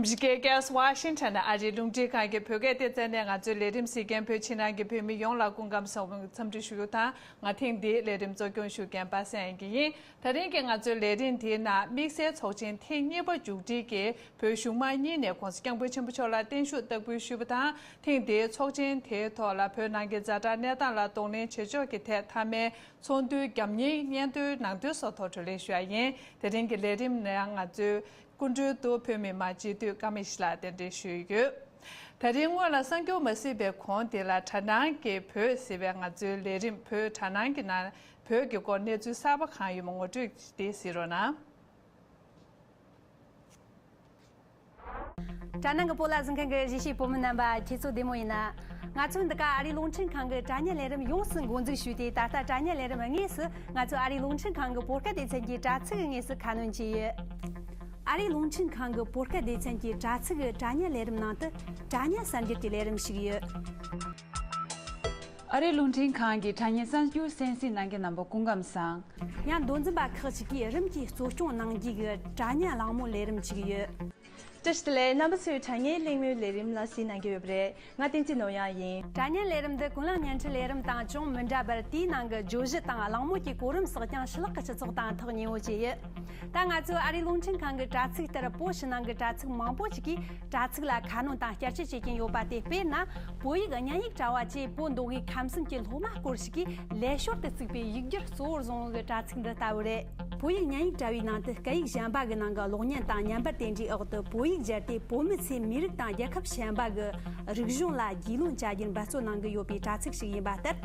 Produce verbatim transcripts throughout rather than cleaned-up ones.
འཇིགས་སྐལ་ཝ་ཤིང་ཊོན་ཨ་རིའི་རླུང་འཕྲིན་ཁང་གི་བོད་སྐད་སྡེ་ཚན་ནས་ང་ཚོའི་ལས་རིམ་གཟིགས་མཁན་བོད་ཕྱི་ནང་གི་བོད་མི་ཡོངས་ལ་སྐུ་ཁམས་བཟང་པོའི་འཚམས་འདྲི་ཞུ་རྒྱུ་དང་། ང་ཐེངས་འདིའི་ལས་རིམ་གཙོ་སྐྱོང་ཞུ་མཁན་པ་སངས་དབྱངས་སྐྱིད་ཡིན། ད་རིང་གི་ང་ཚོའི་ལས་རིམ་དེའི་ནང་དམིགས་བསལ་ཚོགས་ཆེན་ཐེངས་གཉིས་པ་མཇུག་སྒྲིལ་གྱི་བོད་གཞུང་མང་གཉིས་ནས་༸གོང་ས་༸སྐྱབས་མགོན་ཆེན་པོ་མཆོག་ལ་བརྟན་བཞུགས་བསྟར་འབུལ་ཞུས་པ་དང་། ཐེངས་འདིའི་ཚོགས་ཆེན་དེའི་ཐོག་ལ་བོད་ནང་གི་ཛ་དྲག་གནས་སྟངས་ལ་གདོང་ལེན་བྱེད་ཕྱོགས་ཀྱི་ཐད་མཐའ་མའི་ཚོགས་འདུའི་རྒྱབ་གཉེར་སྙན་ཐོའི་ནང་དོན་སོགས་ཐོག་བགྲོ་གླེང་ཞུ་ཡ་ཡིན། དེ་རིང་གི་ལས་རིམ་ནང་ང་ཚོའི་སྐུ་མགྲོན་དུ་བོད་མི་མང་སྤྱི་འཐུས་ཀ་མེ་ཤི་ལགས་གདན་འདྲེན་ཞུས་ཡོད། ད་རིང་སྔོན་ལ་གསར་འགྱུར་མ་གཟིགས་པའི་གོང་དེ་ལ་དྲ་སྣང་གི་བོད་ཟེར་བའི་ང་ཚོའི་ལས་རིམ་བོད་དྲ་སྣང་གི་ནང་བོད་ཀྱི་སྐོར་གནས་ཚུལ་གསར་པ་གང་ཡོད་མ་ངོ་སྤྲོད་དེ་གཟིགས་རོགས་གནང་། དྲ་སྣང་གི་བོད་ལ་གཟིགས་མཁན་གྱི་གཞིས་བྱེས་བོད་མི་རྣམ་པ་ཁྱེད་ཚོ་བདེ་མོ་ཡིན་ན། ང་ཚོ་འདི་ག་ཨ་རིའི་རླུང་འཕྲིན་ཁང་གི་དྲ་བརྙན་ལས་རིམ་ཡོངས་སུ་འགོ་འཛུགས་ཞུས་ཏེ། ད་ལྟ་དྲ་བརྙན་ལས་རིམ་དངོས་སུ་ང་ཚོ་ཨ་རིའི་རླུང་འཕྲིན་ཁང་གི་བོད་སྐད་སྡེ་ཚན་གྱི་དྲ་ཚིགས་དངོས་སུ་ཁ་སྣོན་བྱས་ཡོད། ཨ་རིའི་རླུང་འཕྲིན་ཁང་གི་བོད་སྐད་སྡེ་ཚན་གྱི་དྲ་ཚིགས་དྲ་བརྙན་ལས་རིམ་ནང་དུ་དྲ་བརྙན་གསར་འགྱུར་གྱི་ལས་རིམ་ཞིག་ཡོད། ཨ་རིའི་རླུང་འཕྲིན་ཁང་གི་དྲ་བརྙན་གསར་འགྱུར་གསན་གཟིགས་གནང་མཁན་རྣམ་པ་སྐུ་ཁམས་བཟང་། ཡང་མདོ་འཛིན་པ་ཁག་ཅིག་གིས་རིམ་གྱིས་གཙོ་སྐྱོང་གནང་རྒྱུ་གི་དྲ་བརྙན་གླེང་མོལ་ལས་རིམ་ཞིག་ཡོད། བཀྲ་ཤིས་བདེ་ལེགས། རྣམ་པ་ཚོས་དྲ་བརྙན་གླེང་མོལ་ལས་རིམ་ལ་གཟིགས་གནང་གི་ཡོད་པ་རེད། ང་བསྟན་འཛིན་ནོར་གཡང་ཡིན། དྲ་བརྙན་ལས་རིམ་འདི་ཀུན་གླེང་བརྙན་འཕྲིན་ལས་རིམ་དང་ཅུང་མི་འདྲ་བར། དེའི་ནང་གི་བརྗོད་གཞི་དང་གླེང་མོལ་གྱི་གོ་རིམ་སོགས་ཀྱང་ཕྱི་ལོགས་ཀྱི་སྤྱི་ཚོགས་དང་ཐག་ཉེ་བོ་བཅས་ཡོད། ད་ང་ཚོའི་ཨ་རིའི་རླུང་འཕྲིན་ཁང་གི་དྲ་ཚིགས་ལྟར་བོད་ཕྱི་ནང་གི་དྲ་ཚིགས་མང་པོ་ཞིག་གིས་དྲ་ཚིགས་ལ་ཁ་སྣོན་དང་བསྐྱར་བཅོས་བྱེད་ཀྱིན་ཡོད་པ་དེ། དཔེར་ན། བོད་ཡིག་སྙན་ཡིག་དྲ་བ་བཅས་བོད་མདོ་དབུས་ཁམས་གསུམ་གྱི་སློབ་མ་སྐོར་ཞིག་གིས་ལས་ཞོར་དུ་བཙུགས་པའི་ཡིག་སྒྱུར་གཙོ་བོར་བཟུང་བའི་དྲ་ཚིགས་འདི་ལྟ་བུ་རེད། བོད་ཡིག་སྙན་ཡིག་དྲ་བའི་ནང་དུ་སྐད་ཡིག་གཞན་པ་གི་ནང་གི་གློག་བརྙན་དང་བརྙན་པར་དེ་འདྲའི་འོག་ཏུ་བོད་ཡིག་སྦྱར་ཏེ། བོད་མི་ཚོས་མི་རིགས་དང་རྒྱལ་ཁབ་གཞན་པ་གི་རིག་གཞུང་ལ་རྒྱུས་ལོན་བྱ་རྒྱུར་འབད་བརྩོན་གནང་གི་ཡོད་པའི་དྲ་ཚིགས་ཤིག་ཡིན་པ་ལྟར།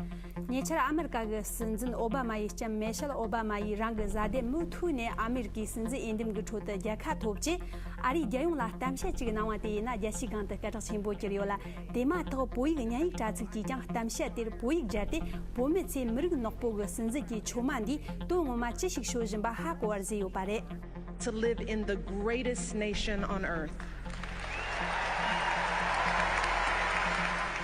ཉེ་ཆར་ཨ་མེ་རི་ཀ་གི་སྲིད་འཛིན་ཨོ་བྷ་མ་ཡི་ལྕམ་མེ་ཤེལ་ཨོ་བྷ་མ་ཡིས་རང་གི་བཟའ་ཟླས་མུ་མཐུད་ནས་ཨ་མེ་རི་ཀའི་སྲིད་འཛིན་འོས་འདེམས་ཀྱི་ཁྲོད་དུ་རྒྱལ་ཁ་ཐོབ་རྗེས། ཨ་རིའི་རྒྱལ་ཡོངས་ལ་གཏམ་བཤད་ཅིག་གནང་བ་དེ་ཡིན་ན། རྒྱལ་སྤྱིའི་སྒང་དུ་སྐད་གྲགས་ཆེན་པོ་གྱུར་ཡོད་ལ། དེ་མ་ཐག་བོད་ཡིག་སྙན་ཡིག་དྲ་ཚིགས་ཀྱིས་ཀྱང་གཏམ་བཤད་དེར་བོད་ཡིག་སྦྱར་ཏེ། བོད་མི་ཚོས་མི་རིགས་ནག་པོ་གི་སྲིད་འཛིན་གྱི་ཆུང་མ་འདིས་དོན་ངོ་མ་ཅི་ཞིག་ཤོད་བཞིན་པ་ཧ་གོ་བར་བཟོས་ཡོད་པ་རེད། To live in the greatest nation on earth.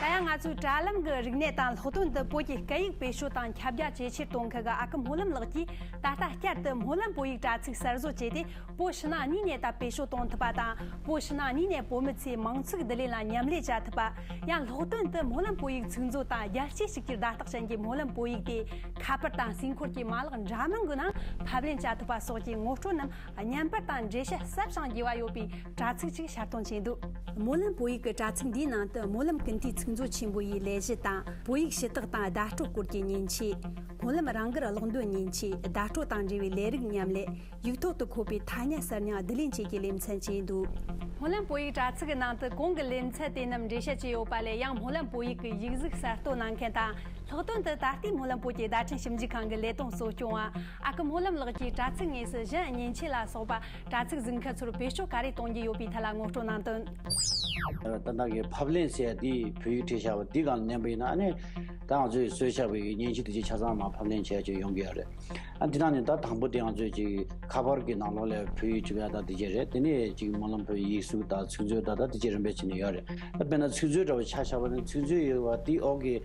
ད་ཡང་ང་ཚོའི་དྲ་ལམ་གྱི་རིག་གནས་དང་ལྷག་དོན་དུ་བོད་ཀྱི་སྐད་ཡིག་བེད་སྤྱོད་དང་ཁྱབ་རྒྱ་ཇེ་ཆེར་གཏོང་མཁན་གྱི་ཨ་ཁུ་སྨོན་ལམ་ལགས་ཀྱིས། ད་ལྟ་བསྐྱར་དུ་སྨོན་ལམ་བོད་ཡིག་དྲ་ཚིགས་གསར་བཟོ་བྱས་ཏེ། བོད་ཕྱི་ནང་གཉིས་ནས་ད་བེད་སྤྱོད་གཏོང་ཐུབ་པ་དང་། བོད་ཕྱི་ནང་གཉིས་ནས་བོད་མི་ཚོས་མིང་ཚིག་བསྡུ་ལེན་ལ་མཉམ་ལས་བྱ་ཐུབ་པ། ཡང་ལྷག་དོན་དུ་སྨོན་ལམ་བོད་ཡིག་ཚིག་མཛོད་དང་རྒྱལ་སྤྱིའི་གཅིག་གྱུར་བརྡ་རྟགས་ཅན་གྱི་སྨོན་ལམ་བོད་ཡིག་དེ། ཁ་པར་དང་ཟས་འཁོར་གྱི་མ་ལག་འདྲ་མིན་གྱི་ནང་ཕབ་ལེན་བྱ་ཐུབ་པ་སོགས་ཀྱི་ངོ་སྤྲོད་རྣམས་བརྙན་པར་དང་འགྲེལ་བཤད་ཟབ་ཞིང་རྒྱས་པ་ཡོད་པའི་དྲ་ཚིགས་ཤིག་ཕྱིར་གཏོང་བྱས་འདུག་སྨོན་ལམ་བོད་ཡིག་གི་དྲ་ཚིགས་འདིའི་ནང་དུ་སྨོན་ལམ་ཀུན་བཏུས་ཚིག་མཛོད་ཆེན་པོ་ཡི་ལས་གཞི་དང་། བོད་ཡིག་ཞུ་དག་དང་བརྡ་སྤྲོད་སྐོར་གྱི་མཉེན་ཆས། སྨོན་ལམ་རང་དགར་ཀློག་འདོན་མཉེན་ཆས། བརྡ་སྤྲོད་དང་འབྲེལ་བའི་ལས་རིགས་མཉམ་ལས། ཡིག་ཐོག་ཏུ་འཁོད་པའི་ཐ་སྙད་གསར་རྙིང་བསྡུ་ལེན་བཅས་ཀྱི་ལེ་ཚན་བཅས་འདུག་སྨོན་ལམ་བོད་ཡིག་དྲ་ཚིགས་ཀྱི་ནང་དུ་གོང་གི་ལེ་ཚན་དེ་རྣམས་འགྲེལ་བཤད་བྱས་ཡོད་པ་ལས། ཡང་སྨོན་ལམ་བོད་ཡིག་གི་ཡིག་གཟུགས་གསར་གཏོད་གནང་མཁན་དང་། ལྷག་དོན་དུ་ད་ལྟའི་སྨོན་ལམ་བོད་ཀྱི་བརྡ་འཕྲིན་ཞིབ་འཇུག་ཁང་གི་ལས་དོན་གཙོ་སྐྱོང་བ་ཨ་ཁུ་སྨོན་ལམ་ལགས་ཀྱིས་དྲ་ཚིགས་དངོས་སུ་གཞན་མཉེན་ཆས་ལ་སོགས་པ་དྲ་ཚིགས་འཛུགས་མཁན་ཚོར་བེད་སྤྱོད་ག་རེ་གཏོང་རྒྱུ་ཡོད་པའི་ཐད་ལ་ངོ་སྤྲོད་གནང་དོན། ད་ལྟ་གི་ཕབ་ལེན་ཟེར་ཡ་དེ་བོད་ཡིག་བྲིས་བཞག་པ་འདི་སྒང་ལ་ནན་པ་ཡིན་ན། ཨ་ནི་ད་ང་ཚོས་བཟོས་བཞག་པའི་མཉེན་ཆས་དེ་ཅིག་ཆ་ཚང་མ་ཕབ་ལེན་བྱས་ཅིག་ཡོང་གི་ཡོད་རེད། ཨ་འདི་ནང་ནས་ད་དང་པོ་དེ་ང་ཚོས་ཅིག་ཁ་པར་གྱི་ནང་ལོགས་ལ་བོད་ཡིག་བྲིས་ཡ་ད་དེ་ཅིག་རེད། དེ་ནས་ཅིག་སྨོན་ལམ་བོད་ཡིག་གཟུགས་དང་ཚིག་མཛོད་ད་ད་དེ་ཅིག་རིམ་པས་བྱས་ནས་ཡོད་རེད། ད་དཔེར་ན་ཚིག་མཛོད་འདྲ་བོ་ཆ་བཞག་པ་ན། ཚིག་མཛོད་ཡོད་པ་དེའི་འོག་གི་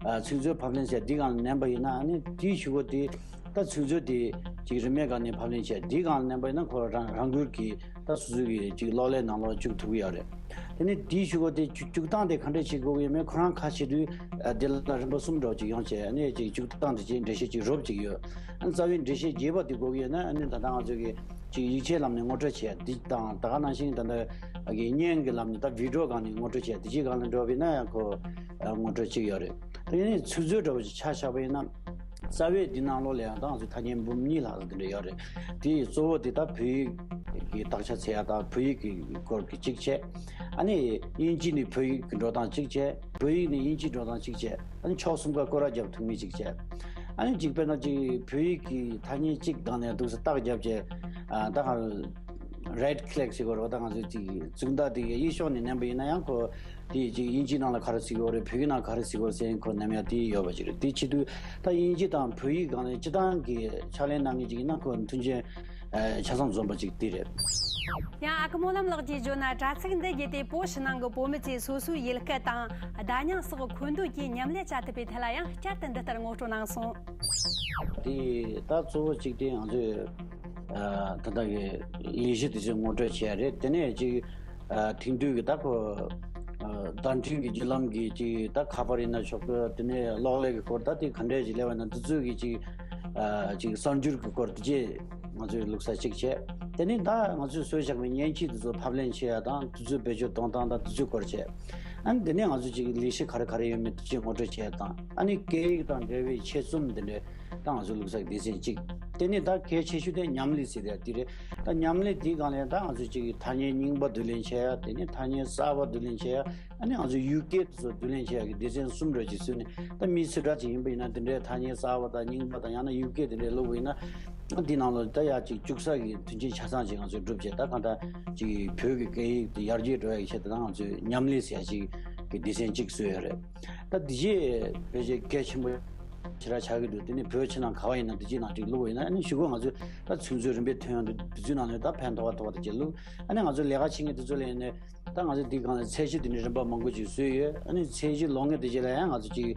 ཨ་ཚིག་མཛོད་ཕབ་ལེན་ཟེར་འདི་སྒང་ལ་ནན་པ་ཡིན་ན། ཨ་ནི་དེའི་གཞུག་གུ་དེ་ད་ཚིག་མཛོད་དེ་ཅིག་རིན་མེད་སྒང་ནས་ཕབ་ལེན་བྱས། དེའི་སྒང་ལ་ནན་པ་ཡིན་ན་ཁོ་རང་རང་འགུལ་གྱིས་ད་སོ་སོ་གི་ཅིག་གློག་ཀླད་ནང་ལོགས་བཅུག་ཐུབ་ཀྱི་ཡོད་རེད། དེ་ནས་དེའི་གཞུག་གུ་དེ་བཅུག་བཅུག་སྟངས་དེ་ག་འདྲ་བྱེད་དགོས་ཀྱི་ཡོད་མེད་ཁོ་རང་ཁ་ཕྱེ་དུས། ཨ་དེ་ལ་རིམ་པ་གསུམ་འདྲ་བོ་ཅིག་ཡོང་བྱས། ཨ་ནི་ཅིག་བཅུག་སྟངས་དེ་ཅིག་འགྲེལ་བཤད་ཅིག་རོབ་ཅིག་ཡོད། ཨ་ནི་རྩ་བའི་འགྲེལ་བཤད་རྒྱས་པ་དེ་དགོས་ཀྱི་ཡོད་ན། ཨ་ནི་ད་ལྟ་ང་ཚོ་གི་ཅིག་ཡིག་ཆའི་ལམ་ནས་ངོ་སྤྲོད་བྱས། འདི་དང་ད་ག་ནང་བཞིན་ད་ལྟ་གི་བརྙན་གྱི་ལམ་ནས་ད་བི་ཌི་ཡོ་སྒང་ནས་ངོ་སྤྲོད་བྱས། དེ་ཅིག་སྒང་ལ་འགྲོ་བ་ཡིན་ན་ཡང་ཁོ་ཨ་ངོ་སྤྲོད་ཅིག་ཡོད་རེད། དེ་ནས་ཚིག་མཛོད་འདྲ་བོ་ཅིག་ཆ་བཞག་པ་ཡིན་ན། རྩ་བའི་འདི་ནང་ལོགས་ལ་ཡང་ད་ང་ཚོ་ཐ་སྙད་འབུམ་གཉིས་ལྷག་ཙམ་དེ་འདྲ་ཡོད་རེད། དེའི་གཙོ་བོ་དེ་ད་བོད་ཡིག་གི་དག་ཆ་འཚོལ་ཡ་དང་། བོད་ཡིག་གི་སྐོར་གྱི་གཅིག་བྱས། ཨ་ནི་དབྱིན་ཇི་ནས་བོད་ཡིག་གི་འགྲོ་སྟངས་གཅིག་བྱས། བོད་ཡིག་ནས་དབྱིན་ཇི་འགྲོ་སྟངས་གཅིག་བྱས། ཨ་ནི་ཕྱོགས་གསུམ་ཀ་སྐོར་ར་རྒྱབ་ཐུབ་མཁན་གཅིག་བྱས། ཨ་ནི་གཅིག་དཔེར་ན་ཅིག་བོད་ཡིག་གི་ཐ་སྙད་གཅིག་སྒང་ནས་འདུག་སེ་རྟགས་བརྒྱབ་བྱས། ཨ་ད་ག་རའིཊ་ཀི་ལིག་ཟེར་དགོས་རེད་པ། ད་ང་ཚོས་ཅིག་མཛུབ་མོ་དེ་གཡས་ཕྱོགས་ནས་མནན་པ་ཡིན་ན་ཡང་ཁོ་དེ་ཅིག་དབྱིན་ཇིའི་ནང་ལ་ག་རེ་གཟིགས་ཡོད་རེད། བོད་ཡིག་ནང་ག་རེ་གཟིགས་ཡོད་རེད་ཟེར་ཁོ་མནན་ཡ་དེ་ཡོད་པ་ཅིག་རེད། དེ་བྱེད་དུས་ད་དབྱིན་ཇི་དང་བོད་ཡིག་སྒང་ནས་སྤྱིར་བཏང་གི་ཕྱག་ལས་གནང་མཁན་ཅིག་ཡིན་ན་ཁོ་མཐུན་རྐྱེན་ཆ་ཚང་འཛོམས་པ་ཅིག་དེ་རེད། ཡང་ཨ་ཁུ་སྨོན་ལམ་ལགས་ཀྱིས་བརྗོད་ན། དྲ་ཚིགས་འདི་བརྒྱུད་དེ་བོད་ཕྱི་ནང་གི་བོད་མི་ཚོས་སོ་སོའི་ཡུལ་སྐད་དང་བརྡ་རྙིང་སོགས་འཁོན་འདོན་གྱིས་མཉམ་ལས་བྱ་ཐུབ་པའི་ཐད་ལ་ཡང་བསྐྱར་དུ་འདི་ལྟར་ངོ་སྤྲོད་གནང་སོང་། དེ་ད་གཙོ་བོ་གཅིག་དེ་ང་ཚོས་ཨ་ད་ལྟ་གི་ལས་གཞི་དེ་ཚོ་ངོ་སྤྲོད་བྱས་རེད། དེ་ནས་ཅིག་ ཨ་དེང་དུས་ཀྱི་ད་ཁོ་ཨ་བརྡ་འཕྲིན་གྱི་བརྒྱུད་ལམ་གྱི་ཅིག་ད་ཁ་པར་ཡིན་ན་ཆོག་གི། དེ་ནས་གློག་ཀླད་ཀྱི་སྐོར་ད་དེ་ག་འདྲས་ཅིག་སླེབས་པ་ཡིན་ན་དེ་ཚོའི་གི་ཅིག་ཨ་ཅིག་གསར་འགྱུར་གྱི་སྐོར་དེ་རྗེས་ང་ཚོས་བླུགས་ས་གཅིག་བྱས། དེ་ནས་ད་ང་ཚོས་བཟོས་བཞག་པའི་མཉེན་ཆས་དེ་ཚོ་ཕབ་ལེན་བྱེད་ཡ་དང་དེ་ཚོའི་བེད་སྤྱོད་གཏོང་སྟངས་དང་དེ་ཚོའི་སྐོར་བྱས། ཨ་ནི་དེ་ནས་ང་ཚོས་ཅིག་ལས་གཞི་ག་རེ་ག་རེ་ཡོད་མེད་དེ་ཅིག་ངོ་སྤྲོད་བྱེད་ཡ་དང་། ཨ་ནི་སྐད་ཡིག་དང་འབྲེལ་བའི་ཆེད་རྩོམ་དེ་འདྲས་ད་ང་ཚོས་བླུགས་ས་གི་སྡེ་ཚན་གཅིག་དེ་ནས་ད་གལ་ཆེ་ཤོས་དེ་མཉམ་ལས་ཟེར་ཡ་དེ་རེད། ད་མཉམ་ལས་དེའི་སྒང་ལ་ད་ང་ཚོས་ཅིག་ཐ་སྙད་རྙིང་པ་བསྡུ་ལེན་བྱེད་ཡ། དེ་ནས་ཐ་སྙད་གསར་པ་བསྡུ་ལེན་བྱེད་ཡ། ཨ་ནི་ང་ཚོས་ཡུལ་སྐད་དེ་ཚོ་བསྡུ་ལེན་བྱེད་ཡ་གི་སྡེ་ཚན་གསུམ་རེ་ཅིག་བཟོས་ནས། ད་མི་སུ་འདྲ་ཅིག་ཡིན་པ་ཡིན་ན་དེ་འདྲའི་ཐ་སྙད་གསར་པ་དང་རྙིང་པ་དང་ཡང་ན་ཡུལ་སྐད་དེ་འདྲའི་བླུགས་པ་ཡིན་ན། འདི་ནང་ལ་ད་ཡ་གཅིག་བཅུག་ས་གི་མཐུན་རྐྱེན་ཆ་ཚང་ཅིག་ང་ཚོས་བསྒྲུབས་བྱས། ད་གང་ལྟར་ཅིག་བོད་ཀྱི་སྐད་ཡིག་དེ་ཡར་རྒྱས་འགྲོ་ཡ་གི་ཆེད་དུ་ད་ང་ཚོས་མཉམ་ལས་ཟེར་ཡ་ཅིག་གི་སྡེ་ཚན་གཅིག་བཟོས་ཡོད་རེད། ད་འདི་རྗེས་ཕལ་ཆེར་གལ་ཆེན་པོ་ཞེ་དྲག་ཆགས་ཀྱི་འདུག་དེ་ནས་བོད་ཕྱི་ནང་ག་བ་ཡིན་ན་འདི་རྗེས་ནང་ཅིག་བླུགས་པ་ཡིན་ན། ཨ་ནི་གཞུག་གུ་ང་ཚོས་ད་ཚོད་འཛིན་རིམ་པས་ཐོན་ཡོང་དུས་དེ་ཚོའི་ནང་ནས་ད་ཕན་ཐོགས་པ་ཐོགས་པ་དེ་ཅིག་བླུགས། ཨ་ནི་ང་ཚོས་ལས་ཀ་བྱེད་མཁན་དེ་ཚོ་ལ་ཡིན་ནའི་ད་ང་ཚོས་འདི་སྒང་ལ་ཚད་གཞི་དེ་འདྲའི་རིམ་པ་མང་པོ་ཅིག་བཟོས་ཡོད། ཨ་ནི་ཚད་གཞི་ལོངས་མཁན་དེ་རྗེས་ལ་ཡང་ང་ཚོས་ཅིག་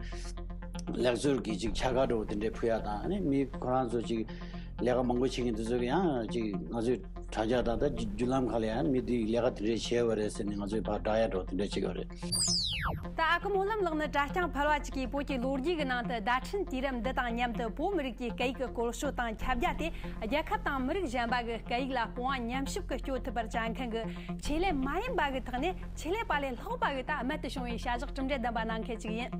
ལེགས་གསོལ་གྱི་ཅིག་ཕྱག་འཁར་འདྲ་བོ་དེ་འདྲའི་ཕུལ་ཡ་དང་། ཨ་ནི་མི་ཁོ་རང་ཚོ་ཅིག་ལས་ཀ་མང་པོ་བྱེད་མཁན་དེ་ཚོ་གི་ཡང་ཅིག་ང་ཚོས་དྲ་རྒྱ་དང་ད་བརྒྱུད་ལམ་ཁག་ལ་ཡང་མི་འདིས་ལས་ཀ་དེ་འདྲས་བྱས་པ་རེད་ཟེར་ནས་ང་ཚོས་ཕར་བསྒྲགས་ཡ་འདྲ་བོ་དེ་འདྲས་བྱེད་ཀྱི་ཡོད་རེད། ད་ཨ་ཁུ་སྨོན་ལམ་ལགས་ནི་གྲྭ་རྐྱང་ཕལ་བ་གཅིག་གིས་བོད་ཀྱི་ལོ་རྒྱུས་ཀྱི་ནང་དུ་བརྡ་འཕྲིན་དུས་རབས་འདི་དང་མཉམ་དུ་བོད་མི་རིགས་ཀྱི་སྐད་ཡིག་གི་བཀོལ་སྤྱོད་དང་ཁྱབ་རྒྱ་དེ་རྒྱལ་ཁབ་དང་མི་རིགས་གཞན་པ་གི་སྐད་ཡིག་ལ་སྤོང་བ་ཉམས་ཞིབ་ཀྱི་སྐྱོ་ཐུབ་པར་བྱ་མཁན་གྱི་ཆེད་ལས་མ་ཡིན་པ་གི་ཐོག་ནས་ཆེད་ལས་པ་ལས་ལྷག་པ་གི་ད་རྨད་དུ་བྱུང་བའི་བྱ་གཞག་གྲུབ་འབྲས་ལྡན་པ་གནང་མཁན་ཅིག་ཡིན།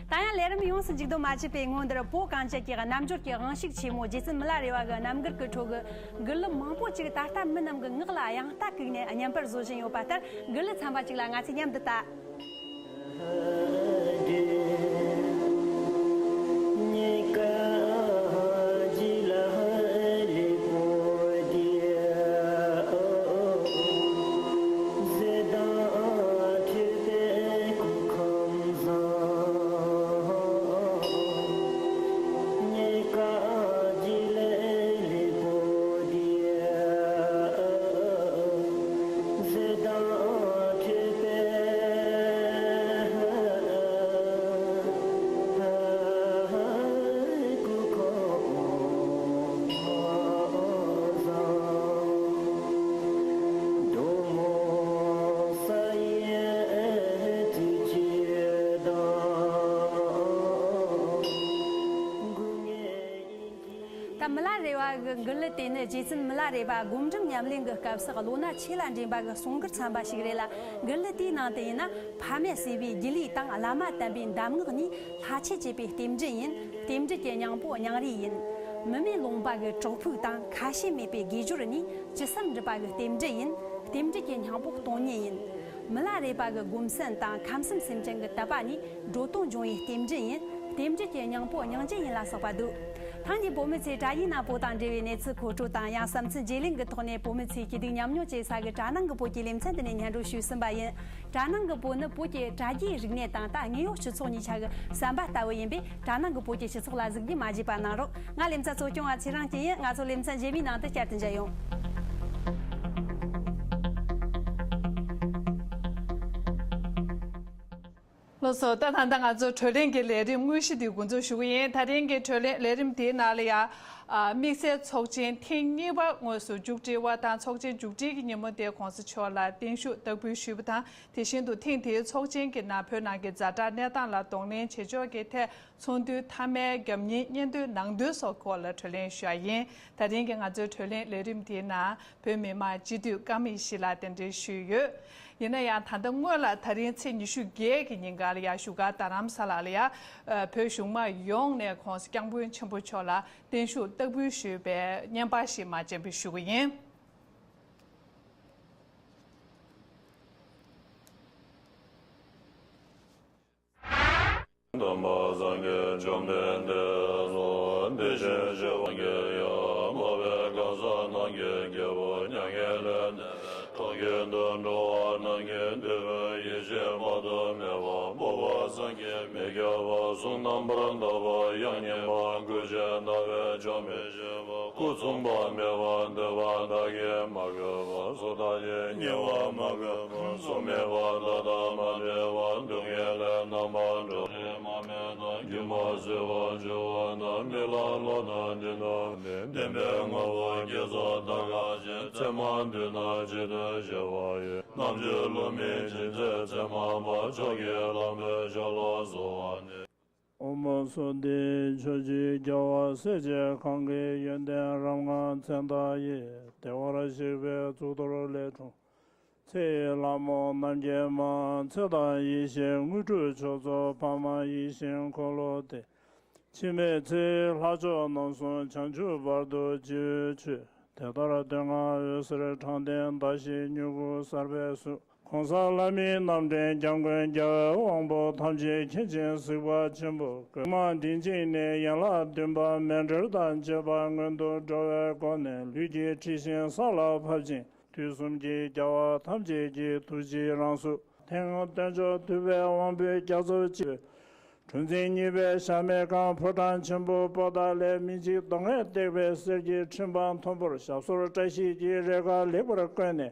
ད་ཡང་ལས་རིམ་ཡོངས་སུ་མཇུག་བསྡོམས་མ་བྱས་པའི་སྔོན་འདིར་བོད་གངས་ཅན་གྱི་རྣམ་འབྱོར་གྱི་དབང་ཤུགས་ཆེན་མོ་རྗེ་བཙུན་མི་ལ་རས་པ་གི་རྣམ་མགུར་གྱི་ཁྲོད་ཀྱི་མགུར་གླུ་མང་པོ་ཅིག་ད་ལྟ་མི་རྣམས་ཀྱི་ངག་ལ་དབྱངས་རྟ་བཀུག་ནས་སྙན་པར་བཟོ་བཞིན་ཡོད་པ་ལྟར། མགུར་གླུ་ཚན་པ་གཅིག་ལ་ང་ཚོས་མཉམ་དུ་ལྟ། ད་མི་ལ་རས་པ་གི་མགུར་གླུ་དེ་ནི་རྗེ་བཙུན་མི་ལ་རས་པ་སྒོམ་སྒྲུབ་ཉམས་ལེན་གྱི་སྐབས་སུ་བློ་སྣ་ཆོས་ལ་འདྲེན་པ་གི་གསུང་མགུར་ཚན་པ་ཞིག་རེད་ལ། མགུར་གླུ་དེའི་ནང་དུ་ཡིན་ན། ཕ་མེས་བསྲེས་པའི་སྒྱིད་ལུག་དང་བླ་མ་དམ་པའི་གདམས་ངག་གཉིས་ལྷ་ཆོས་བྱེད་པའི་རྟེན་འབྲེལ་ཡིན། རྟེན་འབྲེལ་གྱི་སྙིང་པོ་སྙིང་རུས་ཡིན། མི་མེད་ལུང་པ་གི་གྲོགས་ཕུག་དང་ཁ་ཞེ་མེད་པའི་དགེ་སྦྱོར་གཉིས་ཅི་བསམ་འགྲུབ་པ་གི་རྟེན་འབྲེལ་ཡིན། རྟེན་འབྲེལ་གྱི་སྙིང་པོ་སྟོང་ཉིད་ཡིན། མི་ལ་རས་པ་གི་སྒོམ་གསན་དང་ཁམས་གསུམ་སེམས་ཅན་གྱི་དད་པ་ནི་འགྲོ་དོན་འབྱུང་བའི་རྟེན་འབྲེལ་ཡིན། རྟེན་འབྲེལ་གྱི་སྙིང་པོ་སྙིང་རྗེ་ཡིན་ལ་སོགས་པ་འདུག་ཐང་གི་བོད་མི་ཚོས་དྲ་རྒྱའི་ནང་བོད་དང་འབྲེལ་བའི་གནས་ཚུལ་མཁོ་སྤྲོད་དང་ཡང་བསམ་ཚུལ་བརྗེ་ལེན་གྱི་ཐོག་ནས་བོད་མི་ཚོས་སྐྱིད་སྡུག་མཉམ་མྱོང་བྱེད་ས་གི་དྲ་ནང་གི་བོད་ཀྱི་ལེ་ཚན་དེ་ནས་སྙན་སྒྲོན་ཞུས་ཟིན་པ་ཡིན། དྲ་ནང་གི་བོད་ནི་བོད་ཀྱི་དྲ་རྒྱའི་རིག་གནས་དང་ད་དངོས་ཡོད་སྤྱི་ཚོགས་གཉིས་ཆ་གི་ཟམ་པ་ལྟ་བུ་ཡིན་པས། དྲ་ནང་གི་བོད་ཀྱི་སྤྱི་ཚོགས་ལ་གཟིགས་རྒྱུ་མ་བརྗེད་པ་གནང་རོགས། ང་ལེ་ཚན་གཙོ་སྐྱོང་བ་ཚེ་རིང་སྐྱིད་ཡིན། ང་ཚོ་ལེ་ཚན་རྗེས་མའི་ནང་དུ་བསྐྱར་དུ་མཇལ་ཡོང་། ལགས་སོ། ད་ད་ལྟ་ང་ཚོ་བགྲོ་གླེང་གི་ལས་རིམ་དངོས་གཞི་འདི་འགོ་འཛུགས་ཞུ་གི་ཡིན། ད་རིང་གི་བགྲོ་གླེང་ལས་རིམ་དེའི་ནང་ལ་ཡ། ཨ། དམིགས་བསལ་ཚོགས་ཆེན་ཐེངས་གཉིས་པ་དངོས་སུ་མཇུག་སྒྲིལ་བ་དང་། ཚོགས་ཆེན་མཇུག་སྒྲིལ་གྱི་ཉིན་མོ་དེར་གོང་ས་མཆོག་ལ་བརྟན་བཞུགས་བསྟར་འབུལ་ཞུས་པ་དང་། དེ་བཞིན་དུ་ཐེངས་དེའི་ཚོགས་ཆེན་གྱི་ནང་བོད་ནང་གི་ཛ་དྲག་གནས་སྟངས་ལ་གདོང་ལེན་བྱེད་ཕྱོགས་ཀྱི་ཐད། ཚོགས་འདུའི་མཐའ་མའི་རྒྱབ་གཉེར་སྙན་ཐོའི་ནང་དོན་སོགས་སྐོར་ལ་བགྲོ་གླེང་ཞུ་བ་ཡིན། ད་རིང་གི་ང་ཚོའི་བགྲོ་གླེང་ལས་རིམ་དེའི་ནང་བོད་མི་མང་སྤྱི་འཐུས་ཀརྨ་ཡེ་ཤེས་ལགས་གདན་འདྲེན་ཞུས་ཡོད། ཡིན་ན་ཡང་ད་ལྟ་སྔོན་ལ་ད་རིང་ཚེས་ཉི་ཤུ་བརྒྱད་ཀྱི་ཉིན་གང་ལ་ཡ་བཞུགས་སྒར་རྡ་རམ་ས་ལ་ལ་ཡ། ཨ། བོད་གཞུང་མང་ཡོངས་ནས་༸གོང་ས་༸སྐྱབས་མགོན་ཆེན་པོ་མཆོག་ལ་བརྟན་བཞུགས་བསྟར་འབུལ་ཞུས་པའི་བརྙན་པར་ཞིག་མར་སྤྱན་འབུལ་ཞུ་གི་ཡིན། དམ་པ་སངས་རྒྱས་བཅོམ་ལྡན་འདས་སོགས་དེ་བཞིན་གཤེགས་པ་སངས་རྒྱས་ཡང་མ་བའི་གང་ཟག་རྣམས་ཀྱི་རྒྱལ་པོ་མྱ་ངན་ལས་འདས་པའི་ཐོག་ཁྱོད་དུ་འགྲོ་བ་རྣམས་ཀྱི་འདོད་པའི་ཡིད་བྱེད་དཔག་ཏུ་མེད་པ་སྤོབས་པ་སངས་རྒྱས་མི་ཁྱབ་པ་གསུང་རྣམ་པར་དག་པ་དབྱངས་སྙན་པ་སྐུ་ཆེ་རྣ་བས་ཆོག་མི་ཤེས་པ་སྐུ་མཚུངས་པ་མེད་པ་འདོད་པ་བདག་གིས་མ་གོས་པ། སོ་ཐར་གྱི་ཉེ་བར་མ་གོས་པ། སྲོག་མེད་པ་བདག་དང་མ་འབྲལ་བ། སྡུག་བསྔལ་ལས་རྣམ་པར་གྲོལ་བ། མ་སྨད་དང་སྒྱུ་མ་བཟོད་པར་བྱ་བ་དང་། མི་ལ་བློ་དང་ལྡན་པ་ནི། བདེན་པའི་ངོ་བོ་སྐྱེ་ཚུལ་དག་གང་ཞིག་ཚད་མར་འདུས་ན་ཇི་ལྟར་བྱ་བ་ཡོད། རྣམ་དཔྱོད་བསླུ་མེད་ཅི་མཛད་ཚད་མ་པ། མཆོག་གི་ལྷ་མོའི་ཞབས་ལ་གསོལ་བ་འདེབས། ཨོཾ་སྭ་སྟི། ཕྱོགས་བཅུའི་རྒྱལ་བ་སྲས་བཅས་གང་གི་ཡོན་ཏན་རབ་མངའ་མཚན་རྟགས་ཡིས། བདེ་བར་གཤེགས་པའི་གཙུག་ཏོར་ལས་འཁྲུངས། ཚེ་ཡི་ལྷ་མོ་རྣམ་རྒྱལ་མ། ཚེ་དང་ཡེ་ཤེས་དངོས་གྲུབ་མཆོག་སྩོལ་འཕགས་མ་ཡིད་བཞིན་འཁོར་ལོ་སྟེ། འཆི་མེད་ཚེའི་ལྷ་མཆོག་རྣམ་གསུམ། བྱང་ཆུབ་བར་དུ་སྤྱི་བོས་མཆོད། དེ་ལྟར་འདོད་ལྔ་འོད་ཟེར་དྲངས་ཏེ། ཟླ་ཞལ་མྱུ་གུ་གསར་པའི་གཟུགས། ༸གོང་ས་ལྷ་མིའི་རྣམ་འདྲེན་སྐྱབས་མགོན་རྒྱལ་བའི་དབང་པོ་ཐམས་ཅད་མཁྱེན་ཅིང་གཟིགས་པ་ཆེན་པོ། མགོན་མ་མགྲིན་བཅུ་ནས་ཡན་ལག་བདུན་པ་མཎྜལ་དང་བཅས་པ་སྔོན་དུ་འགྲོ་བའི་སྒོ་ནས་ལུས་ཀྱི་འཁྲི་ཤིང་ས་ལ་ཕབ་ཅིང་། དུས་གསུམ་གྱི་རྒྱལ་བ་ཐམས་ཅད་ཀྱི་ཐུགས་རྗེའི་རང་གཟུགས། མཐེ་བོང་སྟོན་མཆོག་ཐུབ་པའི་དབང་པོའི་རྒྱ་མཚོ་གཅིག་པུས། གྲུ་འཛིན་གཉིས་པའི་ཞྭ་མོས་གང་། ཕོ་བྲང་ཆེན་པོ་པོ་ཏཱ་ལའི་མི་འཇིགས་གདོང་ལྔས་བཏེགས་པའི་གསེར་གྱི་ཁྲི་འཕང་མཐོན་པོར་ཞབས་སོར་བཀྲ་ཤིས་ཀྱི་རེ་ཁཱ་ལེགས་པར་བཀོད་ནས།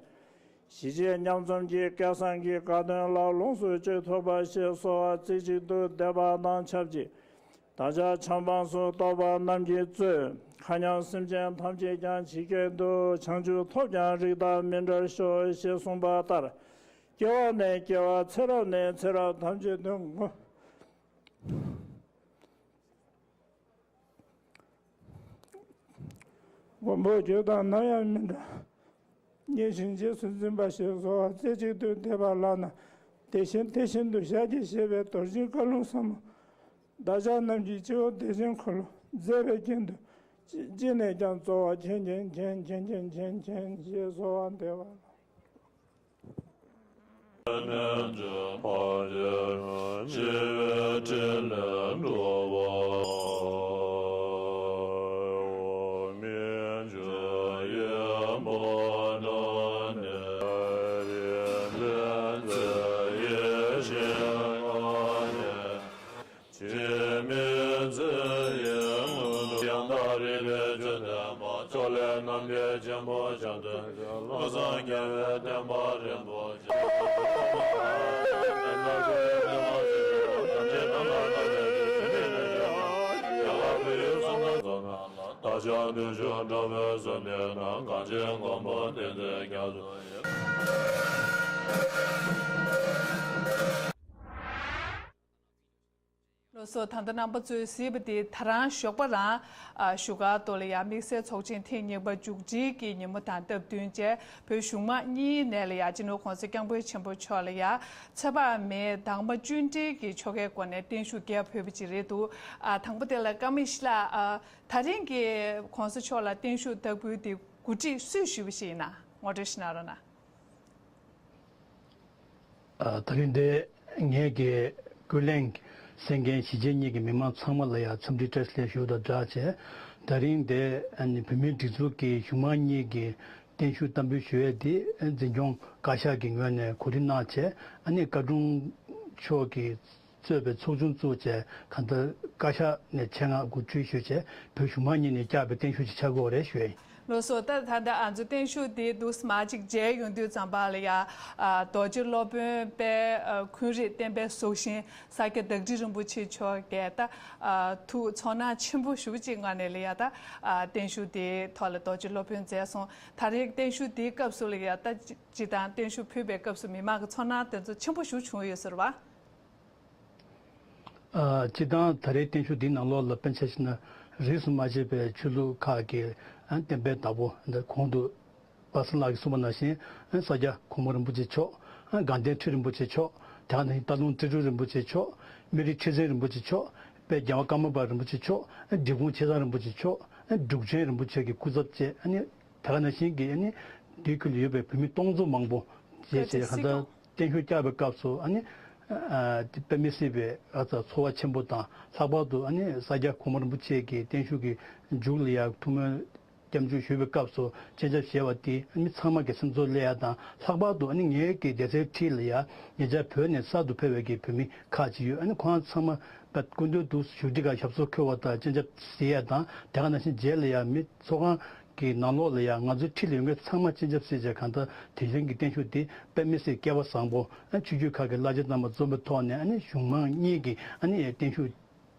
ཞི་བྱེད་མཉམ་འཛོམས་ཀྱི་སྐལ་བཟང་གི་དགའ་སྟོན་ལ་ལོངས་སུ་སྤྱོད་ཐུབ་པ་ཞེས་གསོལ་བ་རྩེ་གཅིག་ཏུ་འདེབས་པ་དང་ཆབས་ཅིག། བདག་ཅག་ཆབ་འབངས་སུ་གཏོགས་པ་རྣམས་ཀྱིས་གཙོས། མཁའ་མཉམ་སེམས་ཅན་ཐམས་ཅད་ཀྱང་ཇི་སྐད་དུ། བྱང་ཆུབ་ཐོབ་ཀྱང་རིགས་བདག་མི་འབྲལ་ཤོག་ཅེས་གསུངས་པ་ལྟར། སྐྱེ་བ་ནས་སྐྱེ་བ། ཚེ་རབས་ནས་ཚེ་རབས་ཐམས་ཅད་དུ་མགོན་མགོན་པོ་ཁྱོད་དང་ནམ་ཡང་མི་འབྲལ། མཉེས་ཤིང་རྗེས་སུ་འཛིན་པ་ཞེས་གསོལ་བ་རྩེ་གཅིག་ཏུ་འདེབས་པ་ལགས་ན། དེ་བཞིན་དེ་བཞིན་དུ་ཞལ་གྱིས་བཞེས་པའི་རྡོ་རྗེའི་བཀའ་ལུང་ཟབ་མོ། བདག་ཅག་རྣམས་ཀྱི་སྤྱི་བོ་བདེ་ཆེན་འཁོར་ལོ་མཛད་པའི་རྒྱན་དུ། ཅི་ཅི་ནས་ཀྱང་གཙོ་བོ་མཁྱེན་མཁྱེན་མཁྱེན་མཁྱེན་ཞེས་གསོལ་བ་འདེབས་པ་ལགས། འཆི་མེད་ཚེ་ཡི་ངོ་བོ། ཡང་དག་རིག་པའི་ཆོས་སྟོན་པ། ཕྱོགས་ལས་རྣམ་རྒྱལ་ཆེན་པོ་བྱང་ཆུབ་ཀྱི། བློ་བཟང་རྒྱལ་བའི་བསྟན་པ་རིན་པོ་ཆེ། བདག་ཅག་བརྟུལ་ཞུགས་འགྲོ་བའི་ཟོན་ཐོས་རྣམས། གངས་ཅན་མགོན་པོ་བསྟན་འཛིན་རྒྱ་མཚོ་ཡི། ལགས་སོ། ད་ལྟ་རྣམ་པ་ཚོས་གཟིགས་པ་དེ་ད་རང་ཞོགས་པ་རང་ཨ་བཞུགས་སྒར་དུ་ལ་ཡང་དམིགས་བསལ་ཚོགས་ཆེན་ཐེངས་གཉིས་པ་མཇུག་སྒྲིལ་གྱི་ཉིན་མོ་དང་སྟབས་བསྟུན་བྱས། བོད་གཞུང་མང་གཉིས་ནས་ལ་ཡང་སྤྱི་ནོར་༸གོང་ས་༸སྐྱབས་མགོན་ཆེན་པོ་མཆོག་ལ་ཡང་ཚེ་དཔག་མེད་དྭངས་མ་བཅུད་འདྲེས་ཀྱི་ཆོ་གའི་སྒོ་ནས་བརྟན་བཞུགས་རྒྱས་ཕུལ་བ་ཅིག་རེད་འདུག་ཨ་དང་པོ་དེ་ལ་ཀརྨ་ཡེ་ཤེས་ལགས། ཨ་དེ་རིང་གི་༸གོང་ས་མཆོག་ལ་བརྟན་བཞུགས་བདག་འབུལ་དེ་གོ་སྒྲིག་སུས་ཞུས་པ་ཞིག་ཡིན་ན་ངོ་སྤྲོད་ཞིག་གནང་རོགས་གནང་། ཨ་དེ་རིང་འདི་ངེད་ཀྱི་ཀུན་གླེང་གསན་མཁན་གཞིས་བྱེས་གཉིས་ཀྱི་མི་མང་ཚང་མ་ལ་ཡང་འཚམས་འདྲི་བཀྲ་ཤིས་བདེ་ལེགས་ཞུ་བ་དང་སྦྲགས་བྱས། དེ་རིང་འདི་ཨ་ནི་བོད་མིའི་སྒྲིག་འཛུགས་ཀྱི་གཞུང་མང་གཉིས་ཀྱི་བརྟན་བཞུགས་བསྟར་འབུལ་ཞུ་ཡས་འདི་འཛིན་སྐྱོང་བཀའ་ཤག་གི་ངོས་ནས་གོ་སྒྲིག་གནང་བྱས། ཨ་ནི་བཀའ་དྲུང་མཆོག་གིས་གཙོས་པའི་ཚོགས་ཆུང་བཙུགས་བྱས། གང་ལྟར་བཀའ་ཤག་ནས་ཆེད་མངགས་གོ་སྒྲིག་ཞུས་བྱས། བོད་གཞུང་མང་གཉིས་ནས་བསྐྱངས་པའི་བརྟན་བཞུགས་ཅིག་ཆགས་ཀྱི་ཡོད་རེད་ཞུ་ཡ་ཡིན། ལགས་སོ། ད་ད་ལྟ་ང་ཚོ་བརྟན་བཞུགས་འདི་འདུག་སེ་མར་ཅིག་མཇལ་ཡོང་དུས་ཙམ་པ་ལ་ཡ། ཨ་རྡོ་རྗེ་སློབ་དཔོན་དཔལ་ཨ་ཀུན་རིག་བསྟན་པའི་གཟུགས་ཅན་ས་སྐྱ་བདག་ཁྲི་རིན་པོ་ཆེ་མཆོག་གིས་ད་ཨ་ཐུགས་ཚོར་སྣང་ཆེན་པོ་ཞེ་པོ་ཅིག་ངང་ནས་ལ་ཡ། ད་ཨ་བརྟན་བཞུགས་འདིའི་ཐོག་ལ་རྡོ་རྗེ་སློབ་དཔོན་མཛད་སོང་། ད་རེས་བརྟན་བཞུགས་འདིའི་སྐབས་སུ་ལ་ཡ། ད་སྤྱིར་བཏང་བརྟན་བཞུགས་ཕུལ་བའི་སྐབས་སུ་མི་མང་གི་ཚོར་སྣང་དེ་ཚོ་ཆེན་པོ་ཞེ་པོ་བྱུང་ཡོད་ཟེར་བ། ཨ་སྤྱིར་བཏང་ད་རེས་བརྟན་བཞུགས་འདིའི་ནང་ལོགས་ལ་དཔེར་ན་ཆ་བཞག་ན། རིས་སུ་མ་ཆད་པའི་ཆོས་ལུགས་ཁག་གི་ཨ་བསྟན་པའི་བདག་པོ། འདི་གོང་དུ་པ་སངས་ལགས་ཀྱིས་གསུངས་པ་ནང་བཞིན། ཨ་ས་སྐྱ་གོང་མ་རིན་པོ་ཆེ་མཆོག་ཨ་དགའ་ལྡན་ཁྲི་རིན་པོ་ཆེ་མཆོག་དེ་ག་ནང་བཞིན་སྟག་ལུང་ཁྲི་སྤྲུལ་རིན་པོ་ཆེ་མཆོག་སྨན་རི་ཁྲི་འཛིན་རིན་པོ་ཆེ་མཆོག་དཔལ་རྒྱལ་བ་ཀརྨ་པ་རིན་པོ་ཆེ་མཆོག་ཨ་འབྲི་གུང་ཆེ་ཚང་རིན་པོ་ཆེ་མཆོག་ཨ་འབྲུག་ཆེན་རིན་པོ་ཆེ་གི་སྐུ་ཚབ་བཅས། ཨ་ནི་དེ་ག་ནང་བཞིན་གྱི་ཨ་ནི་འདིའི་ཁུལ་ལ་ཡོད་པའི་བོད་མི་སྟོང་ཚོ་མང་པོ་བཅས་བཅས། གང་ལྟར་བརྟན་བཞུགས་བསྐྱངས་པའི་སྐབས་སུ་ཨ་ནི་ཨ་དཔེ་མི་སྲིད་པའི་ཨ་ཙ་ཚོར་བ་ཆེན་པོ་དང་། ལྷག་པར་དུ་ཨ་ནི་ས་སྐྱ་གོང་མ་རིན་པོ་ཆེ་གི་བརྟན་བཞུགས་ཀྱི་མཇུག་ལ་ཡང་ཐུགས་སྨོན་སྐྱབས་འཇུག་ཞུ་བའི་སྐབས་སུ་སྤྱན་ཆབ་བཞེས་པ་དེས་ཨ་ནི་ཚང་མ་གི་སེམས་ཚོར་སླེབས་ཡ་དང་། ལྷག་པར་དུ་ཨ་ནི་ངེད་ཀྱི་སྡེ་ཚན་འཁྲིས་ལ་ཡང་ཉེ་ཆར་བོད་ནས་གསར་དུ་ཕེབས་པའི་གི་བོད་མི་ཁག་ཅིག་ཡོད། ཨ་ནི་ཁོང་ཚང་མ་སྐུ་མདུན་དུ་བཞུགས་ཁྲི་ཁར་ཞབས་སོར་འཁོད་པ་དང་སྤྱན་ཆབ་བཞེས་ཡ་དང་། དེ་ག་ནང་བཞིན་རྗེས་ལ་ཡང་མི་ཚོགས་ཁང་གི་ནང་ལོགས་ལ་ཡང་ང་ཚོའི་འཁྲིས་ལ་ཡོད་མཁན་ཚང་མ་སྤྱན་ཆབ་བཞེས་བྱས། གང་ལྟར་དེ་རིང་གི་བརྟན་བཞུགས་འདི་དཔེ་མི་སྲིད་སྐལ་བ་བཟང་པོ། ཨ་ཆོས་བརྒྱུད་ཁག་གི་བླ་ཆེན་རྣམ་པ་འཛོམས་པའི་ཐོག་ནས། ཨ་ནི་གཞུང་མང་གཉིས་ཀྱི་ཨ་ནི་བརྟན་བཞུགས་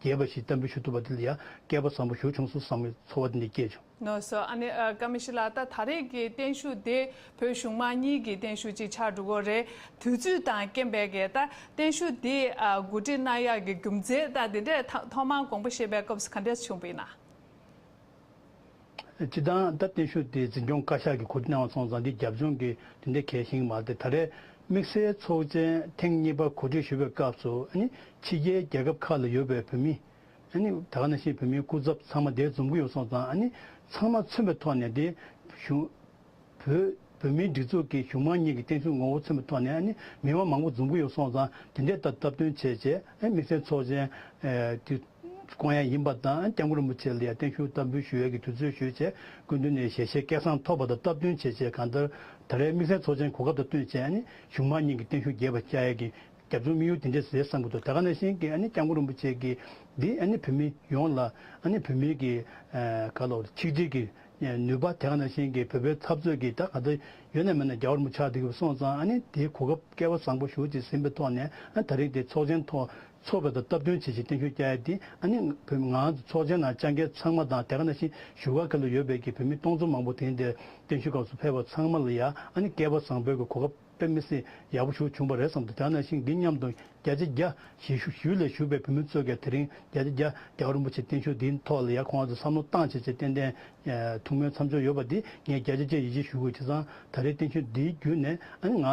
རྒྱས་པ་ཞིག་གཏན་འབེབས་ཞུ་ཐུབ་པ་དེ་ལ་ཡང་སྐལ་པ་བཟང་པོ་ཞིག་བྱུང་སོང་བསམ་པའི་ཚོར་བ་དེ་འདྲ་སྐྱེས་བྱུང་། ལགས་སོ། ཨ་ནི་ཨ་ཀ་མི་ཤི་ལགས། ད་ད་རེས་ཀྱི་བརྟན་བཞུགས་དེ་བོད་གཞུང་མང་གཉིས་ཀྱི་བརྟན་བཞུགས་ཅིག་ཆགས་འགྲོ་གི་རེད། དུས་ཚོད་དང་རྐྱེན་པས་ཀྱི་ད་བརྟན་བཞུགས་དེ་ཨ་གོ་སྒྲིག་གནང་ཡག་གི་རྒྱུ་མཚན་ད་དེ་འདྲས་ཐ་ཐོག་མར་དགོངས་པ་བཞེས་པའི་སྐབས་སུ་ག་འདྲས་བྱུང་བ་ཡིན་ན། སྤྱིར་བཏང་ད་བརྟན་བཞུགས་དེ་འཛིན་སྐྱོང་བཀའ་ཤག་གིས་གོ་སྒྲིག་གནང་བ་སོང་ཙང་འདི་རྒྱབ་ལྗོངས་ཀྱི་དེ་འདྲ་གལ་ཆེན་གྱི་མ་རེད་དེ། ད་རེས་དམིགས་བསལ་ཚོགས་ཆེན་ཐེངས་གཉིས་པ་གོ་སྒྲིག་ཞུ་བའི་སྐབས་སུ་ཨ་ནི་ཕྱི་རྒྱལ་རྒྱལ་ཁབ་ཁག་ལ་ཡོད་པའི་བོད་མི། ཨ་ནི་ད་ག་ནང་བཞིན་བོད་མིའི་སྐུ་ཚབ་ཚང་མ་དེར་འཛོམས་ཀྱི་ཡོད་སོང་ཙང་། ཨ་ནི་ཚང་མ་མཚོན་པའི་ཐོག་ནས་དེ་གཞུང་བོད་བོད་མིའི་སྒྲིག་འཛུགས་ཀྱི་གཞུང་མང་གཉིས་ཀྱི་བརྟན་བཞུགས་ངོ་བོ་མཚོན་པའི་ཐོག་ནས་ཨ་ནི་མི་མང་མང་པོ་འཛོམས་ཀྱི་ཡོད་སོང་ཙང་། དེ་འདྲའི་སྟབས་སྟབས་བསྟུན་བྱས་བྱས་ཨ་ནི་དམིགས་བསལ་ཚོགས་ཆེན་ཨེ་དེ་སྐོང་ཡ་ཡིན་པ་དང་། སྐྱབས་མགོན་རིན་པོ་ཆེ་ལ་ཡང་བརྟན་བཞུགས་བསྟར་འབུལ་ཞུ་ཡས་ཀྱི་དུས་ཚོད་ཞུས་བྱས་སྐུ་མདུན་ནས་ཞལ་བཞེས་སྐལ་བཟང་ཐོབ་པ་དང་སྟབས་བསྟུན་བྱས་བྱས། གང་ལྟར་ད་རེས་དམིགས་བསལ་ཚོགས་ཆེན་གོ་སྐབས་དང་བསྟུན་བྱས་ཨ་ནི་གཞུང་མང་གཉིས་ཀྱི་བརྟན་བཞུགས་རྒྱས་པ་བཅའ་ཡས་ཀྱི་རྒྱབ་ལྗོངས་དམིགས་ཡུལ་དེ་འདྲས་རེད་བསམ་གྱི་འདུག་ད་ག་ནང་བཞིན་གྱི་ཨ་ནི་སྐྱབས་མགོན་རིན་པོ་ཆེ་གིས་འདི་ཨ་ནི་བོད་མི་ཡོངས་ལ་ཨ་ནི་བོད་མིའི་གི་ཨ་ག་ལོ་ཆིག་སྒྲིལ་གྱི་ནུས་པ། དེ་ག་ནང་བཞིན་གྱི་བོད་པའི་འཐབ་རྩོད་ཀྱི་ད་ག་ད་ཡོད་ན་མེད་ན་རྒྱལ་བ་རིན་པོ་ཆེ་དེ་གི་སོང་ཙང་། ཨ་ནི་དེའི་གོ་སྐབས་སྐལ་བ་བཟང་པོ་ཞེ་པོ་ཅིག་ཟིན་པའི་ཐོག་ནས། ཨ་ད་རེས་དེ་ཚོགས་ཆེན་ཐོག་ཚོགས་པ་དང་སྟབས་བསྟུན་བྱེད་ཆེད་བརྟན་བཞུགས་བསྐྱངས་ཡ་དེ། ཨ་ནི་བོད་ང་ཚོ་ཚོགས་ཆེན་ནང་བཅར་མཁན་ཚང་མ་དང་། དེ་ག་ནང་བཞིན་བཞུགས་སྒར་ཁག་ལ་ཡོད་པའི་གི་བོད་མི་སྟོང་ཚོ་མང་པོ་དེ་འདིར་བརྟན་བཞུགས་སྐབས་སུ་ཕེབས་པ་ཚང་མ་ལ་ཡ་ཨ་ནི་སྐལ་བ་བཟང་པོའི་གི་གོ་སྐབས་དཔེ་མི་སྲིད་ཡག་པོ་ཞིག་བྱུང་བ་རེད་བསམ་འདུག་དེ་ག་ནང་བཞིན་འདི་མཉམ་དུ་བརྒྱ་ཆ་བརྒྱ་ཞིག་བཞུགས་ལ་བཞུགས་པའི་བོད་མི་ཚོ་གིས་དེ་རིང་བརྒྱ་ཆ་བརྒྱ་རྒྱལ་བ་རིན་པོ་ཆེ་བརྟན་བཞུགས་འདིའི་ཐོག་ལ་ཡ་ཁོང་ཚོ་བསམ་བློ་བཏང་བྱས་བྱས་ཏན་ཏན་ཐུགས་སྨོན་མཚམས་འཇོག་ཡོད་པ་འདི་ངས་བརྒྱ་ཆ་བརྒྱ་ཡིད་ཆེས་ཞུ་དགོས། བྱས་ཙང་ད་རེས་བརྟན་བཞུགས་འདིའི་བརྒྱུད་ནས་ཨ་ནི་ང་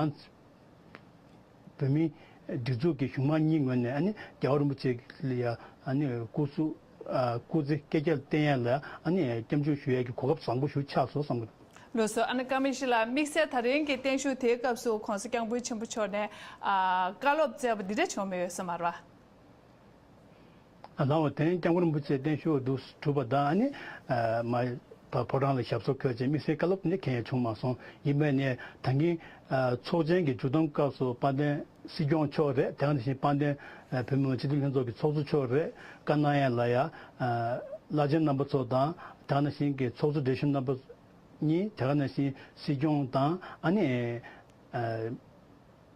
བོད་མིའི་སྒྲིག་འཛུགས་ཀྱི་གཞུང་མང་གཉིས་ངོས་ནས་ཨ་ནི་རྒྱལ་བ་རིན་པོ་ཆེ་ལ་ཡ་ཨ་ནི་སྐུ་གཟུགས་ཨ་སྐུ་ཚེ་བསྐལ་བརྒྱར་བརྟན་ཡ་ལ་ཨ་ནི་སྐྱབས་འཇུག་ཞུ་ཡ་གི་གོ་སྐབས་བཟང་པོ་ཞིག་ཆགས་སོང་བསམ་གི་འདུག་ལགས་སོ། ཨ་ནི་ཀ་མི་ཤི་ལགས། དམིགས་བསལ་ད་རིང་གི་བརྟན་བཞུགས་དེའི་སྐབས་སུ་༸གོང་ས་༸སྐྱབས་མགོན་ཆེན་པོ་མཆོག་ནས་ཨ་བཀའ་སློབ་སྩལ་བ་འདི་འདྲ་བྱུང་མེད་ཡོད་ས་མ་རེད་པ། ཨ་ལགས་འོ། དེ་རིང་སྐྱབས་མགོན་རིན་པོ་ཆེ་བརྟན་བཞུགས་འདུག་གྲུབ་པ་དང་། ཨ་ནི་ཨ་མ་ཕ་ཕོ་བྲང་ལ་ཞབས་སོར་འཁོད་བྱས་དམིགས་བསལ་བཀའ་སློབ་ནི་གང་ཡང་བྱུང་མ་སོང་། ཡིན་པས་ནས་ད་གིན་ཨ་ཚོགས་ཆེན་གྱི་མཇུག་སྡོམ་སྐབས་སུ་དཔལ་ལྡན་སྲིད་སྐྱོང་མཆོག་རེད། དེ་ནང་བཞིན་དཔལ་ལྡན་ཨ་བོད་མི་མང་སྤྱི་འཐུས་ལྷན་ཚོགས་ཀྱི་ཚོགས་གཙོ་མཆོག་རེད། བཀའ་གནང་ཡ་ལ་ཡ་ཨ་བླ་ཆེན་རྣམ་པ་ཚོ་དང་། དེ་ནང་བཞིན་གྱི་ཚོགས་གཙོ་གྲལ་གཞུང་རྣམ་པ་གཉིས། དེ་ག་ནང་བཞིན་སྲིད་སྐྱོང་དང་། ཨ་ནི་ཨ་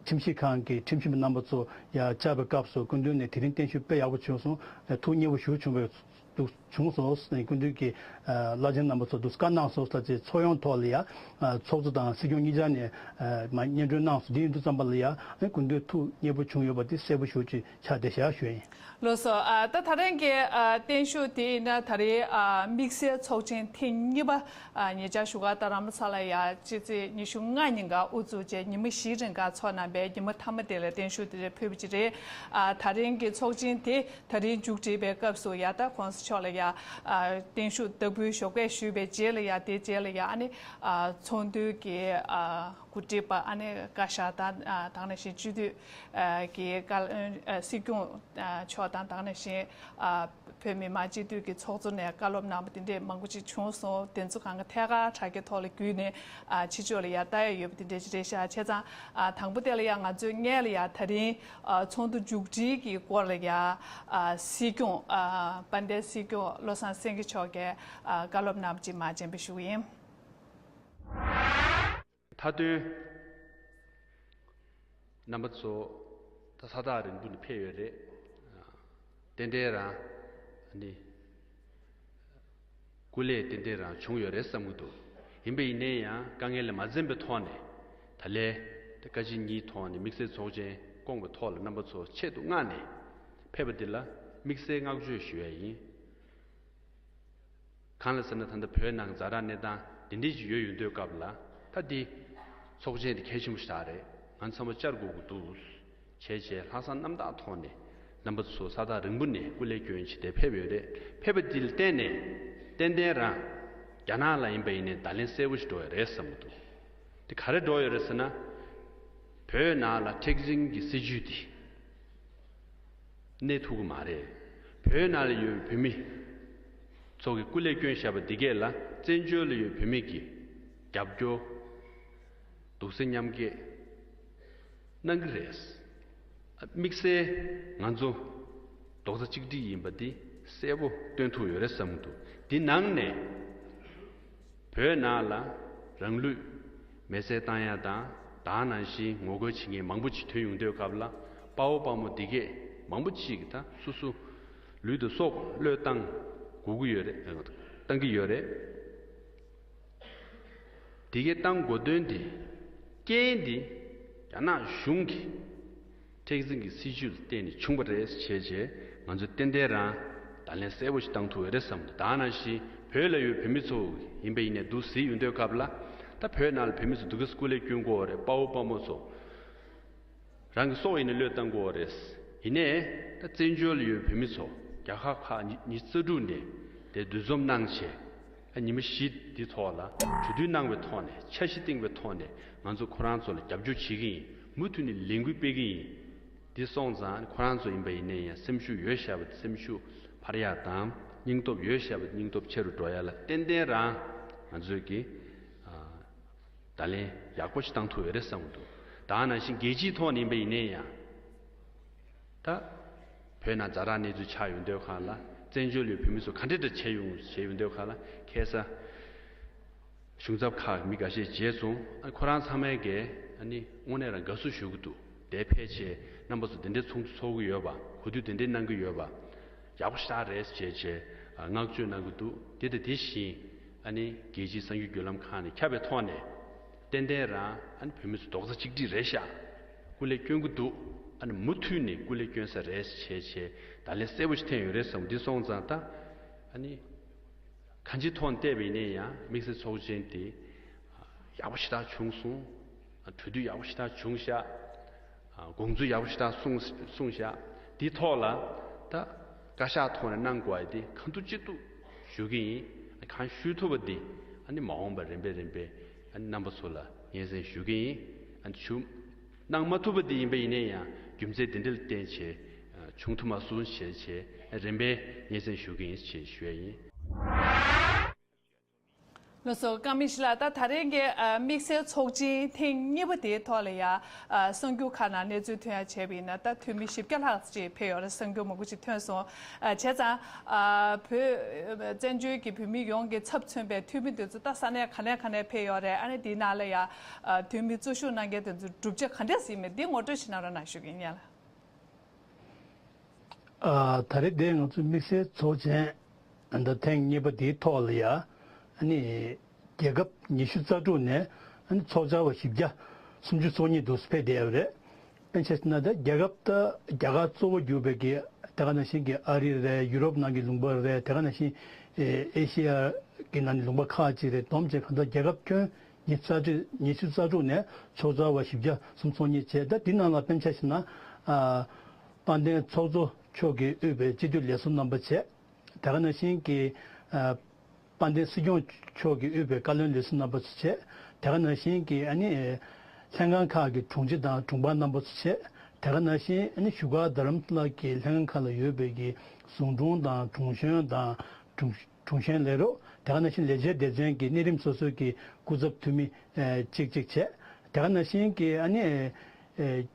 ཁྲིམས་ཞིབ་ཁང་གི་ཁྲིམས་ཞིབ་པ་རྣམ་པ་ཚོ་ཡར་བཅར་བའི་སྐབས་སུ་སྐུ་མདུན་ནས་དེ་རིང་བརྟན་བཞུགས་དཔེ་ཡག་པོ་བྱུང་སོང་། ཐུགས་མཉེས་པོ་ཞེ་པོ་བྱུང་བའི་འདུག་བྱུང་སོང་། སྐུ་མདུན་གྱིས་ཨ་བླ་ཆེན་རྣམ་པ་ཚོ་འདུག་བཀའ་གནང་སོང་ཟེར་བྱས་ཚོགས་ཡོངས་ཐོག་ལ་ཡ་ཨ་ཚོགས་གཙོ་དང་སྲིད་སྐྱོང་གཉིས་ཆ་ནས་ཨ་མ་སྙན་སྒྲོན་གནང་སོང་། འདི་ཡིན་དུས་ཙམ་པ་ལ་ཡ་ཨ་སྐུ་མདུན་ཐུགས་མཉེས་པོ་བྱུང་ཡོད་པ་འདི་གསལ་པོ་ཞེ་པོ་ཅིག་ཆགས་བསྡད་བཞག་ཞུ་ཡིན། ལགས་སོ། ཨ་ད་ད་རིང་གི་ཨ་བརྟན་བཞུགས་དེ་ཡིན་ན་ད་རེས་ཨ་དམིགས་བསལ་ཚོགས་ཆེན་ཐེངས་གཉིས་པ་ཨ་ཉེ་ཆར་བཞུགས་སྒར་རྡ་རམ་ས་ལ་ཡ་ཕྱི་ཚེས་ཉི་ཤུ་ལྔ་ཉིན་ཀ་དབུ་བཙུགས་བྱས་ཉི་མ་བཞིའི་རིང་ག་ཚོགས་གནང་བའི་ཉི་མ་མཐའ་མ་དེ་ལ་བརྟན་བཞུགས་དེ་རེད་ཕུལ་བ་ཅིག་རེད། ཨ་ད་རིང་གི་ཚོགས་ཆེན་དེ་ད་རིང་མཇུག་སྒྲིལ་བའི་སྐབས་སུ་ཡ་ད་༸གོང་ས་མཆོག་ལ་ཡ་ཨ་བརྟན་བཞུགས་བདག་པོའི་ཞོགས་ཀས་ཞུས་པའི་རྗེས་ལ་ཡ་དེའི་རྗེས་ལ་ཡ་ཨ་ནི་ཨ་ཚོགས་འདུའི་གི་ཨ་འགོ་ཁྲིད་པ་ཨ་ནི་བཀའ་ཤག་དང་ཨ་དེ་ནང་བཞིན་སྤྱི་འཐུས་ཨ་གི་བཀའ་ཨ་སྲིད་སྐྱོང་ཨ་མཆོག་དང་། དེ་ནང་བཞིན་ཨ་བོད་མི་མང་སྤྱི་འཐུས་ཀྱི་ཚོགས་གཙོ་ནས་བཀའ་སློབ་གནང་བ་དེ་འདྲས་མང་པོ་ཅིག་བྱུང་སོང་། དེ་ཚོ་གང་ག་ཐད་ཀར་དྲ་རྒྱའི་ཐོག་ལ་བརྒྱུད་ནས་ཨ་ཕྱི་ཕྱོགས་ལ་ཡ་ལྟ་ཡ་ཡོད་པ་དེ་འདྲས་ཅིག་རེད་ཤག་བྱས་ཙང་ཨ་དང་པོ་དེ་ལ་ཡ་ང་ཚོའི་སྔོན་ལ་ཡ་ད་རིང་ཨ་ཚོགས་འདུ་མཇུག་སྒྲིལ་གྱི་སྐོར་ལ་ཡ་ཨ་སྲིད་སྐྱོང་ཨ་དཔལ་ལྡན་སྲིད་སྐྱོང་བློ་བཟང་སེང་གེ་མཆོག་གིས་ཨ་བཀའ་སློབ་གནང་བ་ཅིག་མར་སྤྱན་འབུལ་ཞུ་གི་ཡིན། མཐའ་དོན་རྣམ་པ་ཚོ་ད་ས་ཐག་རིང་པོ་ནས་ཕེབས་ཡོད་རེད། ཏན་ཏན་རང་ནི་སྐུ་ལས་ཏན་ཏན་རང་བྱུང་ཡོད་རེད་བསམ་གྱི་འདུག་ཡིན་པ་ཡིན་ནའི་ཡང་དཀའ་ངལ་ལ་མ་འཛེམས་པའི་ཐོག་ནས་ད་ལན་དེ་བཀའ་སྤྱི་གཉིས་ཐོག་ནས་དམིགས་བསལ་ཚོགས་ཆེན་བསྐོང་བའི་ཐོག་ལ་རྣམ་པ་ཚོ་ཆེད་དུ་མངགས་ནས་ཕེབས་པ་འདི་ལ་དམིགས་བསལ་བསྔགས་བརྗོད་ཞུ་ཡ་ཡིན། གང་ལ་ཟེར་ན་ད་ལྟ་བོད་ནང་ཛ་དྲག་གནས་སྟངས་འདི་འདྲ་ཞིག་ཡོད་ཡོང་དུས་སྐབས་ལ་ད་འདི་ཚོགས་ཆེན་འདི་གལ་ཆེན་པོ་ཞིག་རེད། ང་ཚང་མ་བཅར་དགོས་ཀྱི་འདུག་བྱས་བྱས་ལྷག་བསམ་རྣམ་དག་ཐོག་ནས་རྣམ་པ་ཚོ་ས་ཐག་རིང་པོ་ནས་སྐུ་ལས་བསྐྱོན་བྱས་ཏེ་ཕེབས་ཡོད་རེད། ཕེབས་པ་འདི་ལ་བརྟེན་ནས་ཏན་ཏན་རང་རྒྱ་ནག་ལ་ཡིན་པ་ཡིན་ནའི་བརྡ་ལན་གསལ་པོ་ཞིག་འགྲོ་ཡོད་རེད་བསམ་གྱི་འདུག་འདི་ག་རེ་འགྲོ་ཡོད་རེད་ཟེར་ན། བོད་ནང་ལ་མཁྲེགས་འཛིན་གྱི་སྲིད་བྱུས་འདི་གནས་ཐུབ་ཀྱི་མ་རེད། བོད་ནང་ལ་ཡོད་བོད་མི་ཚོ་གིས་སྐུ་ལས་བསྐྱོན་བཞག་པ་འདི་གས་ལ་བཙན་བྱོལ་ལ་ཡོད་བོད་མི་གིས་རྒྱབ་སྐྱོར་འདུག་སེ་མཉམ་སྐྱེད་གནང་གི་རེད། དམིགས་བསལ་ང་ཚོ་རྡོག་རྩ་གཅིག་སྒྲིལ་ཡིན་པ་འདི་གསལ་པོ་སྟོན་ཐུབ་ཡོད་རེད་བསམ་གྱི་འདུག་འདི་ནང་ནས་བོད་ནང་ལ་རང་ལུས་མེར་སྲེག་བཏང་ཡ་དང་དེ་ནང་བཞིན་ངོ་རྒོལ་བྱེད་མཁན་མང་པོ་ཅིག་ཐོན་ཡོང་དུས་སྐབས་ལ་དཔའ་བོ་དཔའ་མོ་འདི་གས་མང་པོ་ཅིག་གིས་ད་སོ་སོ་ ལུས་དང་སྲོག་བློས་བཏང་དགོས་ཀྱི་ཡོད་རེད། བཏང་གི་ཡོད་རེད། དེ་གའི་བཏང་དགོས་དོན་དེ་རྐྱེན་དེ་རྒྱ་ནག་གཞུང་གི་མཁྲེགས་འཛིན་གྱི་སྲིད་བྱུས་ལ་བརྟེན་ནས་བྱུང་བ་རེད་ཅེས་བྱས་ང་ཚོས་ཏན་ཏན་རང་བརྡ་ལན་གསལ་པོ་ཞིག་བཏང་ཐུབ་ཡོད་རེད་བསམ་འདུག་ད་ནང་བཞིན་བོད་ལ་ཡོད་བོད་མི་ཚོ་ཡིན་པ་ཡིན་ནའི་འདུག་ཟེར་ཡོང་དུས་སྐབས་ལ། ད་བོད་ནང་ལ་བོད་མི་ཚོ་འདུག་གི་སྐུ་ལས་སྐྱོན་དགོས་པ་རེད། དཔའ་བོ་དཔའ་མོ་ཚོ། རང་གི་སྲོག་ཡིན་ན་བློས་བཏང་དགོས་པ་རེད། ཡིན་ནའི་ད་བཙན་བྱོལ་ལ་ཡོད་བོད་མི་ཚོ་རྒྱ་གར་ཁག་ཉི་ཉི་ཤུ་རྩ་དྲུག་ནས་དེ་འདུ་འཛོམས་གནང་བྱས། ཨ་ཉི་མ་བཞི་འདི་ཐོག་ལ་གྲོས་བསྡུར་གནང་བའི་ཐོག་ནས་འཆར་གཞི་བཏིང་བའི་ཐོག་ནས་ང་ཚོ་ཁོ་རང་ཚོ་ལ་རྒྱབ་སྐྱོར་བྱེད་ཀྱི་ཡིན། མུ་མཐུད་ནས་ལས་འགུལ་སྤེལ་གྱི་ཡིན། འདི་སོང་ཙང་ཁོ་རང་ཚོ་ཡིན་པ་ཡིན་ནའི་ཡང་སེམས་ཤུགས་ཡོད་བཞག་པ་སེམས་ཤུགས་འཕར་ཡག་དང་སྙིང་སྟོབས་ཡོད་བཞག་པ་སྙིང་སྟོབས་ཆེ་རུ་འགྲོ་ཡག་ལ་ཏན་ཏན་རང་ང་ཚོས་ཀྱི་ཨ། བརྡ་ལན་ཡག་པོ་ཞིག་བཏང་ཐུབ་ཡོད་རེད་བསམ་གྱི་འདུག་ད་ནང་བཞིན་རྒྱལ་སྤྱིའི་ཐོག་ནས་ཡིན་པ་ཡིན་ནའི་ཡང་། ད་བོད་ནང་ཛ་དྲག་གནས་ཚུལ་ཆགས་ཡོང་དུས་སྒང་ལ་བཙན་བྱོལ་ལ་ཡོད་བོད་མི་ཚོ་ག་འདྲ་འདྲ་བྱས་ཡོང་བྱས་ཡོང་དུས་སྒང་ལ་ཁ་སང་གཞུང་ཚབ་ཁག་མི་འགའ་ཤས་མཇལ་སོང་། ཨ་ཁོ་རང་ཚང་མས་ཀྱི་ཨ་ནི་དངོས་གནས་རང་དགའ་བསུ་ཞུ་གི་འདུག་དེ་ཕལ་ཆེར་རྣམ་པ་ཚོ་དེ་འདྲའི་ཚོགས་འདུ་ཚོགས་ཀྱི་ཡོད་པ། གོ་བསྡུར་དེ་འདྲའི་གནང་གི་ཡོད་པ། ཡག་པོ་ཞེ་དྲག་རེད་ཅེས་བྱས་བསྔགས་བརྗོད་གནང་གི་འདུག་དེ་དང་དེ་བཞིན་ཨ་ནི་རྒྱལ་སྤྱིའི་གསར་འགྱུར་བརྒྱུད་ལམ་ཁག་ནས་ཁྱབ་པའི་ཐོག་ནས་ཏན་ཏན་རང་ཨ་ནི་བོད་མི་ཚོ་རྡོག་རྩ་གཅིག་སྒྲིལ་རེད་ཤག་སྐུ་ལས་སྐྱོན་གྱི་འདུག་ཨ་ནི་མུ་མཐུད་ནས་སྐུ་ལས་སྐྱོན་ས་རེད་ཅེས་བྱས་བརྡ་ལན་གསལ་པོ་ཞིག་ཐོན་ཡོད་རེད་བསམ། འདི་སོང་ཙང་ད་ཨ་ནི་གང་ཅིའི་ཐོག་ནས་བལྟས་པ་ཡིན་ན་ཡང་དམིགས་བསལ་ཚོགས་ཆེན་དེ་ཡག་པོ་ཞེ་དྲག་བྱུང་སོང་། གྲོས་བསྡུར་ཡག་པོ་ཞེ་དྲག་བྱུང་ཤག་དགོངས་ཚུལ་ཡག་པོ་ཞེ་དྲག་གསུངས་གསུངས་ཤག་དེའི་ཐོག་ལ་ད་བཀའ་ཤག་ཐོག་ནས་གནང་དགོས་ཡ་དེ་གང་ཐུབ་ཅི་ཐུབ་ཞུ་གི་ཡིན། གང་ཞུ་ཐུབ་པ་དེ་ཨ་ནི་མ་འོངས་པ་རིམ་པས་རིམ་པས་ཨ་ནི་རྣམ་པ་ཚོ་ལ་སྙན་སེང་ཞུ་གི་ཡིན། ཨ་ནི་ཞུ་གནང་མ་ཐུབ་པ་དེ་ཡིན་པ་ཡིན་ན་ཡང་རྒྱུ་མཚན་དེ་འདྲ་ལ་བརྟེན་བྱས་བྱུང་ཐུབ་མ་སོང་བྱས་བྱས་རིམ་པས་སྙན་སེང་ཞུ་གི་ཡིན་ཞེས་ཞུ་ཡ་ཡིན། ལགས་སོ། ཀརྨ་ཡེ་ཤེས་ལགས། ད་ད་རེས་ཀྱི་ཨ་དམིགས་བསལ་ཚོགས་ཆེན་ཐེངས་གཉིས་པ་དེའི་ཐོག་ལ་ཡ་ཨ་གསར་འགྱུར་ཁག་ནང་གནས་ཚུལ་ཐོན་ཡ་བྱས་པ་ཡིན་ན་ད་འཐུས་མི་བཞི་བརྒྱ་ལྷག་ཅིག་ཕེབས་ཡོད་རེད། གསར་འགྱུར་མང་པོ་ཅིག་ཐོན་སོང་། ཨ་བྱས་ཙང་ཨ་བོད་བཙན་བྱོལ་གྱི་བོད་མི་ཡོངས་ཀྱི་ཚབ་མཚོན་པའི་འཐུས་མི་དེ་ཚོ་ད་ས་གནས་ག་ནས་ག་ནས་ཕེབས་ཡོད་རེད། ཨ་ནི་དེའི་ནང་ལ་ཡ་ཨ་འཐུས་མི་གཙོ་བཞུགས་གནང་མཁན་དེ་ཚོ་གྲུབ་ཆ་ག་འདྲས་ཡིན་མིན་འདི་ངོ་སྤྲོད་ཞིག་གནང་རོགས་གནང་ཞུ་གི་ཡིན། ཡ་ལགས། ཨ་ད་རེས་འདི་ང་ཚོའི་དམིགས་བསལ་ཚོགས་ཆེན་འདི་ཐེངས་གཉིས་པ་འདིའི་ཐོག་ལ་ཡ་ཨ་ནི་རྒྱལ་ཁབ་ཉི་ཤུ་རྩ་དྲུག་ནས་ཨ་ནི་ཚོགས་བཅར་བ་བཞི་བརྒྱ་སུམ་ཅུ་སོ་གཉིས་འདུག་ཕེབས་བསྡད་ཡོད་རེད། དཔེར་ན་ཆ་བཞག་ན་ད་རྒྱལ་ཁབ་ད་རྒྱ་གར་གཙོ་བོ་གྱུར་པའི་གི་དེ་ག་ནང་བཞིན་གྱི་ཨ་རི་རེད། ཡུ་རོབ་ནང་གི་ལུང་པ་རེད། དེ་ག་ནང་བཞིན་ཨེ་ཤེ་ཡ་གི་ནང་ནས་ལུང་པ་ཁག་ཅིག་རེད། བསྡོམས་བྱས་གང་ལྟར་རྒྱལ་ཁབ་ཁྱོན་ཉི་ཤུ་རྩ་དྲུག་ཉི་ཤུ་རྩ་དྲུག་ནས་ཚོགས་བཅར་བ་བཞི་བརྒྱ་སུམ་ཅུ་སོ་གཉིས་བྱས། ད་འདི་ནང་ལ་དཔེར་ན་ཆ་བཞག་ན་ཨ། དཔལ་ལྡན་ཚོགས་གཙོ་མཆོག་གིས་དབུས་པའི་སྤྱི་འཐུས་ལས་ཟུར་རྣམ་པ་བྱས། དེ་ག་ནང་བཞིན་གྱི་ཨ། དཔལ་ལྡན་སྲིད་སྐྱོང་མཆོག་གིས་དབུས་པའི་བཀའ་བློན་ལས་ཟུར་རྣམ་པ་ཚོ་བྱས། དེ་ག་ནང་བཞིན་གྱི་ཨ་ནི་ལྷན་ཁང་ཁག་གི་དྲུང་ཆེ་དང་དྲུང་འཕར་རྣམ་པ་ཚོ་བྱས། དེ་ག་ནང་བཞིན་ཨ་ནི་བཞུགས་སྒར་རྡ་རམ་ས་ལ་གི་ལྷན་ཁང་ཁག་ལ་ཡོད་པའི་གི་ཟུང་དྲུང་དང་དྲུང་གཞོན་དང་དྲུང་དྲུང་གཞོན་ལས་རོགས། དེ་ག་ནང་བཞིན་ལས་བྱེད་སྡེ་ཚན་གྱི་གནས་རིམ་སོ་སོའི་གི་སྐུ་ཚབ་འཐུས་མི་ཨེ་གཅིག་གཅིག་བྱས། དེ་ག་ནང་བཞིན་གྱི་ཨ་ནི་ཨེ་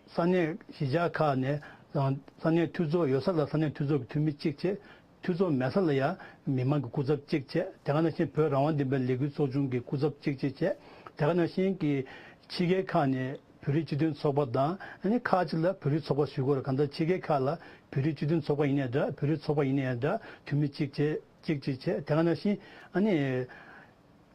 ས་གནས་གཞིས་ཆགས་ཁག་ནས་ས་གནས་འཐུས་ཚོགས་ཡོད་ས་ལ་ས་གནས་འཐུས་ཚོགས་ཀྱི་འཐུས་མི་གཅིག་བྱས། འཐུས་ཚོགས་མེད་ས་ལ་ཡང་མི་མང་གི་སྐུ་ཚབ་གཅིག་བྱས། དེ་ག་ནང་བཞིན་བོད་རང་དབང་བདེན་པའི་ལས་འགུལ་ཚོགས་ཆུང་གི་སྐུ་ཚབ་གཅིག་གཅིག་བྱས། དེ་ག་ནང་བཞིན་གྱི་ཕྱི་རྒྱལ་ཁག་ནས་བོད་རིགས་སྤྱི་མཐུན་ཚོགས་པ་དང་ཨ་ནི་ཁག་ཅིག་ལ་བོད་རིགས་ཚོགས་པ་ཞུ་དགོས་རེད། གང་ལྟར་ཕྱི་རྒྱལ་ཁག་ལ་བོད་རིགས་སྤྱི་མཐུན་ཚོགས་པ་ཡིན་ནའི་འདྲ། བོད་རིགས་ཚོགས་པ་ཡིན་ནའི་འདྲ། འཐུས་མི་གཅིག་བྱས་གཅིག་གཅིག་བྱས། དེ་ག་ནང་བཞིན་ཨ་ནི་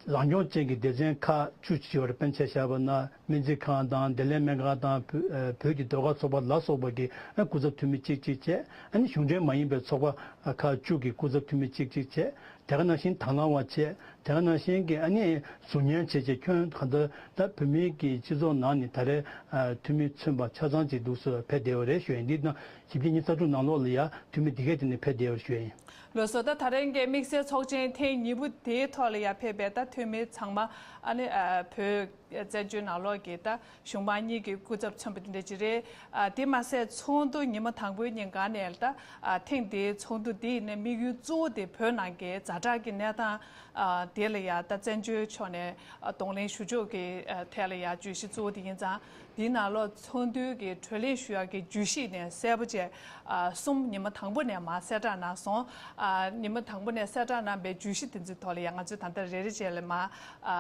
རང་སྐྱོང་ཅན་གྱི་སྡེ་ཚན་ཁག་བཅུ་ཅིག་ཡོད་རེད། དཔེར་ན་ཆ་བཞག་པ་ན་སྨན་རྩིས་ཁང་དང་བདེ་ལེགས་སྨན་ཁང་དང་བོད་ཨ་བོད་ཀྱི་ཟློས་གར་ཚོགས་པ་ལ་སོགས་པ་གི་ཨ་སྐུ་ཚབ་འཐུས་མི་གཅིག་གཅིག་བྱས། ཨ་ནི་གཞུང་འབྲེལ་མ་ཡིན་པའི་ཚོགས་པ་ཁག་བཅུ་གི་སྐུ་ཚབ་འཐུས་མི་གཅིག་གཅིག་བྱས། དེ་ག་ནང་བཞིན་དང་བླངས་པ་བྱས། དེ་ག་ནང་བཞིན་གྱི་ཨ་ནི་ཟུར་ཉན་བྱས་བྱས་ཁྱོན་གང་ལྟར་ད་བོད་མིའི་གི་སྤྱི་ཚོགས་ནང་ནས་ད་རེས་ཨ་འཐུས་མི་མཚོན་པ་ཆ་ཚང་ཅིག་འདུག་སེ་ཕེབས་བསྡད་ཡོད་རེད་ཞུ་ཡིན། འདི་ནང་བཞི་བརྒྱ་ཉི་ཤུ་རྩ་དྲུག་ནང་ལོགས་ལ་ཡ་འཐུས་མི་འདི་གས་དེ་ནས་ཕེབས་བསྡད་ཡོད་རེད་ཞུ་ཡིན། ལགས་སོ། ད་ད་རེས་ཀྱི་དམིགས་བསལ་ཚོགས་ཆེན་ཐེངས་གཉིས་པ་དེའི་ཐོག་ལ་ཡ་ཕེབས་པའི་ད་འཐུས་མི་ཚང་མ་ཨ་ནི་ཨ་བོད་བཙན་བྱོལ་ནང་ལོགས་ཀྱི་ད་གཞུང་མང་གཉིས་ཀྱི་སྐུ་ཚབ་མཚོན་པ་དེ་འདྲ་ཅིག་རེད། ཨ་དེ་མ་ཟད་ཚོགས་འདུ་ཉི་མ་དང་པོའི་ཉིན་གང་ནས་ད་ཨ་ཐེངས་འདིའི་ཚོགས་འདུ་འདི་ཡིན་ནའི་དམིགས་ཡུལ་གཙོ་བོ་དེ་བོད་ནང་གི་ཛ་དྲག་གི་གནས་སྟངས་ཨ་དེ་ལ་ཡ་ད་བཙན་བྱོལ་ཕྱོགས་ནས་ཨ་གདོང་ལེན་ཞུ་ཕྱོགས་ཀྱི་ཨ་ཐད་ལ་ཡ་བརྗོད་གཞི་གཙོ་བོ་དེ་ཡིན་ཙང་། དེའི་ནང་ལོགས་ཚོགས་འདུའི་གི་གྲོས་གླེང་ཞུ་ཡག་གི་བརྗོད་གཞི་ནས་གསལ་པོ་བྱས། ཨ་གསུམ་ཉི་མ་དང་པོ་ནས་མར་གསལ་བསྒྲགས་གནང་སོང་། ཨ་ཉི་མ་དང་པོ་ནས་གསལ་བསྒྲགས་གནང་པའི་བརྗོད་གཞི་དེ་ཚོའི་ཐོག་ལ་ཡང་ང་ཚོས་ད་ལྟ་རེ་རེ་བྱས་ལ་མར་ཨ་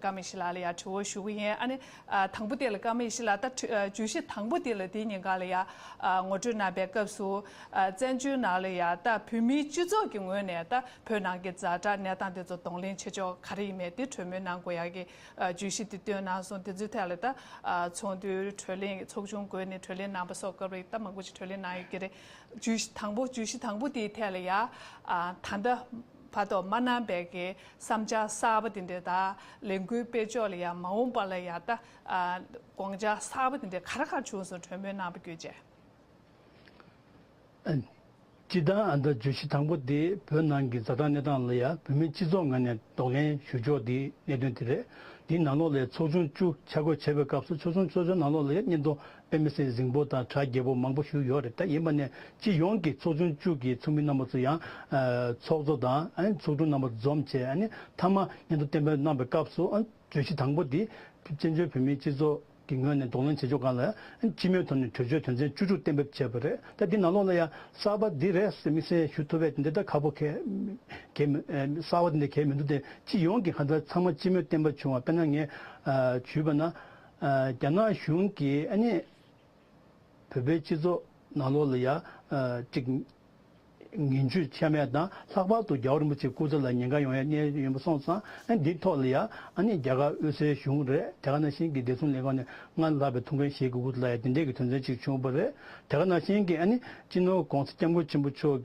ཀརྨ་ཡེ་ཤེས་ལགས་ལ་ཡང་དྲི་བ་ཞུ་གི་ཡིན། ཨ་ནི་ཨ་དང་པོ་དེ་ལ་ཀརྨ་ཡེ་ཤེས་ལགས། ད་དྲི་ཨ་བརྗོད་གཞི་དང་པོ་དེ་ལ་དེའི་ཉིན་གང་ལ་ཡང་ཨ་ངོ་སྤྲོད་གནང་པའི་སྐབས་སུ། ཨ་བཙན་བྱོལ་ནང་ལ་ཡང་ད་བོད་མིའི་སྤྱི་ཚོགས་ཀྱི་ངོས་ནས་ད་བོད་ནང་གི་ཛ་དྲག་གནས་སྟངས་དེ་ཚོ་གདོང་ལེན་བྱེད་ཕྱོགས་ག་རེ་ཡིན་མིན་དེ་གྲོས་མོལ་གནང་དགོས་ཡག་གི་ཨ་བརྗོད་གཞི་དེ་བཏོན་གནང་སོང་། དེ་ཚོའི་ཐད་ལ་ད་ཨ་ཚོགས་འདུའི་གྲོས་གླེང་ཚོགས་ཆུང་བགོས་ནས་གྲོས་གླེང་གནང་པ་སོགས་སྐབས་རེ་ད་མང་པོ་ཞིག་གྲོས་གླེང་གནང་ཡོད་ཀྱི་རེད། བརྗོད་གཞི་དང་པོ་བརྗོད་གཞི་དང་པོ་དེའི་ཐད་ལ་ཡ་ཨ་ད་ལྟ་བར་དུ་མ་གནང་པའི་གི་བསམ་འཆར་གསར་པ་དེ་འདྲ་དང་ལས་འགུལ་སྤེལ་ཕྱོགས་ལ་ཡ་མ་འོངས་པ་ལ་ཡ་ད་ཨ་དགོངས་འཆར་གསར་པ་དེ་འདྲ་ག་རེ་ག་རེ་བྱུང་སོང་། གྲོས་མོལ་གནང་པ་བརྒྱུད་བྱས། སྤྱིར་བཏང་ཨ་ད་བརྗོད་གཞི་དང་པོ་དེ་བོད་ནང་གི་ཛ་དྲག་གནས་སྟངས་ལ་ཡ་བོད་མིའི་སྤྱི་ཚོགས་ངོས་ནས་གདོང་ལེན་ཞུ་ཕྱོགས་དེ་གནད་དོན་དེ་རེད། དེའི་ནང་ལོགས་ལ་ཚོགས་ཆུང་བཅུ་ཆ་བགོས་བྱས་པའི་སྐབས་སུ་ཚོགས་ཆུང་ཚོགས་ཆུང་ནང་ལོགས་ལ་ཡ་སྙན་ཐོ་དཔེ་མི་སྲིད་རྫིང་པོ་དང་གྲ་རྒྱས་པོ་མང་པོ་ཞིག་ཡོད་རེད། ད་ཡིན་པ་ནས་སྤྱི་ཡོངས་ཀྱི་ཚོགས་ཆུང་བཅུ་གི་ཚོགས་མི་རྣམ་པ་ཚོ་ཡང་ཨ་ཚོགས་གཙོ་དང་ཨ་ནི་ཚོགས་དྲུང་རྣམ་པ་འཛོམས་བྱས། ཨ་ནི་མཐའ་མ་སྙན་ཐོ་གཏན་འབེབས་གནང་པའི་སྐབས་སུ་ཨ་བརྗོད་གཞི་དང་པོ་འདི་བཙན་བྱོལ་བོད་མིའི་སྤྱི་ཚོགས་ཀྱི་ངོས་ནས་གདོང་ལེན་བྱེད་ཕྱོགས་སྒང་ལ་སྤྱི་མོས་ཐོག་ནས་གྲོས་ཆོད་དོན་ཚན་བཅུ་དྲུག་གཏན་འབེབས་བྱས་པ་རེད། ད་འདི་ནང་ལོགས་ལ་ཡང་གསར་པ་འདི་རེད་ཟེར་དམིགས་བསལ་ཞུ་ཐུབ་པའི་འདི་ལྟ་ཁག་པོ་གལ་གལ་མི་གསར་པ་འདི་འདྲ་གལ་མི་འདུག་སྟེ། སྤྱི་ཡོངས་ཀྱི་གང་ལྟར་ཚང་མ་སྤྱི་མོས་གཏན་འབེབས་བྱུང་བ། དཔེར་ན་ངས་ཨ་ཞུས་པ་ན་ཨ་རྒྱ་ནག་གཞུང་གིས་ཨ་ནི་བོད་པའི་སྤྱི་ཚོགས་ནང་ལོགས་ལ་ཡ་ཨ་ཅིག་ངན་ཇུས་བྱས་མེད་དང་། ལྷག་པར་དུ་རྒྱལ་བ་རིན་པོ་ཆེའི་སྐུ་ཚེ་ལ་ཉེན་ཁ་ཡོང་ཡ་གནས་ཡོད་པ་སོང་ཙང་། ཨ་འདིའི་ཐོག་ལ་ཡ་ཨ་ནི་རྒྱ་གར་དབུས་སའི་གཞུང་རེད། དེ་ག་ནང་བཞིན་གྱི་བདེ་སྲུང་ལས་ཁང་ནས་སྔར་ལྷག་པའི་ཐུགས་འགན་བཞེས་དགོས་ཀྱི་ལ་ཡ་དེ་འདྲས་ཀྱི་དོན་ཚན་ཅིག་བྱུང་བ་རེད། དེ་ག་ནང་བཞིན་གྱི་ཨ་ནི་སྤྱི་ནོར་༧གོང་ས་༧སྐྱབས་མགོན་ཆེན་པོ་མཆོག་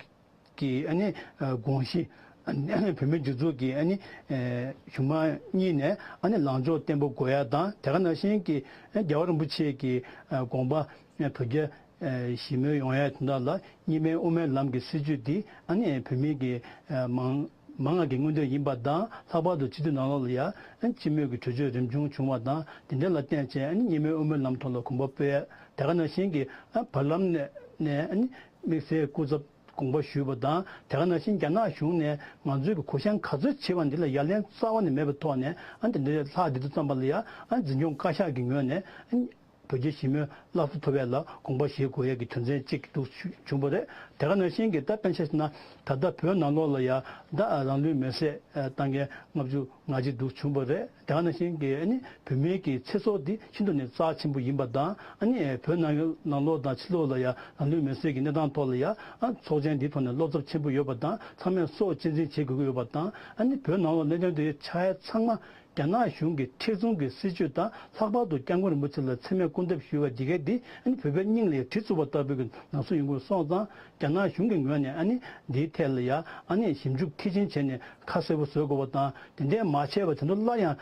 གི་ཨ་ནི་ཨ་དགོངས་གཞི་ཨ་ནི་བོད་མིའི་སྒྲིག་འཛུགས་ཀྱི་ཨ་ནི་ཨ་གཞུང་མང་གཉིས་ནས་ཨ་ནི་ལངས་ཕྱོགས་བརྟན་པོ་དགོས་ཡ་དང་། དེ་ག་ནང་བཞིན་གྱི་ཨ་རྒྱལ་བ་རིན་པོ་ཆེ་གི་ཨ་དགོངས་པ་ཨ་བོད་རྒྱ་ཨ་ཞི་མོལ་ཡོང་ཡ་དོན་དག་ལ་གཉིས་སྨན་དབུ་མའི་ལམ་གྱི་སྲིད་བྱུས་འདི་ཨ་ནི་བོད་མི་གི་ཨ་མང་མང་བ་གི་མངོན་འདོད་ཡིན་པ་དང་། ལྷག་པར་དུ་སྤྱི་འཐུས་ནང་ལོགས་ལ་ཡ་ཨ་སྤྱི་མོས་ཀྱི་གྲོས་ཆོད་རིམ་བྱུང་བྱུང་བ་དང་། དེ་འདྲ་ལ་བརྟེན་བྱས་ཨ་ནི་གཉིས་སྨན་དབུ་མའི་ལམ་ཐོག་ལ་གོམ་པ་སྤོས་ཡ། དེ་ག་ནང་བཞིན་གྱི་ཨ་བར་ལམ་ནས་ནས་ཨ་ནི་དམིགས་བསལ་སྐུ་ཚབ་དགོངས་པ་ཞུས་པ་དང་། དེ་ག་ནང་བཞིན་རྒྱ་ནག་གཞུང་ནས་ང་ཚོའི་གི་གུ་ཡངས་ག་ཚོད་བྱེད་པ་འདི་ལ་ཡ་ལན་རྩ་བ་ནས་མེད་པའི་ཐོག་ནས་ཨ་ནི་དེ་འདྲའི་ལྷག་བསྡད་དུས་ཙམ་པ་ལ་ཡ་ཨ་ནི་འཛིན་སྐྱོང་བཀའ་ཤག་གི་ངོས་ནས་ཨ་ནི་བོད་རྒྱ་ཞི་མོལ་སླར་གསོ་ཐུབ་ཡས་ལ་དགོངས་པ་བཞེས་དགོས་ཡས་ཀྱི་དོན་ཚན་གཅིག་འདུག་བྱུང་བ་རེད། དེ་ག་ནང་བཞིན་གྱི་ད་དཔེར་ན་ཆ་བཞག་ན་ད་ལྟ་བོད་ནང་ལོགས་ལ་ཡ་ད་རང་ལུས་མེར་སྲེག་བཏང་མཁན་ལྔ་བཅུ་ང་གཅིག་འདུག་བྱུང་བ་རེད། དེ་ག་ནང་བཞིན་གྱི་ཨ་ནི་བོད་མིའི་གི་ཚེ་སྲོག་འདི་ཤིན་ཏུ་ནས་རྩ་ཆེན་པོ་ཡིན་པ་དང་། ཨ་ནི་བོད་ནང་ནང་ལོགས་དང་ཕྱི་ལོགས་ལ་ཡ་རང་ལུས་མེར་སྲེག་གི་གནས་སྟངས་ཐོག་ལ་ཡ་ཨ་ཚོགས་ཆེན་འདིའི་ཐོག་ནས་བློ་འཚབ་ཆེན་པོ་ཡོད་པ་དང་། ཚང་མས་སྲོག་གཅེས་འཛིན་བྱེད་དགོས་ཀྱི་ཡོད་པ་དང་། ཨ་ནི་བོད་ནང་ལོགས་གནད་དོན་དེ་ཆགས་ཡ་ཚང་མ་རྒྱ་ནག་གཞུང་གི་མཁྲེགས་བཟུང་གི་སྲིད་བྱུས་དང་། ལྷག་པར་དུ་སྐྱབས་མགོན་རིན་པོ་ཆེ་ལ་མཚན་སྨད་སྐུར་འདེབས་ཞུ་བ་འདི་གས་འདི་ཨ་ནི་བོད་པའི་སྙིང་ལ་གྲི་བཙུགས་པ་ལྟ་བུའི་གི་ནང་སོ་ཡོང་གི་སོང་ཙང་། རྒྱ་ནག་གཞུང་གི་ངོས་ནས་ཨ་ནི་འདིའི་ཐད་ལ་ཡ་ཨ་ནི་ཞིབ་འཇུག་མཐིལ་ཕྱིན་བྱས་ནས་ཁ་གསལ་པོ་བཟོ་དགོས་པ་དང་། དེ་འདྲས་མ་བྱས་པ་དེ་ཚོ་སླར་ཡང་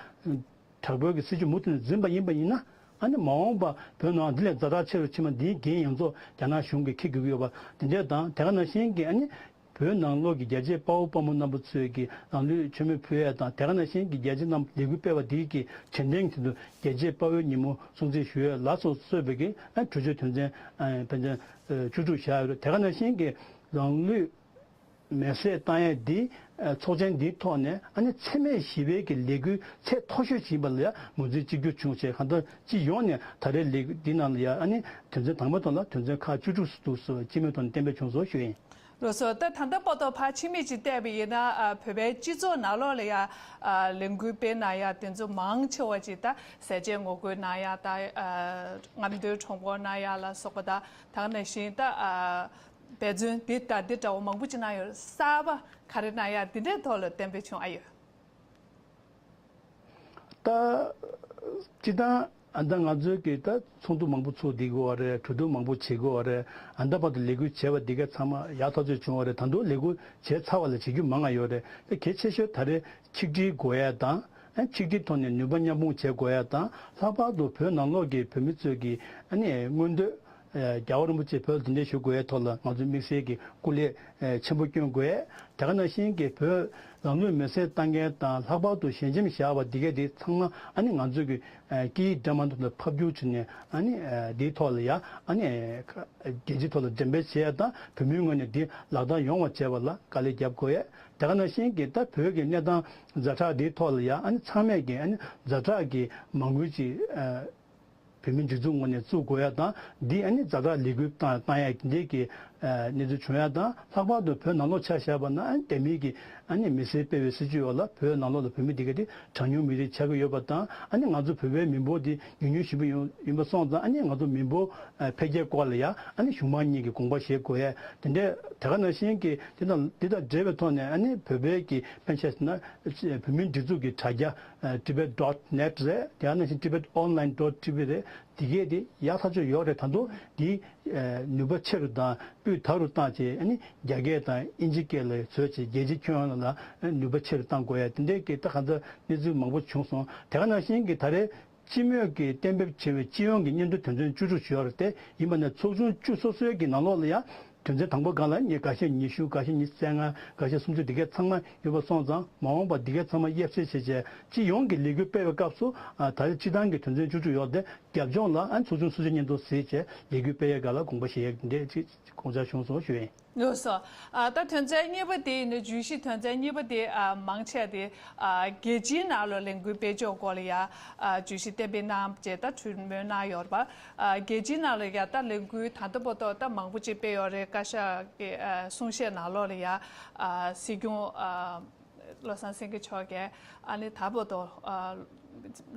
དྲག་པོའི་གི་སྲིད་བྱུས་མུ་མཐུད་ནས་འཛིན་པ་ཡིན་པ་ཡིན་ན། ཨ་ནི་མ་འོངས་པ་བོད་ནང་འདི་ལས་ཛ་དྲག་ཆེ་རུ་ཕྱིན་པ་འདིའི་འགན་ཡོངས་རྫོགས་རྒྱ་ནག་གཞུང་གིས་འཁྱེར་དགོས་ཀྱི་ཡོད་པ་དེ་འདྲས་དང་། དེ་ག་ནང་བཞིན་གྱི་ཨ་ནི་བོད་ནང་ལོགས་ཀྱི་རྒྱལ་གཅེས་དཔའ་བོ་དཔའ་མོ་རྣམ་པ་ཚོས་ཀྱི་རང་ལུས་མཆོད་མེ་ཕུལ་ཡས་དང་། དེ་ག་ནང་བཞིན་གྱི་རྒྱལ་གཅེས་རྣམས་ལས་འགུལ་སྤེལ་བ་དེའི་གི་དྲན་རྟེན་གྱི་དུ་རྒྱལ་གཅེས་དཔའ་བོའི་ཉིན་མོ་སྲུང་བརྩི་ཞུ་ཡས་ལ་སོགས་གཙོས་པའི་གི་ཨ་གྲོས་ཆོད་དོན་ཚན་ཨ་ཕན་ཚུན་བཅུ་དྲུག་བཞག་ཡོད་རེད། དེ་ག་ནང་བཞིན་གྱི་རང་ལུས་མེར་སྲེག་བཏང་ཡས་འདི་ཨ་ཚོགས་ཆེན་འདིའི་ཐོག་ནས་ཨ་ནི་འཚེ་མེད་ཞི་བའི་གི་ལས་འགུལ་ཚད་མཐོ་ཤོས་ཤིག་ཡིན་པ་ལ་ཡ་ངོས་འཛིན་གཅིག་གྱུར་བྱུང་བྱས། གང་ལྟར་སྤྱི་ཡོངས་ནས་ད་རེས་ལས་འགུལ་འདི་ནང་ལ་ཡ་ཨ་ནི་དོན་ཚན་དང་པོ་དང་ལ་དོན་ཚན་ཁག་བཅུ་དྲུག་སུ་འདུག་སོ་སྤྱི་མོས་ཐོག་ནས་གཏན་འབེབས་བྱུང་སོ་ཞུ་ཡིན། ལགས་སོ། ད་ད་ལྟ་བར་དུ་ཕར་ཕྱི་མིག་ཅིག་བལྟས་པ་ཡིན་ན། ཨ་བོད་པའི་སྤྱི་ཚོགས་ནང་ལོགས་ལ་ཡ་ཨ་ལས་འགུལ་སྤེལ་གནང་ཡ་དེ་ཚོ་མང་ཆེ་བ་ཅིག་ད་ཟས་བཅད་ངོ་རྒོལ་གནང་ཡ་ད་ཨ་རྔམ་སྟོན་ཁྲོམ་སྐོར་གནང་ཡ་ལ་སོགས་པ་དང་། ད་ག་ནང་བཞིན་ད་ཨ་འབད་བརྩོན་འདི་དང་འདི་འདྲ་བ་མང་པོ་ཅིག་གནང་ཡོད་རེད། གསར་པ་ག་རེ་གནང་ཡ་འདི་འདྲའི་ཐོག་ལ་གཏན་འབེབས་བྱུང་ཨ་ཡོད། ད་སྤྱིར་བཏང་ཨ་ད་ང་ཚོའི་གི་ད་ཚོགས་འདུ་མང་པོ་ཚོགས་བསྡད་ཀྱི་ཡོད་རེད། གྲོས་བསྡུར་མང་པོ་བྱེད་ཀྱི་ཡོད་རེད། ཨ་ད་བར་དུ་ལས་འགུལ་བྱས་པ་འདི་ག་ཚང་མ་ཡག་ཐག་ཆོད་བྱུང་བ་རེད། ད་དུང་ལས་འགུལ་བྱས་ཚར་བ་ལ་བྱེད་རྒྱུ་མང་ང་ཡོད་རེད། ད་གལ་ཆེ་ཤོས་ད་རེས་ཆིག་སྒྲིལ་དགོས་ཡ་དང་། ཨ་ཆིག་སྒྲིལ་ཐོག་ནས་ནུས་པ་མཉམ་སྤུངས་བྱེད་དགོས་ཡ་དང་། ལྷག་པར་དུ་བོད་ནང་ལོགས་ཀྱི་བོད་མི་ཚོས་ཀྱི་ཨ་ནི་མངོན་འདོད། རྒྱལ་བ་རིན་པོ་ཆེ་བོད་ལ་གདན་འདྲེན་ཞུ་དགོས་ཡའི་ཐོག་ལ་ང་ཚོས་དམིགས་བསལ་གྱི་སྐུ་ལས་ཆེན་པོ་བསྐྱོན་དགོས། དེ་ག་ནང་བཞིན་གྱི་བོད་རང་ལུས་མེར་སྲེག་བཏང་མཁན་དང་། ལྷག་པར་དུ་ཞལ་ཆེམས་བཞག་པ་འདི་གས་དེ་ཚང་མ་ཨ་ནི་ང་ཚོས་ཀྱི་སྐད་ཡིག་འདྲ་མིན་ཐོག་ལ་ཕབ་བསྒྱུར་བྱས་ནས། ཨ་ནི་འདིའི་ཐོག་ལ་ཡ་ཨ་ནི་རྒྱལ་སྤྱིའི་ཐོག་ལ་འགྲེམས་སྤེལ་བྱེད་ཡ་དང་། བོད་མིའི་ངོས་ནས་འདི་ལག་བསྟར་ཡོང་བ་བྱས་པ་ལ་དཀའ་ལས་རྒྱབ་དགོས་ཡ། དེ་ག་ནང་བཞིན་གྱི་ད་བོད་ཀྱི་གནས་སྟངས་ཛ་དྲག་འདིའི་ཐོག་ལ་ཡ་ཨ་ནི་ཚང་མས་ཀྱི་ཨ་ནི་ཛ་དྲག་གི་མ་དངུལ་ཅིག་བོད་མིའི་སྒྲིག་འཛུགས་ངོས་ནས་བཙུགས་དགོས་ཡ་དང་། འདི་ཨ་ནི་ཛ་དྲག་ལས་འགུལ་བཏང་བཏང་ཡ་འདི་གི་གནས་ཚུལ་བྱུང་ཡ་དང་། ལྷག་པར་དུ་བོད་ནང་ལོགས་ཆ་བཞག་པ་ན་ཨ་ནི་དེ་མིན་གྱི་ཨ་ནི་མི་སེར་སྤེལ་བའི་སྲིད་ཇུས་འོག་ལ་བོད་ནང་ལོགས་ལ་བོད་མི་འདི་ག་དེ་གྲངས་ཉུང་མི་རིགས་ཆགས་ཀྱི་ཡོད་པ་དང་། ཨ་ནི་ང་ཚོ་བོད་པའི་མི་འབོར་འདི་ཉུང་ཉུང་ཞིག་ཡིན་པ་སོང་ཙང་། ཨ་ནི་ང་ཚོ་མི་འབོར་འཕེལ་རྒྱས་སྐོར་ལ་ཡ་ཨ་ནི་གཞུང་མང་གཉིས་ཀྱིས་དགོངས་པ་བཞེས་དགོས་ཡ་དེ་འདྲ། དེ་ག་ནང་བཞིན་གྱི་དེ་དང་དེ་དང་འབྲེལ་བའི་ཐོག་ནས་ཨ་ནི་བོད་པའི་གི་དཔེར་ན་ཆ་བཞག་ན་བོད་མིའི་སྒྲིག་འཛུགས་ཀྱི་དྲ་རྒྱ། ཨ། tibet dot net རེད། དེ་ནང་བཞིན་tibet online dot tv རེད། དེ་གས་དེ་ཡག་ཐག་ཆོད་ཡོད་རེད། ད་དུང་དེ་ནུས་པ་ཆེ་རུ་དང་སྤུས་དག་རུ་བཏང་བྱས། ཨ་ནི་རྒྱ་སྐད་དང་དབྱིན་ཇི་སྐད་ལ་བཟོས་བྱས་རྒྱལ་སྤྱིའི་ཁྱོན་ཡོངས་ལ་ནུས་པ་ཆེ་རུ་བཏང་དགོས་ཡ་དེ་འདྲའི་གི་ད་ག་ཚོད་གནས་ཚུལ་མང་པོ་བྱུང་སོང་། དེ་ག་ནང་བཞིན་གྱི་ད་རེས་སྤྱི་མོས་ཀྱིས་གཏན་འབེབས་བྱས་པའི་སྤྱི་ཡོངས་ཀྱི་སྙན་ཐོ་དོན་ཚན་བཅུ་དྲུག་ཅིག་ཡོད་རེད་དེ། ཡིན་པ་ནས་ཚོགས་ཆུང་བཅུ་སོ་སོའི་གི་ནང་ལོགས་ལ་ཡང་དོན་ཚན་དང་པོ་སྒང་ལ་ཉི་འགའ་ཤས་ཉི་ཤུ། འགའ་ཤས་ཉི་ཤུ་རྩ་ལྔ། འགའ་ཤས་སུམ་ཅུ། འདི་གས་ཚང་མ་ཡོད་པ་སོང་ཙང་། མ་འོངས་པ་འདི་གས་ཚང་མ་དབྱེ་གསེས་བྱས་བྱས་སྤྱི་ཡོངས་ཀྱི་ལས་འགུལ་སྤེལ་བའི་སྐབས་སུ། ཨ། ད་རེས་སྤྱི་བཏང་གི་དོན་ཚན་བཅུ་དྲུག་ཡོད་དེ། རྒྱབ་ལྗོངས་ལ་ཨ་ཚོགས་ཆུང་སོ་སོའི་སྙན་ཐོ་གཟིགས་བྱས་ལས་འགུལ་སྤེལ་ཡས་སྒང་ལ་དགོངས་པ་བཞེས་ཡས་འདི་འདྲས་ཅིག་དགོངས་འཆར་བྱུང་སོང་ཞུ་ཡིན། ལགས་སོ། ཨ། ད་དོན་ཚན་གཉིས་པ་དེ་ནི། བརྗོད་གཞི་དོན་ཚན་གཉིས་པ་དེ། ཨ། མང་ཆེ་དེ། ཨ། རྒྱལ་སྤྱིའི་ནང་ལ་ལས་འགུལ་སྤེལ་ཕྱོགས་སྐོར་ལ་ཡ། ཨ། བརྗོད་གཞི་གཏན་འབེབས་གནང་བྱས་ད་གྲོས་མོལ་གནང་ཡོད་རེད་པ། ཨ། རྒྱལ་སྤྱིའི་ནང་ལ་ཡ་ད་ལས་འགུལ་ད་ལྟ་བར་དུ་ད་མང་པོ་ཅིག་སྤེལ་ཡོད་རེད། བཀའ་ཤག་གི། ཨ། གསུང་བཤད་ནང་ལོགས་ལ་ཡ། ཨ། སྲིད་སྐྱོང་། ཨ། བློ་བཟང་སེང་གེ་མཆོག་གིས་ཨ་ནི་ད་བར་དུ། ཨ།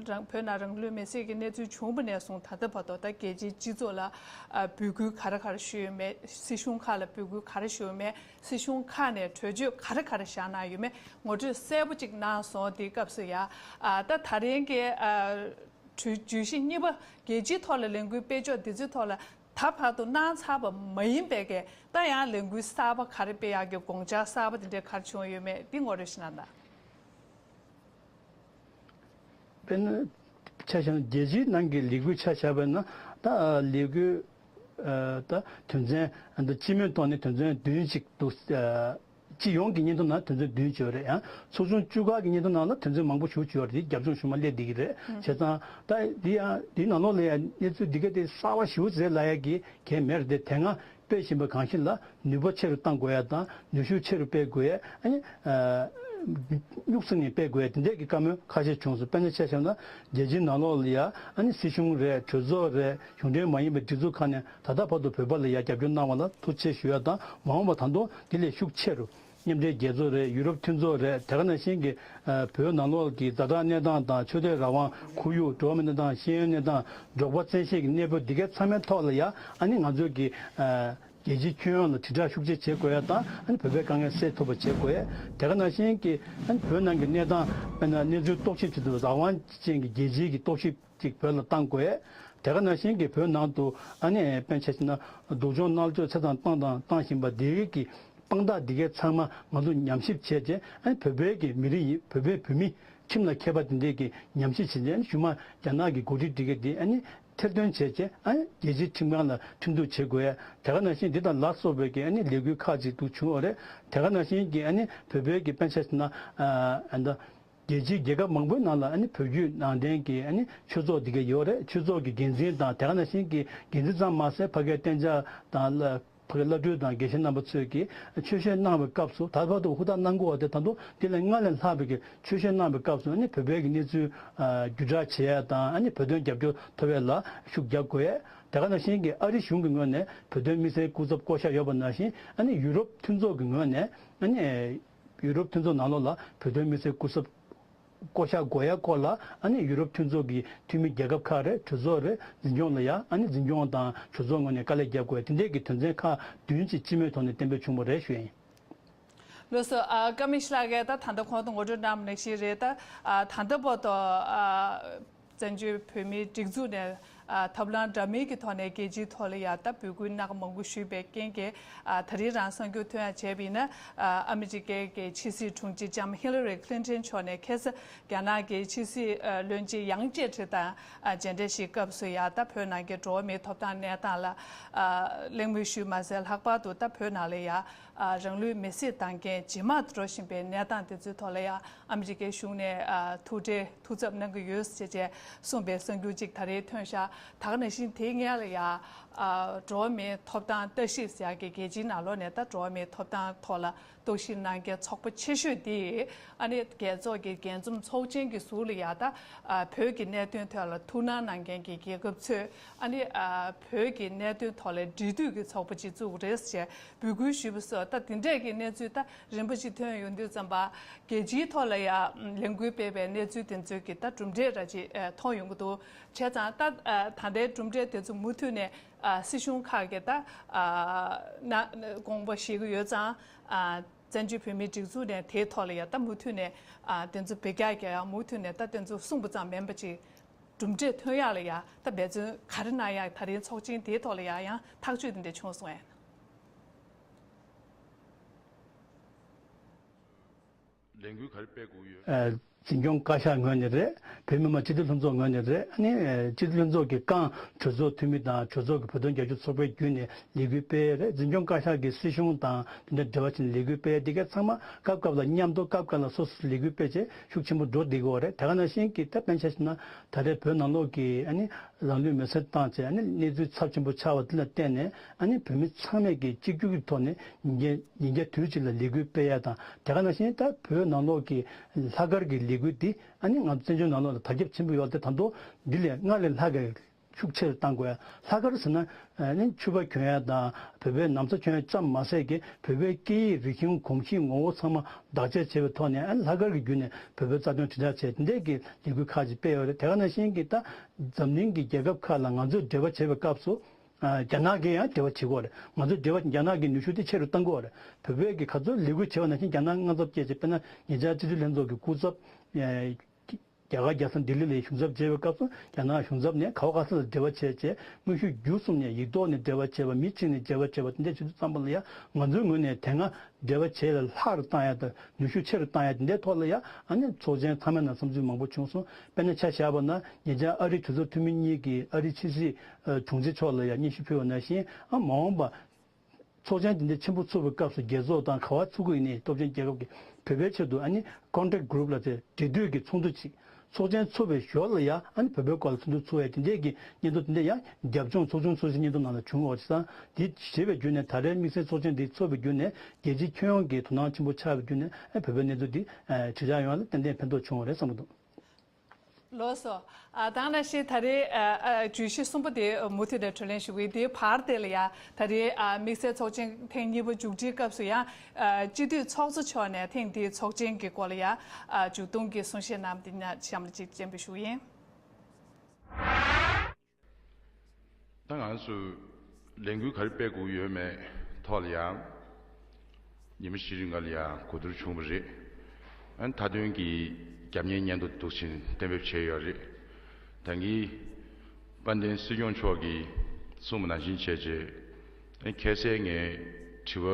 རང་བོད་ནང་རང་ལུས་མེར་སྲེག་གི་གནས་ཚུལ་བྱུང་བ་ནས་བཟུང་ད་ལྟ་བར་དུ་ད་རྒྱལ་སྤྱིའི་སྤྱི་ཚོགས་ལ། ཨ། འབོད་སྐུལ་ག་རེ་ག་རེ་ཞུས་ཡོད་མེད། སྲིད་གཞུང་ཁག་ལ་འབོད་སྐུལ་ག་རེ་ཞུས་ཡོད་མེད། སྲིད་གཞུང་ཁག་ནས་གྲོས་ཆོད་ག་རེ་ག་རེ་བཞག་གནང་ཡོད་མེད་ངོ་སྤྲོད་གསལ་པོ་ཅིག་གནང་སོང་། དེའི་སྐབས་སུ་ཡ། ཨ། ད་ད་རིང་གི། ཨ། གྲོས། བརྗོད་གཞི་གཉིས་པ། རྒྱལ་སྤྱིའི་ཐོག་ལ་ལས་འགུལ་སྤེལ་ཕྱོགས་འདི་ཚོའི་ཐོག་ལ་ད་བར་དུ་གནང་ཚར་བ་མ་ཡིན་པའི་གི་ད་ཡང་ལས་འགུལ་གསར་པ་ག་རེ་སྤེལ་ཡག་གི་དགོངས་འཆར་གསར་པ་དེ་འདྲ་ག་རེ་བྱུང་ཡོད་མེད་འདི་ངོ་སྤྲོད་ཞུ་གནང་དང་། དཔེར་ན་ཆ་བཞག་ན་རྒྱལ་སྤྱིའི་ནང་གི་ལས་འགུལ་ཆ་བཞག་པ་ན། ད་ལས་འགུལ། ཨ། ད་དོན་ཚན། ཨ། འདི་སྤྱི་མོས་ཐོག་ནས་དོན་ཚན་བདུན་ཅིག་འདུག། ཨ། སྤྱི་ཡོངས་ཀྱི་སྙན་ཐོ་ནང་དོན་ཚན་བདུན་ཅིག་ཡོད་རེད། ཡང་ཚོགས་ཆུང་བཅུ་ཁག་གི་སྙན་ཐོ་ནང་ལ་དོན་ཚན་མང་པོ་ཞེ་པོ་ཅིག་ཡོད་རེད། དེ་རྒྱབ་ལྗོངས་ཞུ་མ་སླེབས་བསྡད་ཀྱི་རེད། ཨང་། བྱས་ཙང་ད་འདི་ཡང་འདིའི་ནང་ལོགས་ལ་ཡང་གནས་ཚུལ་འདི་ག་དེ་གསར་པ་ཞེ་པོ་ཅིག་ལབ་ཡ་གི་གལ་མེད་རེད་དེ། དེ་སྔ་སྤེལ་བཞིན་པ་གང་ཞིག་ལ་ནུས་པ་ཆེ་རུ་གཏང་དགོས་ཡ་དང་། ནུས་ཤུགས་ཆེ་རུ་སྤེལ་དགོས་ཡ། ཨ་ནི། ཨ། སྨྱུག་སྲིང་ནས་སྤེལ་དགོས་ཡ་དེ་འདྲས་ཀྱི་བཀའ་མོལ་ཁ་ཤས་བྱུང་སོང་། དཔེར་ན་ཆ་བཞག་ན་རྒྱལ་སྤྱིའི་ནང་ལོགས་ལ་ཡ་ཨ་ནི་སྲིད་གཞུང་རེད། གྲོས་ཚོགས་རེད། གཞུང་འབྲེལ་མ་ཡིན་པའི་སྒྲིག་འཛུགས་ཁག་ནས་ད་ལྟ་བར་དུ་བོད་པ་ལ་ཡ་རྒྱབ་སྐྱོར་གནང་བ་ལ་ཐུགས་རྗེ་ཆེ་ཞུ་ཡ་དང་། མ་འོངས་པ་ད་དུང་དེ་ལས་ཤུགས་ཆེ་རུ། མཉམ་འབྲེལ་རྒྱལ་ཚོགས་རེད། ཡུ་རོབ་མཐུན་ཚོགས་རེད། དེ་ག་ནང་བཞིན་གྱི། ཨ། བོད་ནང་ལོགས་ཀྱི་ཛ་དྲག་གནས་སྟངས་དང་། ཆོས་དད་རང་དབང་། ཁོར་ཡུག་འགྲོ་བ་མིའི་གནས་སྟངས། ཤེས་ཡོན་གནས་སྟངས། འབྲོག་པ་བཙན་ཤེད་ཀྱི་གནས་བབ་འདི་གའི་ཚང་མའི་ཐོག་ལ་ཡ་ཨ་ནི་ང་ཚོས་ཀྱི། ཨ། རྒྱལ་སྤྱིའི་ཁྱོན་ཡོངས་ལ་དྲིལ་བསྒྲགས་ཤུགས་ཆེ་བྱེད་དགོས་ཡ་དང་། ཨ་ནི་བོད་པའི་དཀའ་ངལ་སེལ་ཐུབ་པ་བྱེད་དགོས་ཡ། དེ་ག་ནང་བཞིན་གྱི་ཨ་ནི་བོད་ནང་གི་གནས་སྟངས། དཔེར་ན་གནས་ཚུལ་རྟོག་ཞིབ་བྱེད་དུས་རང་དབང་ཅན་གྱི་རྒྱལ་སྤྱིའི་གི་རྟོག་ཞིབ་ཅིག་བོད་ལ་བཏང་དགོས་ཡ། དེ་ག་ནང་བཞིན་གྱི་བོད་ནང་དུ་ཨ་ནི་དཔེར་ན་ཆ་བཞག་ན་སྡུག་སྦྱོང་མནར་གཅོད་ཆ་ཚང་བཏང་དང་བཏང་བཞིན་པ་དེ་གི་དཔང་རྟགས་འདི་གའི་ཚང་མ་ང་ཚོ་ཉམས་ཞིབ་བྱས་རྗེས། ཨ་ནི་བོད་པའི་གི་མི་རིགས་ཡིན། བོད་པའི་བོད་མི་ཁྱིམ་ལ་མཁས་པ་དེ་འདྲས་ཀྱི་ཉམས་ཞིབ་བྱས་རྗེས། ཨ་ནི་གཞུག་མ་རྒྱ་ནག་གི་འགོ་ཁྲིད་འདི་གས་དེ་ཨ་ནི་ཐེར་འདོན་བྱས་རྗེས། ཨ་ནི་རྒྱལ་སྤྱིའི་ཁྲིམས་ཁང་ལ་མཐུན་འགྱུར་བྱེད་དགོས་ཡ། དེ་ག་ནང་བཞིན་འདི་དང་ལ་སོགས་པའི་གི་ཨ་ནི་ལས་འགུལ་ཁག་ཅིག་ཏུ་བྱུང་བ་རེད། དེ་ག་ནང་བཞིན་གྱི་ཨ་ནི་བོད་པའི་གི་དཔེར་ན་ཆ་བཞག་ན། ཨ། ཨ། ད་རྒྱལ་སྤྱིའི་རྒྱལ་ཁབ་མང་པོའི་ནང་ལ་ཨ་ནི་བོད་བརྒྱུད་ནང་བསྟན་གྱི་ཨ་ནི་ཆོས་ཚོགས་འདི་ག་ཡོད་རེད། ཆོས་ཚོགས་ཀྱི་འགན་འཛིན་དང་། དེ་ག་ནང་བཞིན་གྱི་འགན་འཛིན་ཙམ་མ་ཟད་ཕ་གིའི་གཏན་འཇགས་དང་ལ། ཕ་གི་བླ་སྤྲུལ་དང་དགེ་བཤེས་རྣམ་པ་ཚོས་ཀྱིས་ཆོས་བཤད་གནང་བའི་སྐབས་སུ། ད་བར་དུ་ཧུར་ཐག་གནང་དགོས་པ་དེ། ད་དུང་འདི་ལས་སྔར་ལས་ལྷག་པའི་གི་ཆོས་བཤད་གནང་བའི་སྐབས་སུ་ཨ་ནི་བོད་པའི་གི་གནས་ཚུལ། ཨ། བརྒྱུད་བསྒྲགས་བྱེད་ཡ་དང་། ཨ་ནི་བོད་དོན་རྒྱབ་སྐྱོར་ཐོབ་ཡ་ལ་ཤུགས་རྒྱག་དགོས་ཡ། དེ་ག་ནང་བཞིན་གྱི་ཨ་རི་གཞུང་གི་ངོས་ནས་བོད་དོན་དམིགས་བསལ་སྐུ་ཚབ་བསྐོ་གཞག་ཡོད་པ་ནང་བཞིན། ཨ་ནི་ཡུ་རོབ་མཐུན་ཚོགས་ཀྱི་ངོས་ནས་ཨ་ནི་ཡུ་རོབ་མཐུན་ཚོགས་ནང་ལོགས་ལ་བོད་དོན་དམིགས་བསལ་སྐུ་ཚབ་བསྐོ་གཞག་དགོས་ཡ་སྐོར་ལ་ཨ་ནི་ཡུ་རོབ་མཐུན་ཚོགས་ཀྱི་འཐུས་མི་རྒྱལ་ཁབ་ཁག་རེད། གྲོས་ཚོགས་རེད། འཛིན་སྐྱོང་ལ་ཡ་ཨ་ནི་འཛིན་སྐྱོང་དང་གྲོས་ཚོགས་ངོས་ནས་དཀའ་ལས་རྒྱབ་དགོས་ཡ་དེ་འདྲས་ཀྱི་དོན་ཚན་ཁག་བདུན་ཅིག་སྤྱི་མོས་ཐོག་ནས་གཏན་འབེབས་བྱུང་བ་རེད་ཞུ་ཡ་ཡིན། ལགས་སོ། ཨ། ཀརྨ་ཤཱི་ལགས་ཀྱིས་ད་ད་ལྟ་གོང་དུ་ངོ་སྤྲོད་གནང་བ་ནང་བཞིན་རེད། ད། ཨ། ད་ལྟ་བར་དུ། ཨ། བཙན་བྱོལ་བོད་མིའི་སྒྲིག་འཛུགས་ནས། ཨ། ཐབས་ལམ་འདྲ་མིན་གྱི་ཐོག་ནས་རྒྱལ་སྤྱིའི་ཐོག་ལ་ཡ་ད་འབོད་སྐུལ་སྣ་ཁ་མང་པོ་ཞུས་པའི་རྐྱེན་གྱིས། ཨ། ད་རེས་རང་གསར་འགྱུར་ཐོན་ཡ་བྱས་པ་ཡིན་ན། ཨ། ཨ་མི་རི་ཀའི་གི་ཕྱི་སྲིད་དྲུང་ཆེ་ལྕམ་ཧི་ལ་རི་ཁི་ལིན་ཏོན་མཆོག་ནས་ཁ་སང་རྒྱ་ནག་གི་ཕྱི་སྲིད། ཨ། བློན་ཆེན་ཡང་ཅེ་ཁྲི་དང་། ཨ། མཇལ་འཕྲད་ཞིག་སྐབས་སུ་ཡ་ད་བོད་ནང་གི་འགྲོ་བ་མིའི་ཐོབ་ཐང་གནས་སྟངས་ལ། ཨ། གླེང་མོལ་ཞུས་མ་ཟད། ལྷག་པར་དུ་ད་བོད་ནང་ལ་ཡ། ཨ། རང་ལུས་མེར་སྲེག་བཏང་མཁན་ཇེ་མང་དུ་འགྲོ་བཞིན་པའི་གནས་སྟངས་དེ་ཚོའི་ཐོག་ལ་ཡ་ཨ་མི་རི་ཀའི་གཞུང་ནས། ཨ། ཐུགས་ཁྲལ་ཐུགས་འཚབ་གནང་གི་ཡོད་ཅེས་བྱས་གསུངས་པའི་གསར་འགྱུར་ཅིག་ད་རེས་ཐོན་ཤག་ད་ག་ནང་བཞིན་དེའི་སྔོན་ལ་ཡ། ཨ། འགྲོ་བ་མིའི་ཐོབ་ཐང་ལྟ་ཞིབ་ཟེར་ཡག་གི་རྒྱལ་སྤྱིའི་ནང་ལོགས་ནས་ད་འགྲོ་བ་མིའི་ཐོབ་ཐང་ཐོག་ལ་རྟོག་ཞིབ་གནང་མཁན་ཚོགས་པ་ཆེ་ཤོས་དེ་ཨ་ནི་རྒྱལ་ཚོགས་ཀྱི་རྒྱས་འཛོམས་ཚོགས་ཆེན་གྱི་ཟུར་ལ་ཡ་ད་ཨ་བོད་ཀྱི་གནད་དོན་ཐོག་ལ་ཐུགས་སྣང་གནང་མཁན་གྱི་རྒྱལ་ཁབ་ཚོས་ཨ་ནི་ཨ་བོད་ཀྱི་གནད་དོན་ཐོག་ལ་འབྲེལ་མཐུད་ཀྱི་ཚོགས་པ་ཅིག་བཙུགས་རེད་ཅེས་འབོད་སྐུལ་ཞུས་པ་སོགས་ད་དེ་འདྲས་ཀྱི་གནས་ཚུལ་ད་རིམ་པ་ཅིག་ཐོན་ཡོང་དུས་ཙམ་པ་རྒྱལ་སྤྱིའི་ཐོག་ལ་ཡ་ལས་འགུལ་སྤེལ་བའི་གནས་ཚུལ་དེ་ཚོའི་གི་ད་གྲུབ་འབྲས་ར་ཅིག་མཐོང་ཡོང་གི་འདུག་བྱས་ཙང་ད་ད་ལྟའི་གྲུབ་འབྲས་དེ་ཚོ་མུ་མཐུད་ནས་ཨ་སྲིད་གཞུང་ཁག་གིས་ད་ཨ་ན་དགོངས་པ་བཞེས་ཀྱི་ཡོད་ཙང་ཨ་བཙན་བྱོལ་བོད་མིའི་སྒྲིག་འཛུགས་ནས་དེའི་ཐོག་ལ་ཡ་ད་མུ་མཐུད་ནས་ཨ་དེ་ཚོ་བེད་སྤྱོད་རྒྱག་ཡ་མུ་མཐུད་ནས་ད་དེ་ཚོ་གསུངས་པ་ཙམ་མིན་པ་ཅིག་གྲུབ་འབྲས་ཐོན་ཡག་ལ་ཡ་ད་འབད་བརྩོན་ག་རེ་གནང་ཡག་ད་རིང་ཚོགས་ཆེན་དེའི་ཐོག་ལ་ཡ་ཡང་ཐག་གཅོད་དེ་འདྲ་བྱུང་སོང་ངས། ལས་འགུལ་ག་རེ་སྤེལ་དགོས་ཡོད། ཨ། འཛིན་སྐྱོང་བཀའ་ཤག་ངོས་ནས་རེད། བོད་མི་མང་སྤྱི་འཐུས་ལྷན་ཚོགས་ངོས་ནས་རེད། ཨ་ནི་ཨ་སྤྱི་འཐུས་ལྷན་ཚོགས་ཀྱི་རྐང་གྲོས་ཚོགས་འཐུས་མི་དང་གྲོས་ཚོགས་ཀྱི་བོད་དོན་རྒྱབ་སྐྱོར་ཚོགས་པའི་བརྒྱུད་ནས་ལས་འགུལ་སྤེལ་ཡས་རེད། འཛིན་སྐྱོང་བཀའ་ཤག་གིས་སྲིད་གཞུང་དང་དེ་འདྲ་འབྲེལ་བ་བྱས་ནས་ལས་འགུལ་སྤེལ་ཡས་དེ་ག་ཚང་མ་སྐབས་སྐབས་ལ་མཉམ་དུ་སྐབས་སྐབས་ལ་སོ་སོས་ལས་འགུལ་སྤེལ་བྱས་ཤུགས་ཆེན་པོ་འགྲོ་བསྡད་ཀྱི་ཡོད་རེད། དེ་ག་ནང་བཞིན་གྱི་ད་དཔེར་ན་ཆ་བཞག་ན་ད་ལྟའི་བོད་ནང་ལོགས་ཀྱི་ཨ་ནི་རང་ལུས་མེར་སྲེག་བཏང་བྱས་ཨ་ནི་གནས་ཚུལ་ཚབས་ཆེན་པོ་ཆགས་པ་དེ་ལ་བརྟེན་ནས་ཨ་ནི་བོད་མི་ཚང་མས་ཀྱི་གཅིག་གྱུར་གྱི་ཐོག་ནས་ཉིན་རྒྱ་ཉིན་རྒྱ་དུས་གཅིག་ལ་ལས་འགུལ་སྤེལ་ཡ་དང་དེ་ག་ནང་བཞིན་ད་བོད་ནང་ལོགས་ཀྱི་ལྷག་དཀར་གྱི་ལས་འགུལ་འདི་ཨ་ནི་ང་ཚོ་བཙན་བྱོལ་ནང་ལོགས་ལ་དར་ཁྱབ་ཆེན་པོ་ཡོད་དེ་ད་དུང་འདི་ལས་སྔར་ལས་ལྷག་གི་ཤུགས་ཆེ་རུ་གཏང་དགོས་ཡ། ལྷག་དཀར་ཟེར་ན་ཨ་ནི་ཕྱུ་པ་གྱོན་ཡ་དང་བོད་པའི་ན་བཟའ་གྱོན་ཡ་ཙམ་མ་ཟད་ཀྱི་བོད་པའི་སྐད་ཡིག་རིག་གཞུང་གོམས་གཤིས་ངོ་བོ་ཚང་མ་བདག་གཅེས་བྱེད་པའི་ཐོག་ནས་ཨ་ནི་ལྷག་དཀར་གྱི་བརྒྱུད་ནས་བོད་པའི་རྩ་དོན་དྲིལ་བསྒྲགས་བྱས་དེ་འདྲས་ཀྱི་ལས་འགུལ་ཁག་ཅིག་སྤེལ་ཡོད་རེད། དེ་ག་ནང་བཞིན་གྱི་ད་འཛམ་གླིང་གི་རྒྱལ་ཁབ་ཁག་ལ་ང་ཚོས་འབྲེལ་བ་བྱེད་པའི་སྐབས་སུ། ཨ། རྒྱ་ནག་གིས་ཡང་འབྲེལ་བ་བྱེད་ཀྱི་ཡོད་རེད། ང་ཚོས་འབྲེལ་བ་རྒྱ་ནག་གི་ནུས་ཤུགས་དེ་ཆེ་རུ་གཏང་གི་ཡོད་རེད། བོད་པས་ཀྱི་ག་ཚོད་ལས་འགུལ་བྱེད་པ་ནང་བཞིན་རྒྱ་ནག་དངངས་འཚབ་སྐྱེས་བྱས། དཔེར་ན་ཉེ་ཆར་སྤྱི་འཐུས་ལྷན་ཚོགས་ཀྱི་སྐུ་ཚབ་ཨ་རྒྱ་གར་རྒྱལ་ས་ལྡི་ལི་ལ་ཞུགས་མཚམས་བཅད་པའི་སྐབས་སུ་རྒྱ་ནག་ཞུགས་མཚམས་ནས་ག་བ་ག་ས་ལ་འབྲེལ་བ་བྱས་བྱས་དངོས་ཤུགས་བརྒྱུད་གསུམ་ནས་ཡིག་ཐོག་ནས་འབྲེལ་བ་བྱས་པ་མི་གཅིག་ནས་འབྲེལ་བ་བྱས་པ་དེ་འདྲ་བྱེད་དུས་ཙམ་པ་ལ་ཡང་ང་ཚོའི་ངོས་ནས་དེ་སྔ་འབྲེལ་བ་བྱས་ལ་ལྷག་རུ་བཏང་ཡ་དང་ནུས་ཤུགས་ཆེ་རུ་བཏང་ཡ་དེ་འདྲའི་ཐོག་ལ་ཡང་ཨ་ནི་ཚོགས་ཆེན་ཚང་མའི་ནང་བསམ་ཚུལ་མང་པོ་བྱུང་སོང་། དཔེར་ན་ཆ་བཞག་པ་ན་ཉེ་ཆར་ཨ་རིའི་གྲོས་ཚོགས་འཐུས་མི་གཉིས་ཀྱིས་ཨ་རིའི་ཕྱི་སྲིད་ཨ་དྲུང་ཆེ་མཆོག་ལ་ཡང་སྙན་ཞུ་ཕུལ་བ་ནང་བཞིན་ཨ་མ་འོངས་པ་ཚོགས་ཆེན་དེ་འདྲ་ཆེན་པོ་ཚུགས་པའི་སྐབས་སུ་རྒྱལ་ཚོགས་དང་ག་བ་ཚུགས་ཀྱི་ཡིན་ནའི་སྟོབས་ཆེན་རྒྱལ་ཁབ་ཀྱི་བོད་པའི་ཆེད་དུ་ཨ་ནི་Contact Group ལ་དེ་འབྲེལ་མཐུད་ཀྱི་ཚོགས་འདུ་ཅིག་ཚོགས་ཆེན་ཚུགས་པའི་ཞོར་ལ་ཡང་ཨ་ནི་བོད་པའི་སྐོར་ལ་ཚོགས་འདུ་ཚུགས་ཡ་དེ་འདྲས་ཀྱི་སྙན་ཐོ་དེ་འདྲས་ཡང་རྒྱབ་ལྗོངས་ཚོགས་ཆུང་ཚོགས་གཞིས་སྙན་ཐོ་ནང་ལ་བྱུང་བ་ཅིག་དང་དེ་བྱས་པའི་བརྒྱུད་ནས་ད་རེས་དམིགས་བསལ་ཚོགས་ཆེན་འདི་ཚོགས་པའི་བརྒྱུད་ནས་རྒྱལ་སྤྱིའི་ཁྱོན་ཡོངས་ཀྱི་དོ་སྣང་ཆེན་པོ་ཆགས་པའི་བརྒྱུད་ནས་ཨ་བོད་པའི་གནས་ཚུལ་འདི་ཨ་དྲིལ་བསྒྲགས་ཡོང་བ་ལ་ཏན་ཏན་ཕན་ཐོགས་བྱུང་བ་རེད་བསམ་གྱི་འདུག་ལགས་སོ། ཨ་ད་ག་ནང་བཞིན་ད་རེས་ཨ་ཨ་བརྗོད་གཞི་གསུམ་པ་དེ་མུ་མཐུད་ནས་གྲོས་གླེང་ཞུ་གི་ཡིན། དེའི་བར་དེ་ལ་ཡང་ད་རེས་ཨ་དམིགས་བསལ་ཚོགས་ཆེན་ཐེངས་གཉིས་པ་མཇུག་སྒྲིལ་སྐབས་སུ་ཡང་ཨ་སྤྱི་འཐུས་ཚོགས་གཙོ་མཆོག་ནས་ཐེངས་འདིའི་ཚོགས་ཆེན་གྱི་སྐོར་ལ་ཡང་ཨ་མཇུག་སྡོམ་གྱི་གསུང་བཤད་གནང་བ་འདི་ཉག་གཤམ་ལ་ཅིག་སྤྱན་འབུལ་ཞུ་གི་ཡིན། ད་ང་ཚོས་ལས་འགུལ་ག་རེ་སྤེལ་དགོས་ཡོད་མེད་ཐོག་ལ་ཡང་ཉི་མ་བཞི་རིང་ག་ལ་ཡང་གོ་བསྡུར་བྱུང་བ་རེད། ཨ་ནི་མཐའ་དོན་གྱི་རྒྱབ་གཉེར་སྙན་ཐོ་འདུག་ཕྱིན་གཏན་འབེབས་བྱས་ཡོད་རེད། ད་གིན་དཔལ་ལྡན་སྲིད་སྐྱོང་མཆོག་གིས་གསུངས་པ་ནང་བཞིན་བྱས་རྗེས་ཨ་ནི་ཁ་སང་ངས་དྲི་བ་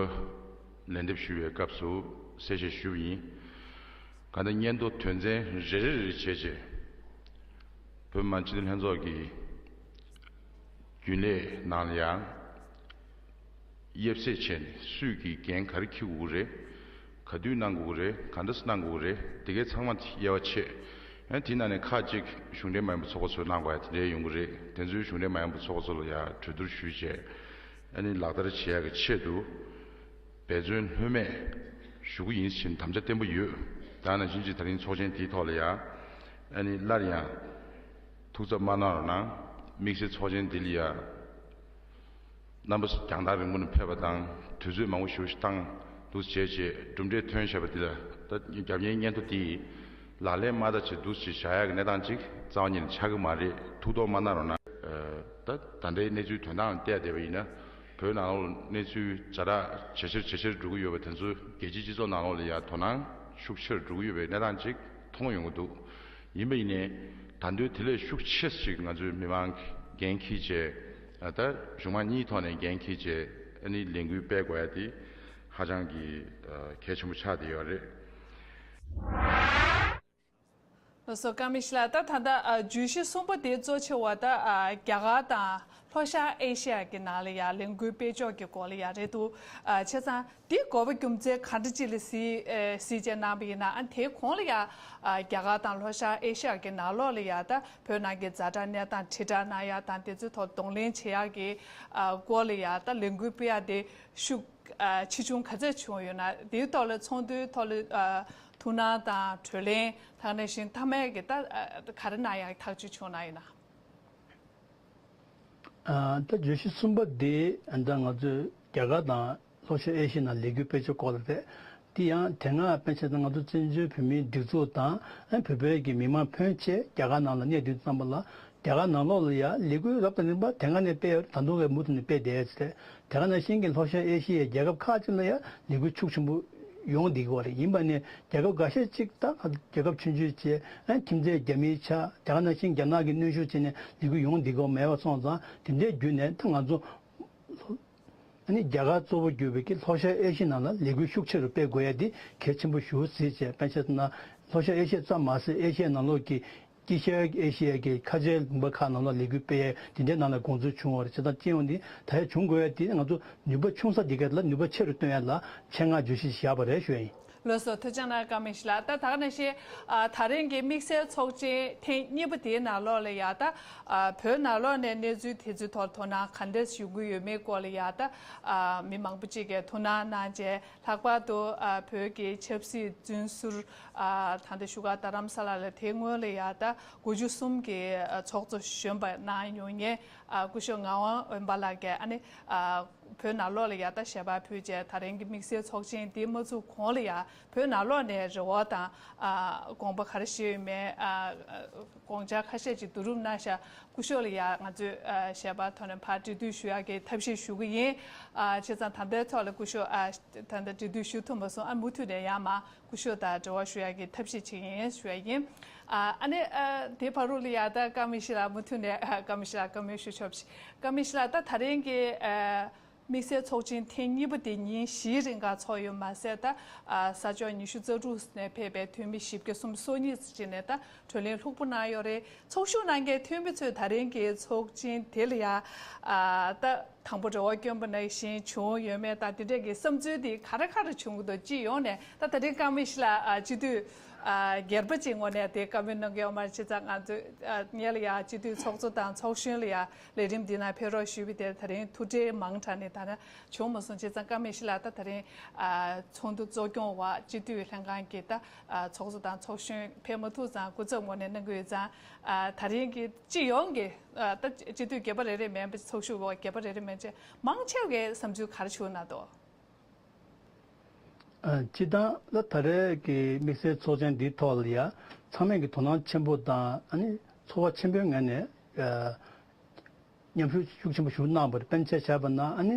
ལན་འདེབས་ཞུ་བའི་སྐབས་སུ་གསལ་བཤད་ཞུས་པ་ཡིན། གང་ལྟར་སྙན་ཐོ་དོན་ཚན་རེ་རེ་རེ་བྱས་རྗེས་བོད་མི་མང་སྤྱི་འཐུས་ལྷན་ཚོགས་ཀྱི་རྒྱུན་ལས་ནང་ལ་ཡང་དབྱེ་གསེས་བྱས་ནས་སུས་ཀྱིས་འགན་ག་རེ་འཁྱེར་དགོས་ཀྱི་རེད། ག་དུས་གནང་དགོས་ཀྱི་རེད། ག་འདྲ་སེ་གནང་དགོས་ཀྱི་རེད། དེ་གའི་ཚང་མ་དབྱེ་བ་ཕྱེ། ཡང་དེའི་ནང་ནས་ཁག་ཅིག་གཞུང་འབྲེལ་མ་ཡིན་པའི་ཚོགས་པ་ཚོས་གནང་དགོས་ཡ་དེ་འདྲའི་ཡོང་གི་རེད། དེ་ཚོའི་གཞུང་འབྲེལ་མ་ཡིན་པའི་ཚོགས་པ་ཚོ་ལ་ཡང་གྲོས་བསྡུར་ཞུས་བྱས་ཨ་ནི་ལག་བསྟར་བྱེད་ཡ་གི་ཆེད་དུ་འབད་བརྩོན་ལྷོད་མེད་ཞུ་གི་ཡིན་ཞེས་དམ་བཅའ་བརྟན་པོ་ཡོད། ད་ནང་བཞིན་གྱི་ད་རིང་ཚོགས་ཆེན་དེའི་ཐོག་ལ་ཡང་ཨ་ནི་སླར་ཡང་ཐུགས་འཚབ་མ་གནང་རོགས་གནང་། དམིགས་བསལ་ཚོགས་ཆེན་འདི་ལ་ཡང་རྣམ་པ་ཚོ་རྒྱང་ཐག་རིང་པོ་ནས་ཕེབས་པ་དང་དུས་ཚོད་མང་པོ་ཞེ་པོ་ཞིག་བཏང་འདུག་བྱས་རྗེས་གྲུབ་འབྲས་ཐོན་བཞག་པ་འདི་ལ་ད་རྒྱབ་གཉེར་སྙན་ཐོ་འདི་ལག་ལེན་མ་བསྟར་བྱས་འདུག་ཅེས་བཞག་ཡག་གི་གནས་སྟངས་ཅིག་རྩ་བ་ཉིད་ནས་ཆགས་ཀྱི་མ་རེད། ཐུགས་དོགས་མ་གནང་རོགས་གནང་། ད་ད་ལྟའི་གནས་ཚུལ་དོན་དག་ལ་བལྟས་བསྡད་པ་ཡིན་ན་བོད་ནང་ལོགས་གནས་ཚུལ་ཛ་དྲག་ཇེ་ཆེར་ཇེ་ཆེར་འགྲོ་གི་ཡོད་པ་དེ་ཚོ་རྒྱལ་སྤྱིའི་སྤྱི་ཚོགས་ནང་ལོགས་ལ་ཡང་དོ་སྣང་ཤུགས་ཆེར་འགྲོ་གི་ཡོད་པའི་གནས་སྟངས་ཅིག་མཐོང་ཡོང་གི་འདུག་ཡིན་པ་ཡིན་ནའི་ད་དུང་དེ་ལས་ཤུགས་ཆེ་ཞིག་ང་ཚོའི་མི་མང་གིས་འགན་འཁྱེར་བྱས་ད་གཞུང་མང་གཉིས་ཐོག་ནས་འགན་འཁྱེར་བྱས་ཨ་ནི་ལས་འགུལ་སྤེལ་དགོས་ཡ་དེ་ཧ་ཅང་གི་གལ་ཆེན་པོ་ཆགས་བསྡད་ཡོད་རེད། ལགས་སོ། ཀརྨ་ཡེ་ཤེས་ལགས། ད་ད་ལྟ་ཨ་བརྗོད་གཞི་གསུམ་པ་དེ་གཙོ་ཆེ་བ་ད་ཨ་རྒྱ་གར་དང་ལྷོ་ཤར་ཨེ་ཤི་ཡ་གི་ནང་ལ་ཡ་ལས་འགུལ་སྤེལ་ཕྱོགས་ཀྱི་སྐོར་ལ་ཡ་རེད་འདུག་ཨ་བྱས་ཙང་དེ་དགོས་པ་རྒྱུ་མཚན་ག་འདྲ་ཅིག་ལ་གཟིགས་ཨ་གཟིགས་བྱས་གནང་བ་ཡིན་ན། ཨ་དེའི་གོང་ལ་ཡ་ཨ་རྒྱ་གར་དང་ལྷོ་ཤར་ཨེ་ཤི་ཡ་གི་ནང་ལོགས་ལ་ཡ་ད་བོད་ནང་གི་ཛ་དྲག་གནས་སྟངས་དྲིལ་བསྒྲགས་གནང་ཡ་དང་དེ་ཚོའི་ཐོག་གདོང་ལེན་བྱེད་ཡ་གི་ཨ་སྐོར་ལ་ཡ་ད་ལས་འགུལ་སྤེལ་ཡ་དེ་ཤུགས་ཨ་ཆེ་ཆུང་ག་ཚད་བྱུང་ཡོད་ན། དེའི་ཐོག་ལ་ཚོགས་འདུའི་ཐོག་ལ་ཨ་ཐུགས་སྣང་དང་གྲོས་གླེང་དེ་ནང་བཞིན་མཐའ་མའི་གི་ད་ཨ་ག་རེ་གནང་ཡག་ཐག་གཅོད་བྱུང་གནང་ཡོད་ན། ཨ་ད་བརྗོད་གཞི་གསུམ་པ་དེ་ཨ་ད་ང་ཚོས་རྒྱ་གར་དང་ལྷོ་ཤར་ཨེ་ཤི་ཡའི་ནང་ལས་འགུལ་སྤེལ་ཕྱོགས་སྐོར་ལ་རེད། དེ་ཡང་དེ་སྔ་དཔེར་ན་ང་ཚོ་བཙན་བྱོལ་བོད་མིའི་སྒྲིག་འཛུགས་དང་ཨ་བོད་པའི་གི་མི་མང་ཕོན་ཆེ་རྒྱ་གར་ནང་ལ་གནས་དུས་ཙམ་པ་ལ། རྒྱ་གར་ནང་ལོགས་ལ་ཡ་ལས་འགུལ་རབ་དང་རིམ་པ་དེ་སྔ་ནས་སྤེལ་ཡོད་རེད། ད་དུང་གི་མུ་མཐུད་ནས་སྤེལ་བསྡད་ཡོད་ཟེར། དེ་ག་ནང་བཞིན་གྱི་ལྷོ་ཤར་ཨེ་ཤི་ཡའི་རྒྱལ་ཁབ་ཁག་ཅིག་ལ་ཡ་ལས་འགུལ་ཤུགས་ཆེན་པོ་ཡོང་བསྡད་ཀྱི་ཡོད་རེད། ཡིན་པ་ནས་རྒྱལ་ཁབ་འགའ་ཤས་ཅིག་དང་རྒྱལ་ཁབ་ཆུང་ཆུང་བཅས་ཨ་ཁྱིམ་མཚེས་རྒྱ་མིའི་ཆ་དེ་ག་ནང་བཞིན་རྒྱ་ནག་གི་གནོན་ཤུགས་བྱས་ནས་ལས་འགུལ་ཡོང་བསྡད་ཀྱི་ཡོད་མེད་པ་སོང་ཙང་། དེ་འདྲའི་བརྒྱུད་ནས་ད་ང་ཚོ་ཨ་ནི་རྒྱ་གར་གཙོ་བོ་གྱུར་པའི་གི་ལྷོ་ཤར་ཨེ་ཤི་ཡའི་ནང་ལ་ལས་འགུལ་ཤུགས་ཆེ་རུ་སྤེལ་དགོས་ཡ་དེ་གལ་ཆེན་པོ་ཞེ་པོ་གཟིགས་བྱས། དཔེར་ན་ཆ་བཞག་ན་ལྷོ་ཤར་ཨེ་ཤི་ཡ་ཙམ་མ་ཟད་ཨེ་ཤི་ཡའི་ནང་ལོགས་ཀྱི་དཀྱིལ་ཤར་ཨེ་ཤི་ཡ་གི་ཁ་ཆེ་ལུང་པ་ཁག་ནང་ལ་ལས་འགུལ་སྤེལ་ཡས་དེ་འདྲའི་ནང་ལ་དགོངས་ཚུལ་བྱུང་བ་རེད། བྱས་ཙང་སྤྱི་ཡོངས་འདི་ད་ཡ་བྱུང་དགོས་ཡ་དེ་ང་ཚོ་ནུས་པ་ཆུང་ས་འདི་ག་ལ་ནུས་པ་ཆེ་རུ་བཏོན་ཡ་ལ་ཆེད་མངགས་བརྗོད་གཞི་བཞག་པ་རེད་ཞུ་ཡ་ཡིན། ལགས་སོ། ཐུགས་རྗེ་གནང་། ཀརྨ་ཡེ་ཤེས་ལགས། ད་ད་ག་ནང་བཞིན་ཨ་ད་རིང་གི་དམིགས་བསལ་ཚོགས་ཆེན་ཐེངས་གཉིས་པ་དེའི་ནང་ལོགས་ལ་ཡ་ད་ཨ་བོད་ནང་ལོགས་ནས་གནས་ཚུལ་དེ་ཚོའི་ཐོག་དོ་སྣང་ག་འདྲས་ཞུ་གི་ཡོད་མེད་སྐོར་ལ་ཡ་ད་ཨ་མི་མང་པོ་ཅིག་གིས་ཐུགས་སྣང་གནང་བྱས། ལྷག་པར་དུ་ཨ་བོད་ཀྱི་ཆབ་སྲིད་བཙོན་ཟུར་ཨ་ད་ལྟ་བཞུགས་སྒར་རྡ་རམ་ས་ལ་ལ་དེ་སྔོན་ལ་ཡ་ད་དགུ་བཅུ་གསུམ་གྱི་ཨ་ཚོགས་གཙོ་གཞོན་པ་གནང་མྱོང་མཁན་ཨ་སྐུ་ཞབས་ངག་དབང་དབེན་པ་ལགས་ཀྱིས་ཨ་ནི་ཨ་བོད་ནང་ལོགས་ལ་ཡ་ད་ཞལ་པར་ཕུལ་བྱས། ད་རིང་གི་དམིགས་བསལ་ཚོགས་ཆེན་འདི་མ་ཚུགས་གོང་ལ་ཡ་བོད་ནང་ལོགས་ནས་རེ་བ་དང་ཨ་དགོངས་པ་ག་རེ་བཞེས་ཡོད་མེད་ཨ་དགོངས་འཆར་ཁ་ཤས་ཅིག་བསྡུ་རུབ་གནང་ཤག་སྐུ་ཞབས་ལ་ཡ་ང་ཚོས་ཨ་ཞལ་པར་ཐོག་ནས་ཕར་འབྲེལ་མཐུད་ཞུ་ཡག་གི་ཐབས་ཤེས་ཞུ་གི་ཡིན། ཨ་བྱས་ཙང་ད་ལྟའི་ཐོག་ལ་སྐུ་ཞབས་ཨ་ད་ལྟ་འབྲེལ་མཐུད་ཞུ་ཐུབ་མ་སོང་། ཨ་མུ་མཐུད་ནས་ཡང་མ་སྐུ་ཞབས་དང་འབྲེལ་བ་ཞུ་ཡག་གི་ཐབས་ཤེས་བྱེད་ཀྱི་ཡིན་ཞུ་ཡག་ཡིན། ཨ་ཨ་ནི་ཨ་དེ་བར་དུ་ལ་ཡ་ད་ཀརྨ་ཡེ་ཤེས་ལགས་མུ་མཐུད་ནས་ཨ་ཀརྨ་ཡེ་ཤེས་ལགས་བཀའ་མོལ་ཞུ་ཆོག་པ་ཞིག་ཀརྨ་ཡེ་ཤེས་ལགས། ད་ད་རིང་གི་ཨ་དམིགས་བསལ་ཚོགས་ཆེན་ཐེངས་གཉིས་པ་དེ་ཉིན་བཞིའི་རིང་ག་ཚོགས་ཡོད་མ་ཟད། ད་ཨ་ས་ཕྱོགས་ཉི་ཤུ་རྩ་དྲུག་ནས་ཕེབས་པའི་འཐུས་མི་བཞི་བརྒྱ་སུམ་ཅུ་སོ་གཉིས་ཙམ་ཅིག་ནས་ད་བགྲོ་གླེང་ལྷུག་པོ་གནང་ཡོད་རེད། ཚོགས་ཞུགས་གནང་མཁན་འཐུས་མི་ཚོས་ད་རིང་གི་ཚོགས་ཆེན་དེ་ལ་ཡ་ཨ་ད་དང་པོ་རེ་བ་བསྐྱོན་པ་ནང་བཞིན་བྱུང་ཡོད་མེད་དང་དེ་འདྲས་ཀྱི་བསམ་ཚུལ་དེ་ག་རེ་ག་རེ་བྱུང་གི་འདུག་སྤྱི་ཡོངས་ནས། ད་ད་རིང་ཀརྨ་ཡེ་ཤེས་ལགས་ཨ་སྤྱི་འཐུས་ཨ་སྒེར་པ་ཅིག་ངོས་ནས་དེ་བཀའ་མོལ་གནང་གི་ཡོད་མ་རེད། བྱས་ཙང་ང་ཚོས་ཨ་སྔོན་ལ་ཡ་སྤྱི་འཐུས་ཚོགས་གཙོ་དང་ཚོགས་གཞོན་ལ་ཡ་ལས་རིམ་འདི་ནང་ཕེབས་རོགས་ཞུས་པ་དེར་ད་རིང་ཐུགས་ཁྲལ་མང་དྲགས་ནས་ད་ནི་བྱུང་མ་སོང་། བྱས་ཙང་ཀརྨ་ཡེ་ཤེས་ལགས་ད་ད་རིང་ཨ་ཚོགས་འདུ་གཙོ་སྐྱོང་བ་སྤྱི་འཐུས་ལྷན་ཁང་གི་ད་ཨ་ཚོགས་གཙོ་དང་ཚོགས་གཞོན་ཕེབས་མ་ཐུབ་ཙང་སྐུ་ཚབ་ངོས་ནས་གནང་གི་ཡོད་ཙང་། ཨ་ད་རིང་གི་སྤྱི་ཡོངས་ཀྱི་ཨ་ད་སྤྱི་འཐུས་སྒེར་པ་རེ་རེ་མིན་པ་ཚོགས་ཞུགས་འོག་སྒེར་པ་རེ་རེ་མིན་བྱས་མང་ཆེ་བའི་བསམ་ཚུལ་ག་རེ་བྱུང་གནང་འདུག་ཨ་སྤྱིར་བཏང་ལ་ད་རེས་ཀྱི་དམིགས་བསལ་ཚོགས་ཆེན་འདིའི་ཐོག་ལ་ཡ་ཚང་མས་ཀྱི་དོ་སྣང་ཆེན་པོ་དང་ཨ་ནི་ཚོར་བ་ཆེན་པོའི་ངང་ནས་ཨ་མཉམ་ཞུགས་ཤུགས་ཆེན་པོ་ཞིག་གནང་བ་རེད། དཔེར་ན་ཆ་བཞག་པ་ན་ཨ་ནི་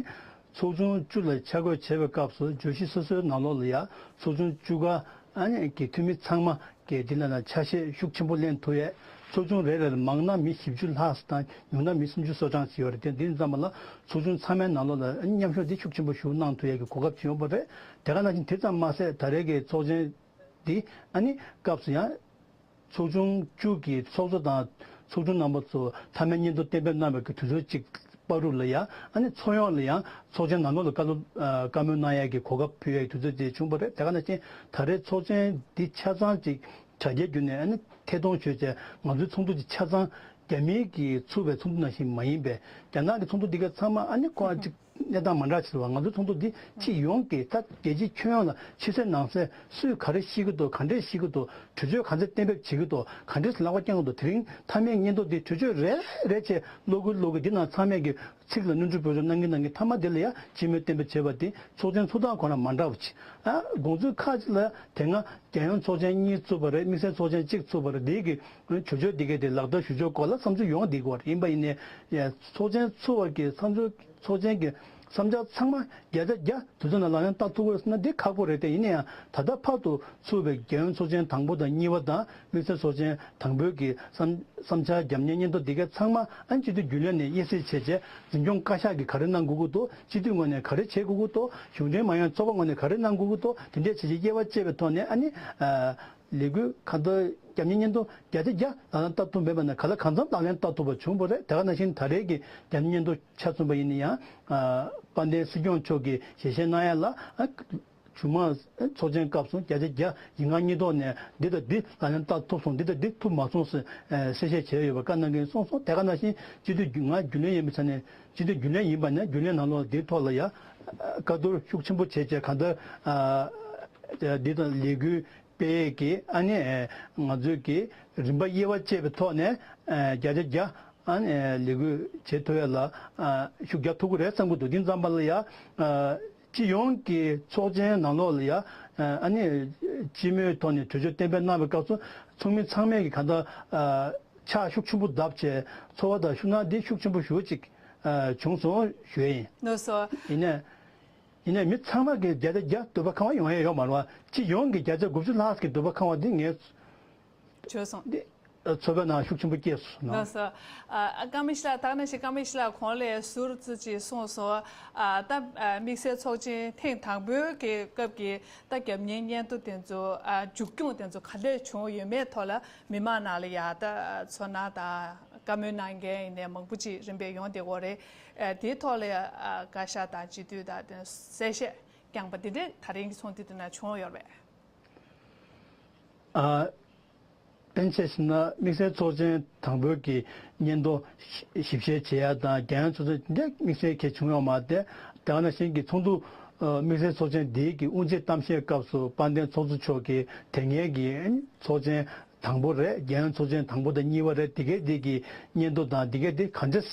ཚོགས་ཆུང་བཅུ་ལ་ཆ་བགོས་བྱས་པའི་སྐབས་སུ་བརྗོད་གཞི་སོ་སོའི་ནང་ལོགས་ལ་ཡ་ཚོགས་ཆུང་བཅུ་ཀ་ཨ་ནི་ཀྱི་འཐུས་མི་ཚང་མ་གི་འདི་ལ་ན་ཆ་ཤས་ཤུགས་ཆེན་པོ་ལེན་ཐུབ་ཡས། ཚོགས་ཆུང་རེ་རེ་ལ་མང་ན་མི་བཞི་བཅུ་ལྷག་དང་ཉུང་ན་མི་སུམ་ཅུ་སོ་གྲངས་ཅིག་ཡོད་རེད། དེ་འདི་ཙམ་པ་ལ་ཚོགས་ཆུང་ཚང་མའི་ནང་ལོགས་ལ་མཉམ་ཞུགས་འདི་ཤུགས་ཆེན་པོ་ཞིག་གནང་ཐུབ་ཡས་ཀྱི་གོ་སྐབས་ཅིག་ཡོང་པ་རེད། དེ་ག་ནང་བཞིན་དེ་ཙམ་མ་ཟད་ད་རེས་ཀྱི་ཚོགས་ཆེན་འདི་ཨ་ནི་སྐབས་སུ་ཡང་ཚོགས་ཆུང་བཅུ་གི་ཚོགས་གཙོ་དང་ཚོགས་དྲུང་རྣམ་པ་ཚོ་མཐའ་མའི་སྙན་ཐོ་གཏན་འབེབས་གནང་བའི་གི་དུས་ཚོད་ཅིག་བར་དུ་ལ་ཡང་ཨ་ནི་ཚོགས་ཡོངས་ལ་ཡང་ཚོགས་ཆེན་ནང་ལོགས་ལ་བཀའ་སློབ་ཨ་བཀའ་མོལ་གནང་ཡས་ཀྱི་གོ་སྐབས་ཕུལ་ཡས་ཀྱི་དུས་ཚོད་ཅིག་བྱུང་བ་རེད། དེ་ག་ནང་བཞིན་ད་རེས་ཚོགས་ཆེན་འདི་ཆ་ཚང་ཅིག་དྲ་རྒྱའི་བརྒྱུད་ནས་ཨ་ནི་ཐད་གཏོང་བྱས་བྱས་ང་ཚོའི་ཚོགས་འདུ་འདི་ཆ་ཚང་རྒྱ་མིའི་གིས་ཚུགས་པའི་ཚོགས་འདུ་ནང་བཞིན་མ་ཡིན་པས། རྒྱ་ནག་གི་ཚོགས་འདུ་འདི་ག་ཚང་མ་ཨ་ནི་ཁོ་ཨ་ཅིག་གནས་སྟངས་མ་འདྲ་ཆེ་བ། ང་ཚོའི་ཚོགས་འདུ་འདི་སྤྱི་ཡོངས་ཀྱི་ད་རྒྱལ་སྤྱིའི་ཁྱོན་ཡོངས་ལ་ཕྱི་གསལ་ནང་གསལ་སུས་ག་རེ་བཤད་ཀྱི་འདུག་ག་འདྲས་བཤད་ཀྱི་འདུག་གྲོས་ཆོད་ག་ཚད་གཏན་འབེབས་བྱེད་ཀྱི་འདུག་ག་འདྲས་ལག་པ་བརྐྱང་གི་འདུག་དེ་རིང་མཐའ་མའི་སྙན་ཐོ་འདི་གྲོས་ཆོད་རེ་རེ་བྱས་ཀློག་གི་ཀློག་གི་འདི་ནང་ཚང་མས་ཀྱི་ཚིག་ལ་སྣོན་འཕྲི་འབོད་སྒྲོག་གནང་གིན་གནང་གིན་མཐའ་མ་དེ་ལ་ཡ་སྤྱི་མོས་གཏན་འབེབས་བྱས་པ་དེ་ཚོགས་ཆེན་ཚུགས་སྟངས་ཁོ་ན་མ་འདྲ་བ་ཅིག་ཨ་དགོངས་ཚུལ་ཁག་ཅིག་ལ་དེ་སྔ་རྒྱལ་ཡོངས་ཚོགས་ཆེན་གཉིས་བཙུགས་པ་རེད། དམིགས་བསལ་ཚོགས་ཆེན་གཅིག་བཙུགས་པ་རེད། དེའི་གི་གྲོས་ཆོད་འདི་གའི་དེ་ལག་བསྟར་ཞུ་ཕྱོགས་སྐོར་ལ་བསམ་ཚུལ་ཡོང་བསྡད་ཀྱི་ཡོད་རེད། ཡིན་པ་ཡིན་ནའི་ཡ་ཚོགས་ཆེན་ཚུགས་པ་གི་བསམ་ཚུལ་ཚོགས་ཆེན་གྱི་བསམ་འཆར་ཚང་མ་བརྒྱ་ཆ་བརྒྱ་དུས་ཚོད་ནང་ལག་ལེན་བསྟར་ཐུབ་ཀྱི་ཡོད་ཟེར་ན་འདི་ཁག་པོ་རེད། དེ་ཡིན་ན་ཡང་ད་ལྟ་བར་དུ་ཚུགས་པའི་རྒྱལ་ཡོངས་ཚོགས་ཆེན་དང་པོ་དང་གཉིས་པ་དང་དམིགས་བསལ་ཚོགས་ཆེན་དང་པོའི་གི་བསམ་བསམ་འཆར་རྒྱབ་གནས་སྙན་ཐོ་འདི་གའི་ཚང་མ་ཨ་ནི་སྤྱི་འཐུས་རྒྱུན་ལས་ནས་དབྱེ་གསེས་བྱས་བྱས་འཛིན་སྐྱོང་བཀའ་ཤག་གིས་ག་རེ་གནང་དགོས་ཀྱི་འདུག་སྤྱི་འཐུས་ངོས་ནས་ག་རེ་བྱེད་དགོས་ཀྱི་འདུག་གཞུང་འབྲེལ་མ་ཡིན་ཚོགས་པ་ངོས་ནས་ག་རེ་གནང་དགོས་ཀྱི་འདུག་དེ་འདྲས་བྱས་བྱས་དབྱེ་བ་ཕྱེ་བའི་ཐོག་ནས་ཨ་ནི་ཨ། ལས་འགུལ་གང་ལྟར་རྒྱབ་གཉེར་སྙན་ཐོ་བརྒྱ་ཆ་བརྒྱ་ལག་ལེན་བསྟར་ཐུབ་མེད་པ་ན། ག་ལ་གང་འཚམ་ལག་ལེན་བསྟར་ཐུབ་པ་བྱུང་བ་རེད། དེ་ག་ནང་བཞིན་ད་རེས་ཀྱི་རྒྱབ་གཉེར་སྙན་ཐོ་ཆ་མཚོན་པ་ཡིན་ན་ཡང་། ཨ། དཔལ་ལྡན་སྲིད་སྐྱོང་མཆོག་གིས་ཞལ་བཞེས་གནང་ཡ་ལ། ཨ། བྱུང་མ་ཚོགས་ཆེན་སྐབས་སུ་བརྒྱ་ཆ་བརྒྱ་ཡིན་ངེས་སྙིང་སྟོབས་ནས་འདི་དང་འདི་ལག་ལེན་བསྟར་ཐུབ་སོང་། འདི་དང་འདི་ཐུབ་མ་སོང་ཟེར། ཨ། གསལ་བཤད་བྱས་ཡོད་པ་བཀའ་གནང་མཁན་གསུངས་སོང་། དེ་ག་ནང་བཞིན་སྤྱི་འཐུས་ང་རྒྱུན་ལས་ཡིན་པའི་ཆ་ནས། སྤྱི་འཐུས་རྒྱུན་ལས་ཡིན་པ་ནས་རྒྱུན་ལས་ནང་ལོགས་འདིའི་ཐོག་ལ་ཡ། ཨ། བཀའ་བསྡུར་ཤུགས་ཆེན་པོ་བྱས་བྱས་གང་ལྟར། ཨ། འདི་དང་ལས་འགུལ་སྤེལ་གྱི། ཨ་ནི། ཨ། ང་ཚོས་ཀྱི་རིམ་པ་དབྱེ་བ་བཅད་པའི་ཐོག་ནས། ཨ། བརྒྱ་ཆ་བརྒྱ། ཨ་ནི། ལས་འགུལ་བྱེད་ཐུབ་ཡ་ལ། ཨ། ཤུགས་རྒྱག་ཐུབ་ཀྱི་རེད་བསམ་གྱི་འདུག་དེ་ཙམ་པ་ལ་ཡ། ཨ། སྤྱི་ཡོངས་ཀྱི་ཚོགས་ཆེན་ནང་ལོགས་ལ་ཡ། ཨ་ནི། སྤྱི་མོས་ཐོག་ནས་གྲོས་ཆོད་གཏན་འབེབས་གནང་བའི་སྐབས་སུ་ཚོགས་མི་ཚང་མས་ཀྱི་གང་ལྟར། ཨ། ཕྱག་ཤུགས་ཆེན་པོ་བརྡབས་བྱས་ཚོར་བ་དང་ཤུགས་སྣང་འདི་ཤུགས་ཆེན་པོ་ཞེ་པོ་ཅིག་ཨ། བྱུང་སོང་ཞུ་ཡ་ཡིན། ལགས་སོ། ཡིན་ནའི། ཡིན་ནའི་མི་ཚང་མ་གིས་བརྒྱ་ཆ་བརྒྱ་འདོད་པ་ཁེངས་པ་ཡོང་ཡ་ཡོད་མ་རེད་བ། སྤྱི་ཡོངས་ཀྱི་བརྒྱ་ཆ་དགུ་བཅུ་ལྷག་ཙམ་གྱི་འདོད་པ་ཁེངས་པ་འདི་ངས། བྱས་སོང་། འདི། ཨ། ཚོར་བའི་ནང་ཤུགས་ཆེན་པོ་སྐྱེས་སོང་། ལགས་སོ། ཨ། ཀརྨ་ཤི་ལགས། ད་ག་ནང་བཞིན་ཀརྨ་ཤི་ལགས་གོང་ལ་ཟུར་ཙམ་ཅིག་གསུངས་སོང་། ཨ། ད། ཨ། དམིགས་བསལ་ཚོགས་ཆེན་ཐེངས་དང་པོའི་གི་སྐབས་ཀྱི་ད་རྒྱབ་གཉེར་སྙན་ཐོ་དེ་ཚོ། ཨ། མཇུག་སྐྱོང་དེ་ཚོ་ག་འདྲས་བྱུང་ཡོད་མེད་ཐོག་ལ་མི་མང་ནང་ལ་ཡ་ད་ཚོར་སྣང་དང་བཀའ་མོལ་གནང་མཁན་ཡིན་ནའི་མང་པོ་ཅིག་རིམ་པས་ཡོང་བསྡད་ཡོད་རེད། ཨ། དེའི་ཐོག་ལ་ཡ། ཨ། བཀའ་ཤག་དང་སྤྱི་འཐུས་དང་དེ་གསལ་བཤད་བསྐྱངས་པ་དེ་འདྲས་ད་རིང་གི་ཚོགས་འདུ་དེ་ནང་བྱུང་ཡོད་རེད་པས། ཨ། དཔེར་ན་ཆ་བཞག་ན་དམིགས་བསལ་ཚོགས་ཆེན་དང་པོའི་གི་སྙན་ཐོ་ཞིབ་བཤེར་བྱེད་ཡ་དང་རྒྱལ་ཡོངས་ཚོགས་ཆེན་འདི་དམིགས་བསལ་གལ་བྱུང་ཡོད་མ་རེད། དེ་ག་ནང་བཞིན་གྱི་ཚོགས་འདུ། ཨ། དམིགས་བསལ་ཚོགས་ཆེན་འདིའི་གི་དབུ་འབྱེད་གཏམ་བཤད་སྐབས་སུ་དཔལ་ལྡན་ཚོགས་གཙོ་མཆོག་གིས་དེ་སྔའི་གི་ཚོགས་ཆེན་དང་པོ་རེད། རྒྱལ་ཡོངས་ཚོགས་ཆེན་དང་པོ་དང་གཉིས་པ་རེད། དེ་གའི་དེ་གི་སྙན་ཐོ་དང་དེ་གའི་དེ་གང་འདྲས།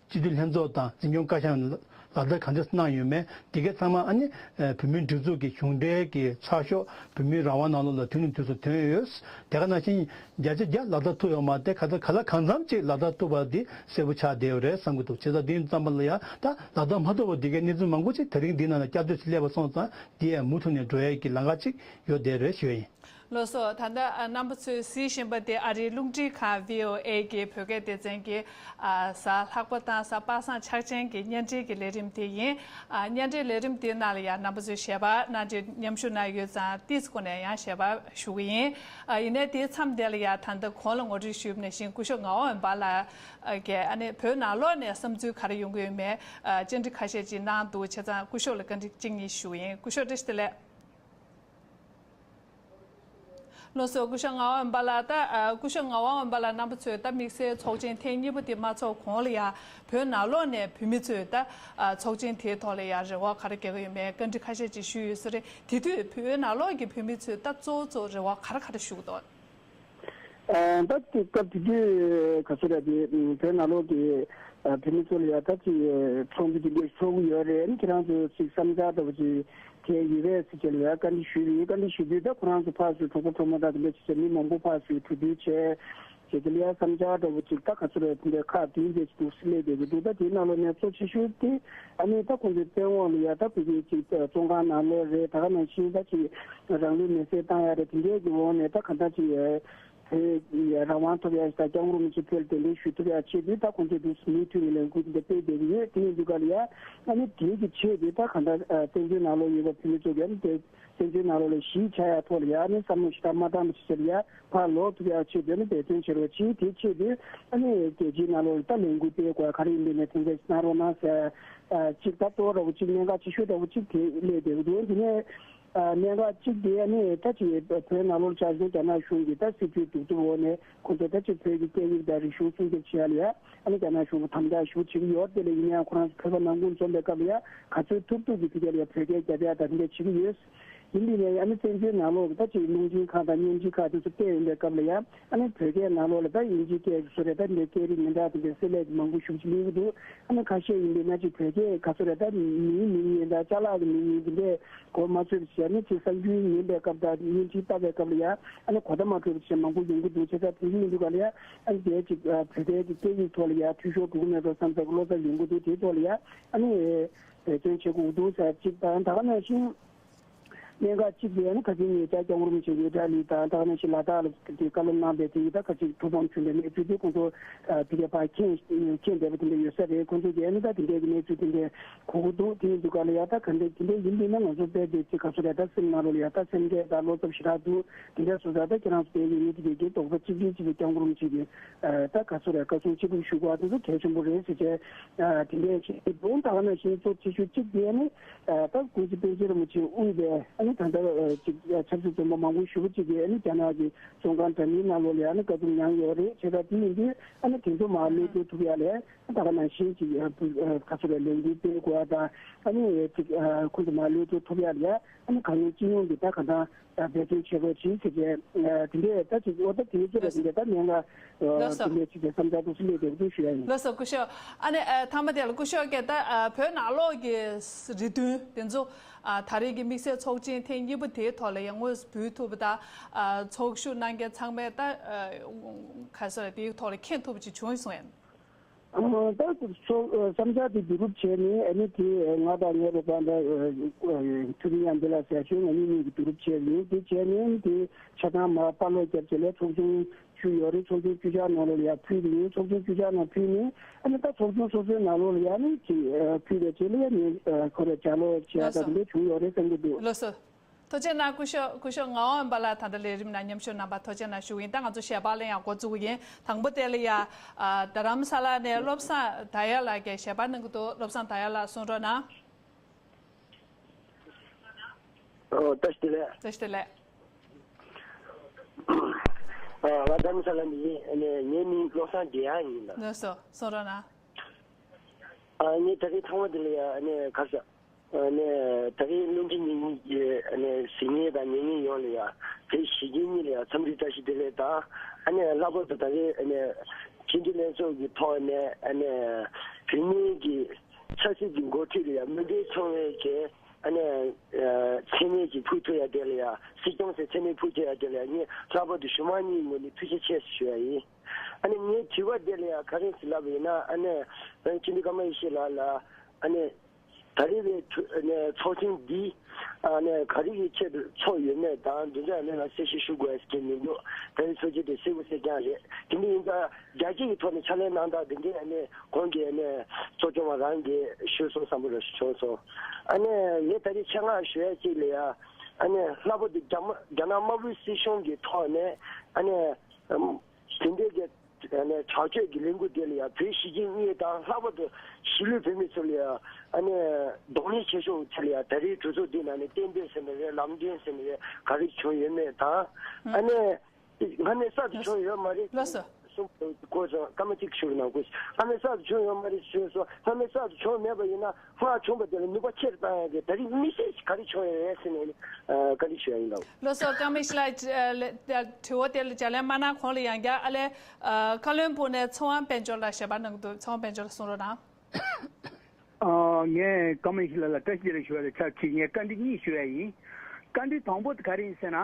སྤྱི་འཐུས་ལྷན་ཚོགས་དང་འཛིན་སྐྱོང་བཀའ་ཤག་ལག་བསྟར་གང་འདྲ་གནང་ཡོད་མེད། དེ་གའི་ཚང་མ་ཨ་ནི། ཨ། བོད་མིའི་སྒྲིག་འཛུགས་ཀྱི་གཞུང་འབྲེལ་གྱི་ཚགས་ཤོག་བོད་མིའི་རང་དབང་ནང་ལོགས་ལ་དུས་ནས་དུས་སུ་ཐོན་ཡོད། དེ་ག་ནང་བཞིན་བརྒྱ་ཆ་བརྒྱ་ལག་བསྟར་ཐུབ་ཡོད་མ་རེད། ག་ད་ག་ལ་གང་འཚམ་ཅིག་ལག་བསྟར་ཐུབ་པ་འདི་གསལ་པོ་ཆགས་བསྡད་ཡོད་རེད་བསམ་གྱི་འདུག་བྱས་ཙང་དེ་ཙམ་པ་ལ་ཡང་ད་ལག་བསྟར་མ་ཐུབ་པ་འདི་གའི་གནས་ཚུལ་མང་པོ་ཅིག་དེ་རིང་འདི་ནང་ལ་བསྐྱར་ཟློས་ཅིག་སླེབས་པ་སོང་ཙང་འདི་ཡང་མུ་མཐུད་ནས་འགྲོ་ཡས་ཀྱི་ལམ་ཁ་ཅིག་ཡོད་བསྡད་རེད་ཞུ་ཡ་ཡིན། ལགས་སོ། ད་ལྟ་ཨ་རྣམ་པ་ཚོས་གཟིགས་བཞིན་པ་དེ་ཨ་རིའི་རླུང་འཕྲིན་ཁང་བྷི་ཨོ་ཨེ་གི་བོད་སྐད་སྡེ་ཚན་གྱི་ཨ་གཟའ་ལྷག་པ་དང་གཟའ་པ་སངས་འཆར་ཅན་གྱི་བརྙན་འཕྲིན་གྱི་ལས་རིམ་དེ་ཡིན། ཨ་བརྙན་འཕྲིན་ལས་རིམ་དེའི་ནང་ལ་ཡང་རྣམ་པ་ཚོས་ཞལ་པར་གནང་སྟེ་མཉམ་ཞུགས་གནང་ཡོད་ཙང་ཏོག་ཙམ་སྒོ་ནས་ཡང་ཞལ་པར་ཞུ་གི་ཡིན། ཨ་ཡིན་ནའི་དེའི་མཚམས་དེ་ལ་ཡང་ད་ལྟ་གོང་ལ་ངོ་སྤྲོད་ཞུས་པ་ནང་བཞིན་སྐུ་ཞབས་ངག་དབང་འོད་འབར་ལགས་ཀྱིས་ཨ་ནི་བོད་ནང་ལོགས་ནས་བསམ་ཚུལ་ག་རེ་ཡོང་གི་ཡོད་མེད་ཨ་བཅར་འདྲི་ཁ་ཤས་ཅིག་གནང་འདུག་བྱས་ཙང་སྐུ་ཞབས་ལ་བཀའ་འདྲི་གཅིག་གཉིས་ཞུ་གི་ཡིན། སྐུ་ཞབས་བཀྲ་ཤིས་བདེ་ལེགས། ལགས་སོ། སྐུ་ཞབས་ངག་དབང་འོད་འབར་ལགས། ད་ཨ་སྐུ་ཞབས་ངག་དབང་འོད་འབར་ལགས་རྣམ་པ་ཚོས་ད་དམིགས་བསལ་ཚོགས་ཆེན་ཐེངས་གཉིས་པ་དེ་མ་ཚོགས་གོང་ལ་ཡང་བོད་ནང་ལོགས་ནས་བོད་མི་ཚོས་ད་ཨ་ཚོགས་ཆེན་དེའི་ཐོག་ལ་ཡང་རེ་བ་ག་རེ་རྒྱག་གི་ཡོད་མེད་བཀའ་འདྲི་ཁ་ཤས་ཅིག་ཞུས་ཡོད་ས་རེད། དེ་དུས་བོད་ནང་ལོགས་ཀྱི་བོད་མི་ཚོས་ད་གཙོ་བོ་གཙོ་བོ་རེ་བ་ག་རེ་ག་རེ་ཞུ་གི་འདུག་ཨ་ད་དེ་སྐབས་དེ་དུས་ག་ཚོད་རེད་དེ་བོད་ནང་ལོགས་ཀྱི་ཨ་བོད་མི་ཚོ་ལ་ཡང་ད་ཅིག་ཚོགས་འདུ་དེ་འདྲ་ཚོགས་ཀྱི་ཡོད་རེད། ཁྱེད་རང་ཚོ་ཅིག་བསམ་འཆར་འདྲ་པོ་ཅིག་དེ་ཡོད་རེད་ཟེར་བྱས་ལ་ཡ་བཀའ་འདྲི་ཞུས་རེད། བཀའ་འདྲི་ཞུ་དུས་ད་ཁོ་རང་ཚོ་ཕར་ཚུར་གྲོགས་པོ་གྲོགས་མོ་དང་དེ་འདྲ་བྱས་བྱས་མི་མང་པོ་ཕར་ཚུར་གྲོས་བསྡུར་བྱས་བྱས་དེ་ལ་ཡ་བསམ་འཆར་འདྲ་པོ་ཅིག་ད་ག་ཚོད་རེད་དེ་འདྲ་ཁག་བདུན་བརྒྱད་ཅིག་འདུག་སེ་སླེབས་བསྡད་ཀྱི་འདུག་ད་དེའི་ནང་ལོགས་ནས་གཙོ་ཆེ་ཤོས་དེ་ཨ་ནི་ད་ཁོང་ཚོའི་བཙན་འོག་ལ་ཡ་ད་བོད་སྐད་ཅིག་བཙོན་ཁང་ནང་ལོགས་རེད། ད་ག་ནང་བཞིན་ད་ཅིག་རང་ལུས་མེར་སྲེག་བཏང་ཡ་རེད། དེ་འདྲའི་གི་འོག་ནས་ད་གང་ལྟར་ཅིག་བོད་ཀྱི་རང་དབང་ཐོབ་ཡ་ཞིག་དང་སྐྱབས་མགོན་རིན་པོ་ཆེ་བོད་ལ་གདན་འདྲེན་ཞུ་ཐུབ་ཡ་ཆེད་དུ་ད་ཁོང་ཚོས་འདུག་སེ་མུ་མཐུད་ནས་ལས་འགུལ་འདི་འདྲ་སྤེལ་བསྡད་ཀྱི་ཡོད། དེ་ཡིན་དུས་ག་ལ་ཡ་ཨ་ནི་དེའི་གི་ཆེད་དུ་ད་གང་ལྟར་ཨ་བཙན་བྱོལ་ནང་ལོགས་ཡོད་པ་བོད་མི་ཚོ་གི་ཨ་ནི་དེ་བཙན་བྱོལ་ནང་ལོགས་ལ་གཞིས་ཆགས་ཡ་ཐོག་ལ་ཡ་ཨ་ནི་བསམ་བློ་ཞེ་དྲག་མ་བཏང་བ་ཞིག་བྱས་ལ་ཡ་ཕར་ལོག་ཐུབ་ཡ་ཆེད་དུ་ཨ་ནི་འབད་བརྩོན་བྱེད་རོགས་གྱིས། དེའི་ཆེད་དུ་ཨ་ནི་རྒྱལ་སྤྱིའི་ནང་ལོགས་ལ་ད་ལས་འགུལ་སྤེལ་དགོས་ཡ་ག་རེ་ཡིན་པའི་ནས་དེ་འདྲ་གནང་རོགས་གནང་ཟེར་ཨ་གཅིག་ད་གཙོ་བོ་འདྲ་བོ་གཅིག་གནད་འགག་ཆེ་ཤོས་འདྲ་བོ་གཅིག་དེ་སླེབས་བསྡད་ཀྱི་འདུག་དེ་ནས། ཨ་གནད་འགག་གཅིག་དེ་ཨ་ནི་ད་ཅིག་བོད་ནང་ལོགས་ཆ་བཞག་རྒྱ་ནག་གཞུང་གིས་ད་སྲིད་བྱུས་གདུག་རྩུབ་འོག་ནས་ཁོང་ཚོ་ད་ཅིག་བོད་ཀྱི་སྐད་ཡིག་དང་རིག་གཞུང་སྲུང་སྐྱོབ་བྱེད་ཡ་ལ་ཡ་ཨ་ནི་རྒྱ་ནག་གཞུང་གིས་དམ་དྲག་ཞེ་པོ་བྱེད་ཀྱི་ཡོད། དེ་ལ་ཡིན་ན་ཡང་ཁོ་རང་ཚོ་བོད་པ་ནང་ཁུལ་འཛོམས་པའི་སྐབས་ལ་ཡ་ག་ཚོད་ཐུབ་ཐུབ་ཀྱིས་དེ་ག་ལ་ཡ་བོད་སྐད་རྒྱབ་ཡ་དང་དེ་འདྲ་བྱེད་ཀྱི་ཡོད། ཡིན་དེ་ནས་ཨ་ནི་བཙན་བྱོལ་ནང་ལོགས་ཀྱི་ད་ཅིག་རླུང་འཕྲིན་ཁང་དང་བརྙན་འཕྲིན་ཁང་དེ་ཚོ་བལྟས་ཡོང་པའི་སྐབས་ལ་ཡ་ཨ་ནི་བོད་སྐད་ནང་ལོགས་ལ་ད་དབྱིན་ཇིའི་སྐད་ཀྱི་བཟོ་རེད། ད་འདི་སྐད་རིགས་མི་འདྲ་དེ་འདྲའི་གསལ་ལེ་མང་པོ་ཞེ་པོ་ཅིག་གླེང་གི་འདུག་ཨ་ནི་ཁ་ཤས་ཡིན་པས་ན་ཅིག་བོད་སྐད་ག་ཚོད་རེད། ད་མིའི་མིང་ཡིན་ད་ཅ་ལག་གི་མིང་ཡིན་དེ་འདྲས་གོ་མ་ཆོད་པ་བྱས་ནས་ཅིག་གསར་འགྱུར་ཉན་པའི་སྐབས་དང་བརྙན་འཕྲིན་ལྟ་བའི་སྐབས་ལ་ཡ་ཨ་ནི་གོ་བརྡ་མ་འཕྲོད་པ་བྱས་མང་པོ་ཡོང་གི་འདུག་བྱས་ཙང་དེ་འདྲ་ཡིན་དུས་ག་ལ་ཡ་ཨ་ནི་དེ་ཅིག་བོད་སྐད་ཀྱི་སྐད་ཡིག་ཐོག་ལ་ཡ་འཐུས་ཤོར་འགྲོ་གི་མེད་འགྲོ་བསམ་ས་གི་བློ་འཚབ་ཡོང་གི་འདུག་དེའི་ཐོག་ལ་ཡ་ཨ་ནི་འབད་བརྩོན་བྱེད་དགོས་འདུག་ཟེར་གཅིག་དང་། ད་ག་ནང་བཞིན། གནད་འགག་གཅིག་དེ་ནི་ཁ་ཆེ་ཉེ་ཆར་སྐྱབས་མགོན་རིན་པོ་ཆེ་ཨི་ཊ་ལི་དང་ད་ག་ནང་བཞིན་ལ་དྭགས་ལ་དེ་བཀའ་སློབ་གནང་པའི་དེ་ཡིས་ད་ཁ་ཆེ་ཐུགས་ཕམ་བྱུང་བའི་གནས་ཚུལ་དེ་ཁོང་ཚོ་དེ་གས་ཕར་མཁྱེན་མཁྱེན་བསྡད་པ་དེ་འདྲ་ཡོད་ས་རེད། ཁོང་ཚོ་གས་ནི་ད་དེ་འདྲའི་གི་གནས་ཚུལ་དེ་འདྲའི་གོ་གི་འདུག་དེ་ཡིན་དུས་ག་ལ་ཡ་ད་ག་འདྲ་དེ་འདྲ་ཡིན་དུས་ན་ང་ཚོ་དཔེ་དེ་ཅིག་ག་ཚོད་རེད། ད་སེམས་ནང་ལོགས་ལ་ཡ་ད་སེམས་ཁྲལ་དང་བློ་འཚབ་ཞེ་དྲག་འདུག་དེ་འདྲ་སོང་ཙང་ད་ཁྱེད་རང་ཚོ་དེ་གི་མི་དེ་གས་ཀྱི་དོགས་པ་གཅིག་གཅིག་གཅིག་ལ་སྐྱབས་མགོན་རིན་པོ་ཆེ་གིས་ད་ག་ཚོད་རེད། བཀའ་གསུང་ཅི་ཐུབ་ཞུ་དགོས་དེ་ཚོ་གལ་ཆེན་པོ་རེད་ཟེར་བྱས་དེ་འདྲའི་ཞིག་འདུག་ད་ག་ནང་བཞིན་གཙོ་ཆེ་ཤོས་གཅིག་དེ་ནི། ད་ཀུན་གཟིགས་པཎ་ཆེན་རིན་པོ་ཆེས་དབུས་པའི་ཨ་ནི་ད་ལྟ་ཅིག་ཆབ་སྲིད་བཙོན་པ་མང་པོ་ཞེ་པོ་ཅིག་གིས་ཨ་ནི་རྒྱ་ནག་གི་བཙོན་ཁང་འདྲ་མིན་ནང་ལོགས་ལ་ཨ་ནི་བཀའ་ཁྲིམས་མྱངས་ཡོད་རེད། བྱས་ཙང་དེ་ཡིན་དུས་ཨ་ནི་དེ་ཚོ་མར་གློད་བཀྲོལ་ཐུབ་ཡ་ལ་ད་ག་ནང་བཞིན་ཅིག་ཁ་ཚུར་ལ་ལས་འགུལ་སྤེལ་དགོས་པ་དང་ཨ་ནི་ཅིག་ཁོང་ཚོ་མར་གློད་བཀྲོལ་ཐུབ་ཡ་ལ་ཨ་ནི་གང་ཡོང་ཅི་ཡོང་གི་ད་ག་འདྲ་འབད་བརྩོན་བྱེད་དགོས་ཅིག་ཟེར་བྱས་དེ་འདྲས་ད་ཅིག་འོ་ད་དེ་ཚོ་ལ་དེ་འདྲས་ད་གནད་འགག་ལགས་སོ། དེ་འདྲས་ཅིག་གི་བསམ་འཆར་དུ་སུ་ལས་དེ་ཚོ་ཞུ་ཡ་ཡིན། ལགས་སོ་སྐུ་ཞབས། ཨ་ནི་ཨ་མཐའ་མ་དེ་ལ་སྐུ་ཞབས་ཀྱིས་ད་ཨ་བོད་ནང་ལོགས་ཀྱི་རེ་འདུན་དེ་ཚོ་ཨ་ད་རེས་ཀྱི་དམིགས་བསལ་ཚོགས་ཆེན་ཐེངས་གཉིས་པ་དེའི་ཐོག་ལ་ཡང་དངོས་སུ་འབུལ་ཐུབ་པ་དང་ཨ་ཚོགས་ཞུགས་གནང་མཁན་ཚང་མས་ད་ཨ་ག་ཟེར་དེའི་ཐོག་ལ་མཁྱེན་ཐུབ་པ་ཅིག་བྱུང་སོང་ཡང་། ཨ་ད་ཚོགས་བསམ་འཆར་དེ་བསྡུ་རུབ་བྱས་ནས་ཨ་ནི་དེ་ང་དང་ངའི་རོགས་པ་འདྲ་ཐུབ་ཡང་འདི་ལ་ཟེར་ཞུ་ང་གཉིས་གཉིས་ཀྱིས་བསྡུ་རུབ་བྱས་ཡིན། དེ་བྱས་ནས་དེ་ཆ་ཚང་མ་པར་ལོག་བརྒྱབ་བྱས་ལས་ཚོགས་ཆུང་བཅུ་ཡོད་རེད། ཚོགས་ཆུང་བཅུ་ཆ་ནང་ལོགས་ལ་ཡར་ཕུལ་གྱི་ཡིན། ཚོགས་ཆུང་བཅུ་ཆ་ནང་ཕུལ་ནས་ཨ་ནི་ད་ཚོགས་ཆུང་སོ་སོའི་ནང་ལོགས་ལ་ཡར་ནི་ཅིག་ཕུལ་བའི་རྗེས་ལ་ཡར་ནི་ཁོ་ར་ལྗགས་ཀློག་བྱེད་ཡ་ད་དེ་འདྲ་བྱུང་ཡོད་རེད་བསམ་གྱི་འདུག་ལགས་སོ། ཐུགས་རྗེ་གནང་སྐུ་ཞབས། སྐུ་ཞབས་ངག་དབང་འོད་འབར་ལགས་ད་ལྟ་ལས་རིམ་ནང་མཉམ་ཞུགས་གནང་བར་ཐུགས་རྗེ་གནང་ཞུ་གི་ཡིན། ད་ང་ཚོ་ཞལ་པར་ལེན་ཡང་འགོ་བཙུགས་ཀྱི་ཡིན། དང་པོ་དེ་ལ་ཡ་རྡ་རམ་ས་ལ་ནས་བློ་བཟང་ད་ཡ་ལགས་ཀྱིས་ཞལ་པར་གནང་གི་འདུག་བློ་བཟང་ད་ཡ་ལགས་གསུང་རོགས་གནང་། ཨོ་བཀྲ་ཤིས་བདེ་ལེགས། བཀྲ་ཤིས་བདེ་ལེགས། ཨ་ང་རྡ་རམ་ས་ལ་ནས་ཡིན། ཨ་ནི་ངའི་མིང་བློ་བཟང་བདེ་ཡང་ཡིན་ལ། ལགས་སོ་གསུང་རོགས་གནང་། ཨ་ངས་ད་རེས་ཐོག་མ་དེ་ལ་ཡ་ཨ་ནི་ག་རེ་ཟེར། ཨ་ནི་ད་རེས་བློན་ཆེན་ཉིས་གཉིས་ཀྱི་ཨ་ནི་གཟིགས་མཁན་དང་ཉན་མཁན་ཡོངས་ལ་ཡ་བོད་གཞིས་བྱེས་གཉིས་ལ་ཡ་འཚམས་འདྲི་བཀྲ་ཤིས་བདེ་ལེགས་དང་། ཨ་ནི་ལྷག་པར་དུ་ད་རེས་ཨ་ནི་སྤྱི་འཐུས་ལྷན་ཚོགས་ཀྱི་ཐོག་ནས་ཨ་ནི་བོད་མིའི་གི་ཆབ་སྲིད་ཀྱི་འགོ་ཁྲིད་ལ་ཡ་མོས་མཐུན་ཚོར་བའི་གི་ཨ་ནི་མཚན་སྨད་ཅིག་ཕུལ་ཐུབ་ཡ་དེ་ལ་ཡ་སྲིད་སྐྱོང་ཟེར་མཚན་སྨད་ཕུལ་ཐུབ་ཡ་དེ་ལ་ཡ་ངས་ལྷག་པར་དུ་གཞུང་མང་གཉིས་ངོས་ནས་ཐུགས་རྗེ་ཆེ་ཞུ་ཡ་ཡིན། ཨ་ནི་ངའི་དྲི་བ་དེ་ལ་ཡ་ག་རེ་ཟེར་ལབ་པ་ཡིན་ན་ཨ་ནི་སྤྱི་འཐུས་ཀརྨ་ཡེ་ཤེས་ལགས་ལ་ཨ་ནི། ད་རེས་པའི་ཚོགས་ཆེན་འདི་ཨ་ནི་ག་རེ་ཡི་ཆེད་དུ་ཚོགས་ཡོད་མེད་དང་འདི་འདྲ་ཨ་ནི་ལ་གསལ་བཤད་ཞུ་དགོས་ཟེར་གྱི་མི་འདུག་ད་རེས་ཚོགས་ཆེན་དེ་གསལ་པོ་གསལ་རྐྱང་རེད། དེ་འདྲ་ཡིན་ཙང་རྒྱ་སྐྱེད་ཀྱི་ཐོག་ནས་ཕྱག་ལས་གནང་སྟངས་དེ་འདྲའི་ཨ་ནི་གོང་གི་ཨ་ནི་གཙོ་སྐྱོང་བ་རང་གིས་ཞུས་སོང་བསམ་པ་རེ་བྱུང་སོང་། ཨ་ནི་ངས་ད་རེས་ཆེད་མངགས་ཞུ་ཡ་གཅིག་ལ་ཡ་ཨ་ནི་ལྷག་པར་དུ་རྒྱ་མ་རྒྱ་ནག་དམར་པོའི་སྲིད་གཞུང་གི་ཐོག་ནས་ཨ་ནི། དེ་འདྲའི་གི་ཨ་ནི་དྲག་སྤྱོད་ཀྱི་ལས་འགུལ་དེ་ལ་ཡང་བོད་གཞིས་བྱེས་གཉིས་དང་ལྷག་པར་དུ་གཞིས་ལུས་བོད་མི་ཚོ་ལ་ཡང་ཨ་ནི་གདོང་ལེན་བྱེད་ཕྱོགས་ཐད་ལ་ཡང་ད་རེས་གྲོས་ཚོགས་འདིའི་ནང་ནས་གཏན་འབེབས་ཟེར་ནི་རེད། ལམ་སྟོན་ཟེར་ནི་རེད། ག་རེ་བྱུང་ཡོད་མེད་དང་། ཨ་ནི་སྔ་མའི་གསར་དུ་བྱུང་ཡོད་མ་རེད། ལགས་སོ། གསུངས་དགོས་སོང་། སྐར་མ་གཅིག་ཞུ་གནང་དགོས། སྔ་མའི་གསར་དུ་བྱུང་ཡོད་མ་རེད་ཞུས་སོང་། སྔ་མའི་གསར་དུ་བྱུང་མེད་པ་ཡིན་ན། སྔར་བྱུང་བ་དེ་ལ་ནུས་པ་ཆེ་རུ་བཏང་ཡག་གི་ད་རེས་དམིགས་བསལ་ཞིག་ག་རེ་བྱུང་ཡོད་རེད་ཟེར་ནས་ཨ་བཀའ་འདྲི་ཞུ་ཡ་ཡིན་ལགས། ལགས་སོ། ཀརྨ་ཡེ་ཤེས་ལགས། ཨ་ལས་དྲི་བ་དེ་ལ་ལྗགས་ལན་མ་གནང་གོང་ལ་ཡང་བསྐྱར་ཨ་ལས་ཨ་བཀའ་བློན་སྦུག་ནས་ཚེ་དབང་དཔལ་འབྱོར་ལགས་ཞལ་པར་གནང་གི་འདུག་ཚེ་དབང་དཔལ་འབྱོར་ལགས་གསུང་རོགས་གནང་། ཨ་ངས་ཀརྨ་ཡེ་ཤེས་ལགས་ལ་བཀྲ་ཤིས་བདེ་ལེགས་ཞུ་བ་ལས་ཚར་གཅིག་ངས་བཀའ་འདྲི་གཉིས་ཞུ་ཡ་ཡིན། བཀའ་འདྲི་དང་པོ་དེ་ག་རེ་ཡིན་ཟེར་ན།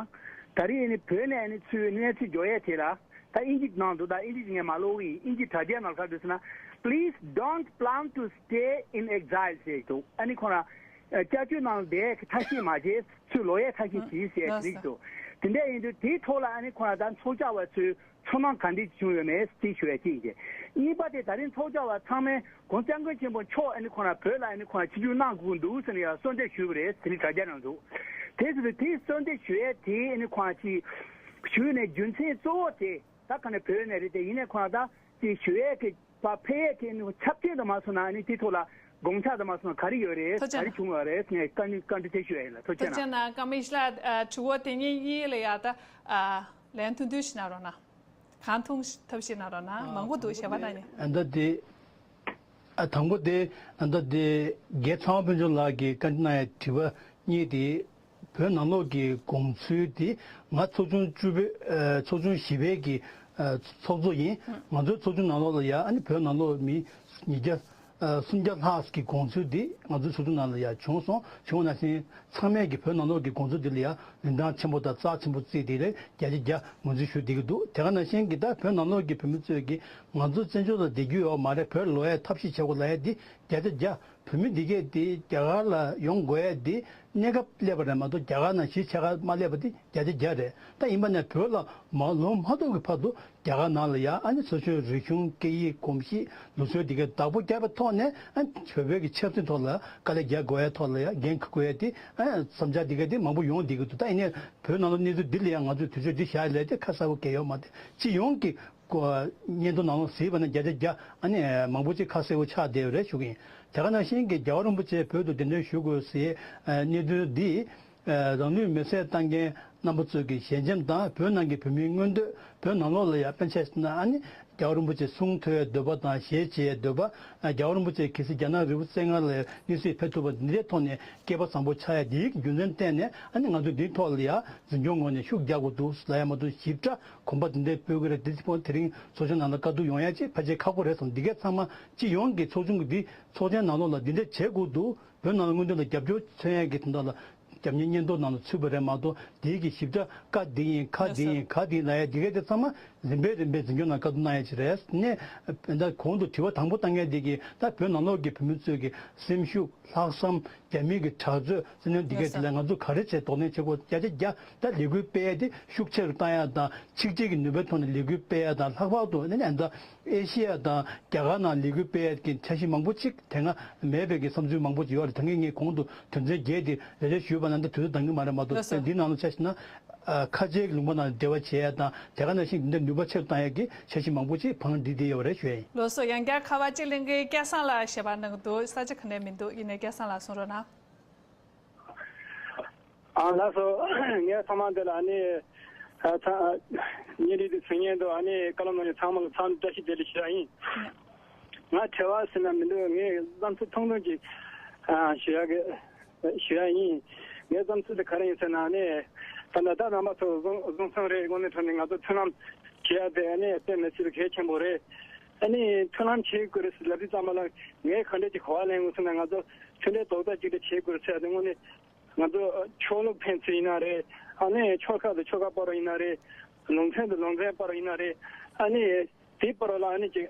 ད་རེས་ཨ་ནི་བོད་ནས་ཨ་ནི་ཚུར་གནས་ཚུལ་འབྱོར་ཡ་དེ་ལ། ད་ཨིན་ཇི་ནང་དུ་ད་ཨིན་ཇི་ངས་མ་ཀློག་གི་ཡིན། ཨིན་ཇི་དྲ་རྒྱའི་ནང་ག་རེ་འདུག་ཟེར་ན། Please don't plan to stay in exile ཟེར་འདུག་ཨ་ནི་ཁོ་རང་སྐྱབས་བཅོལ་ནང་བསྡད་ཀྱི་ཐབས་ཤེས་མ་བྱེད། ཚུར་ལོག་ཡའི་ཐབས་ཤེས་བྱེད་ཟེར་དེ་རིགས་འདུག་དེ་འདྲ་ཡིན་དུས་དེའི་ཐོག་ལ་ཨ་ནི་ཁོ་རང་ད་ཚོགས་བཅར་བ་ཚོའི་ཚོར་སྣང་ག་འདྲ་བྱུང་ཡོད་མེད་དེ་ཞུ་ཡ་གཅིག་ཡིན། གཉིས་པ་དེ་ད་རིང་ཚོགས་བཅར་བ་ཚང་མས་༸གོང་ས་༸སྐྱབས་མགོན་ཆེན་པོ་མཆོག་ཨ་ནི་ཁོ་རང་བོད་ལ་ཨ་ནི་ཁོ་རང་ཆིབས་བསྒྱུར་གནང་དགོས་འདུག་ཟེར་ནས་ཡང་གསོལ་འདེབས་ཞུས་པ་རེད་ཟེར་ནས་དྲ་རྒྱ་ནང་འདུག་དེ་ཟེར་དུས་དེའི་གསོལ་འདེབས་ཞུ་ཡས་དེ་ཨ་ནི་ཁོ་རང་ཅིག་ཞུས་ནས་རྒྱུ་མཚན་གཙོ་བོ་དེ་ད་ག་ནས་བོད་ནས་རེད། དེ་ཡིན་ནས་ཁོ་རང་ད་ཅིག་ཞུ་ཡས་ཀྱི་ཕ་ཕེབས་ཡས་ཀྱི་ཨ་ནི་ཆབ་ཆེན་དུ་མ་སོང་ན་ཨ་ནི་དེ་ཐོག་ལ་དགོངས་འཆར་དུ་མ་སོང་ན་ག་རེ་ཡོད་རེད། ཐུགས་རྗེ་ག་རེ་བྱུང་ཡོད་རེད་ངས་བཀའ་འདྲི་བཀའ་འདྲི་དེ་ཞུ་ཡས་ཡིན་ལ། ཐུགས་རྗེ་ཐུགས་རྗེ་གནང་། གནང་། ཀརྨ་ཡེ་ཤེས་ལགས། དྲི་བ་དེ་གཉིས་གཉིས་ལ་ཡ་ད་ལན་ཐུང་ཐུང་ཞིག་གནང་རོགས་གནང་། གང་ཐུང་ཐབས་ཤེས་གནང་རོགས་གནང་། མང་པོ་འདུག་ཞལ་པར་གནང་མཁན། ཨ་ད་དེ་ཨ་དང་པོ་དེ་ཨ་ད་དེ་རྒན་ཚེ་དབང་དཔལ་འབྱོར་ལགས་ཀྱིས་བཀའ་འདྲི་གནང་ཡ་དྲི་བ་གཉིས་དེ་བོད་ནང་ལོགས་ཀྱི་དགོངས་ཚུལ་དེ་ང་ཚོགས་ཆུང་བཅུ་པའི་ཨ་ཚོགས་ཆུང་བཞི་པའི་གི་ཨ་ཚོགས་གཙོ་ཡིན། ང་ཚོའི་ཚོགས་ཆུང་ནང་ལོགས་ལ་ཡ་ཨ་ནི་བོད་ནང་ལོགས་མི་ཉིས་བརྒྱ་སུམ་བརྒྱ་ལྷག་གི་དགོངས་ཚུལ་འདི་ང་ཚོའི་ཚོགས་ཆུང་ནང་ལ་ཡང་བྱུང་སོང་། བྱུང་བ་ནང་བཞིན་ཚང་མས་ཀྱི་བོད་ནང་ལོགས་ཀྱི་དགོངས་ཚུལ་འདི་ལ་ཡང་རིན་ཐང་ཆེན་པོ་དང་རྩ་ཆེན་པོ་བརྩིས་ཏེ་ལས་བརྒྱ་ཆ་བརྒྱ་ངོས་འཛིན་ཞུ་བསྡད་ཀྱི་འདུག་དེ་ག་ནང་བཞིན་གྱི་ད་བོད་ནང་ལོགས་ཀྱི་བོད་མི་ཚོས་ཀྱི་ང་ཚོ་བཙན་བྱོལ་ལ་བསྡད་རྒྱུ་ཡོད་མ་རེད། བོད་ལ་ལོག་ཡའི་ཐབས་ཤེས་བྱེད་དགོས་ལབ་ཡ་འདི་བརྒྱ་ཆ་བརྒྱ་ བོད་མི་འདི་གས་དེ་རྒྱ་གར་ལ་ཡོང་དགོས་ཡ་དེ་གནས་སྐབས་སླེབས་པ་རེད་མ་གཏོགས། རྒྱ་གར་ནང་གཞིས་ཆགས་ཁ་མ་སླེབས་པ་དེ་བརྒྱ་ཆ་བརྒྱ་རེད། ད་ཡིན་པ་ན་བོད་ལ་མ་ལོ་མ་གཏོགས་ཀྱི་བར་དུ་རྒྱ་གར་ནང་ལ་ཡ་ཨ་ནི་སོ་སོའི་རིག་གཞུང་སྐད་ཡིག་གོམས་གཤིས་ལུགས་སྲོལ་འདི་གས་བདག་པོ་བརྒྱབ་པའི་ཐོག་ནས། ཨ་ནི་བོད་བོད་ཀྱི་ཆབ་སྲིད་ཐོག་ལ་དཀའ་ལས་རྒྱག་དགོས་ཡ་ཐོག་ལ་ཡ་འགན་འཁུར་དགོས་ཡ་དེ། ཨ་བསམ་འཆར་འདི་གས་དེ་མང་པོ་ཡོང་བསྡད་ཀྱི་འདུག་ད་ཡིན་ནའི་བོད་ནང་ལ་གནས་ཚུལ་འདི་ལ་ཡང་ང་ཚོས་དུས་ཚོད་འདི་བཞག་ཡ་ལས་དེ་ཁ་གསལ་པོ་གང་ཡོད་མ་རེད། སྤྱི་ཡོངས་ཀྱི་སྙན་ཐོ་ནང་ལོགས་གཟིགས་པ་ན་བརྒྱ་ཆ་བརྒྱ་ཨ་ནི་མང་པོ་ཅིག་ཁ་གསལ་པོ་ཆགས་བསྡད་ཡོད་རེད་ཞུ་གི་ཡིན། དེ་ག་ནང་བཞིན་གྱི་རྒྱལ་བ་རིན་པོ་ཆེ་བོད་དུ་གདན་འདྲེན་ཞུ་དགོས་ཟེར་གནས་ཚུལ་འདི། རང་ལུས་མེར་སྲེག་བཏང་མཁན་རྣམ་པ་ཚོ་གི་ཞལ་འཆམ་དང་། བོད་ནང་གི་བོད་མིའི་མངོན་འདོད། བོད་ནང་ལོགས་ལ་ཡང་དཔེར་ན་ཆ་བཞག་ན་ཨ་ནི་རྒྱལ་བ་རིན་པོ་ཆེ་གསུང་ཐོས་འདོད་པ་དང་ཞལ་མཇལ་འདོད་པ། རྒྱལ་བ་རིན་པོ་ཆེ་གལ་སྲིད་རྒྱ་ནག་རི་བོ་རྩེ་ལྔ་ལ་གནས་གཟིགས་ཕེབས་ཐུབ་པ་འདི་འདྲའི་ཐོག་ནས་སྐལ་པ་བཟང་པོ་ཆགས་ཡ་འདིའི་རྒྱུ་མཚན་བརྟེན་ནས། ཨ་ནི་ང་ཚོ་འདིའི་ཐོག་ལ་ཡང་འཛིན་སྐྱོང་ངོས་ནས་ཤུགས་རྒྱག་དགོས་འདུག་ལབ་ཡ་མ་གཏོགས། ཞིབ་ཕྲ་གོམ་པ་འདི་འདྲའི་སྤོས་ཀྱི་རེད། འདི་ཕོ་དེ་རིང་ཚོགས་ཆུང་ནང་ལ་བཀའ་བསྡུར་ཡོང་ཡ་ཅིག་ཕལ་ཆེར་ཁག་པོ་རེད་བསམ། འདི་གས་ཚང་མ་སྤྱི་ཡོངས་ཀྱི་ཚོགས་ཆུང་གི་འདི་ཚོགས་ཆེན་ནང་ལོགས་ལ་འདི་འདྲ་བྱེད་དགོས་འདུག་བོད་ནང་ལ་མངོན་འདོད་ལ་རྒྱབ་སྐྱོར་མཚོན་ཡས་ཀྱི་དོན་དག་ལ་རྒྱབ་གཉེར་སྙན་ཐོ་ནང་ལ་ཚུད་པ་རེད་མ་གཏོགས། དེའི་གི་ཞིབ་ཕྲ་བཀའ་འདི་ཡིན་ཁ་འདི་ཡིན་ག་འདི་ཡིན་ལབ་ཡ་འདི་གས་དེ་ཚང་མ་རིམ་པས་རིམ་པས་འཛིན་སྐྱོང་ནང་བཀའ་བསྡུར་གནང་ཡ་ཅིག་རེད། ནས་ད་གོང་དུ་དྲི་བ་དང་པོ་བཏང་མཁན་འདི་གི་ད་བོད་ནང་ལོགས་ཀྱི་བོད་མི་ཚོས་ཀྱི་སེམས་ཤུགས་ལྷག་བསམ་རྒྱ་མི་གི་དྲག་རྩལ་བཙན་གནོན་འདི་གས་དེ་ལ་ང་ཚོ་ག་རེ་བྱས་གདོང་ལེན་བྱེད་དགོས། བརྒྱ་ཆ་བརྒྱ། ད་ལས་འགུལ་སྤེལ་ཡ་དེ་ཤུགས་ཆེ་རུ་བཏང་ཡ་དང་། ཕྱི་རྒྱལ་གྱི་ནུས་པའི་ཐོག་ནས་ལས་འགུལ་སྤེལ་ཡ་དང་། ལྷག་པར་དུ་ཨ་ནི་ཨ་ནི་ད་ཨེ་ཤི་ཡ་དང་རྒྱ་གར་ནང་ལས་འགུལ་སྤེལ་ཡ་གི་འཆར་གཞི་མང་པོ་ཅིག་དེ་སྔ་མེད་པའི་གི་བསམ་ཚུལ་མང་པོ་ཅིག་ཡོད་རེད། ད་གིན་ངས་གོང་དུ་དོན་ཚན་བརྒྱད་དེ་རེ་རེ་ཞུས་པ་ན་ད་དུས་ཚོད་འདང་གི་མ་རེད་མ་གཏོགས། ལགས་སོ། འདི་ནང་ལ་ཆ་བཞག་ན་ཨ་ཁ་ཆེའི་ལུང་པ་ནང་འབྲེལ་བ་བྱེད་ཡ་དང་། དེ་ག་ནང་བཞིན་འདི་འདྲ་ནུས་པ་ཆེ་རུ་བཏང་ཡ་གི་འཆར་གཞི་མང་པོ་ཅིག་བང་སྒྲིག་བསྡད་ཡོད་རེད་ཞུ་ཡ་ཡིན། ལགས་སོ། ཡང་བསྐྱར་ཁ་པར་གཅིག་ལེན་གི། སྐལ་བཟང་ལགས་ཞལ་པར་གནང་གི་འདུག་ས་ཆ་ག་ནས་མི་འདུག་ཡིན་ནའི་སྐལ་བཟང་ལགས་གསུང་རོགས་གནང་། ཨ་ལགས་སོ། ངས་ཚང་མ་འདི་ལ་ཨ་ནི་ཨ་ཚང་ཨ་བརྙན་རིས་འདི་གཟིགས་མཁན་དང་ཨ་ནི་བཀའ་སློབ་གནང་མཁན་ཚང་མ་ལ་འཚམས་འདྲི་བཀྲ་ཤིས་བདེ་ལེགས་ཞུ་ཡ་ཡིན། ང་དྲི་བ་ཟེར་ན་མི་འདུག་ངས་བསམ་ཚུལ་ཐུང་ཐུང་ཅིག་ཨ་ཞུ་ཡ་གི་ཞུ་ཡ་ཡིན། ངའི་བསམ་ཚུལ་དེ་ག་རེ་ཡིན་ཟེར་ན་ཨ་ནི་ད་ལྟ་ད་རྣམ་པ་ཚོ་བཟང་བཟང་སོང་རེད། དངོས་གནས་དྲང་གནས་ང་ཚོ་མཐུན་ལམ་བྱེད་ཡ་དེ་ཨ་ནི་དཔེ་མི་སྲིད་པའི་གལ་ཆེན་པོ་རེད། ཨ་ནི་མཐུན་ལམ་བྱེད་དགོས་རེད་ཟེར་ལབ་དུས་ཙམ་པ་ལ་ངས་ག་འདྲས་ཀྱི་གོ་བ་ལེན་དགོས་ཟེར་ན། ང་ཚོ་མཐུན་སྒྲིལ་རྡོག་རྩ་གཅིག་སྒྲིལ་བྱེད་དགོས་རེད་ཟེར་ཡ་དེ་དངོས་གནས། ང་ཚོ་ཆོས་ལུགས་ཕན་ཚུན་ཡིན་ན་རེད། ཨ་ནི་ཆོལ་ཁ་དང་ཆོལ་ཁ་བར་ཡིན་ན་རེད། ལུང་ཚན་དང་ལུང་ཚན་བར་ཡིན་ན་རེད། ཨ་ནི་དེའི་བར་ལ་ཨ་ནི་ཅིག་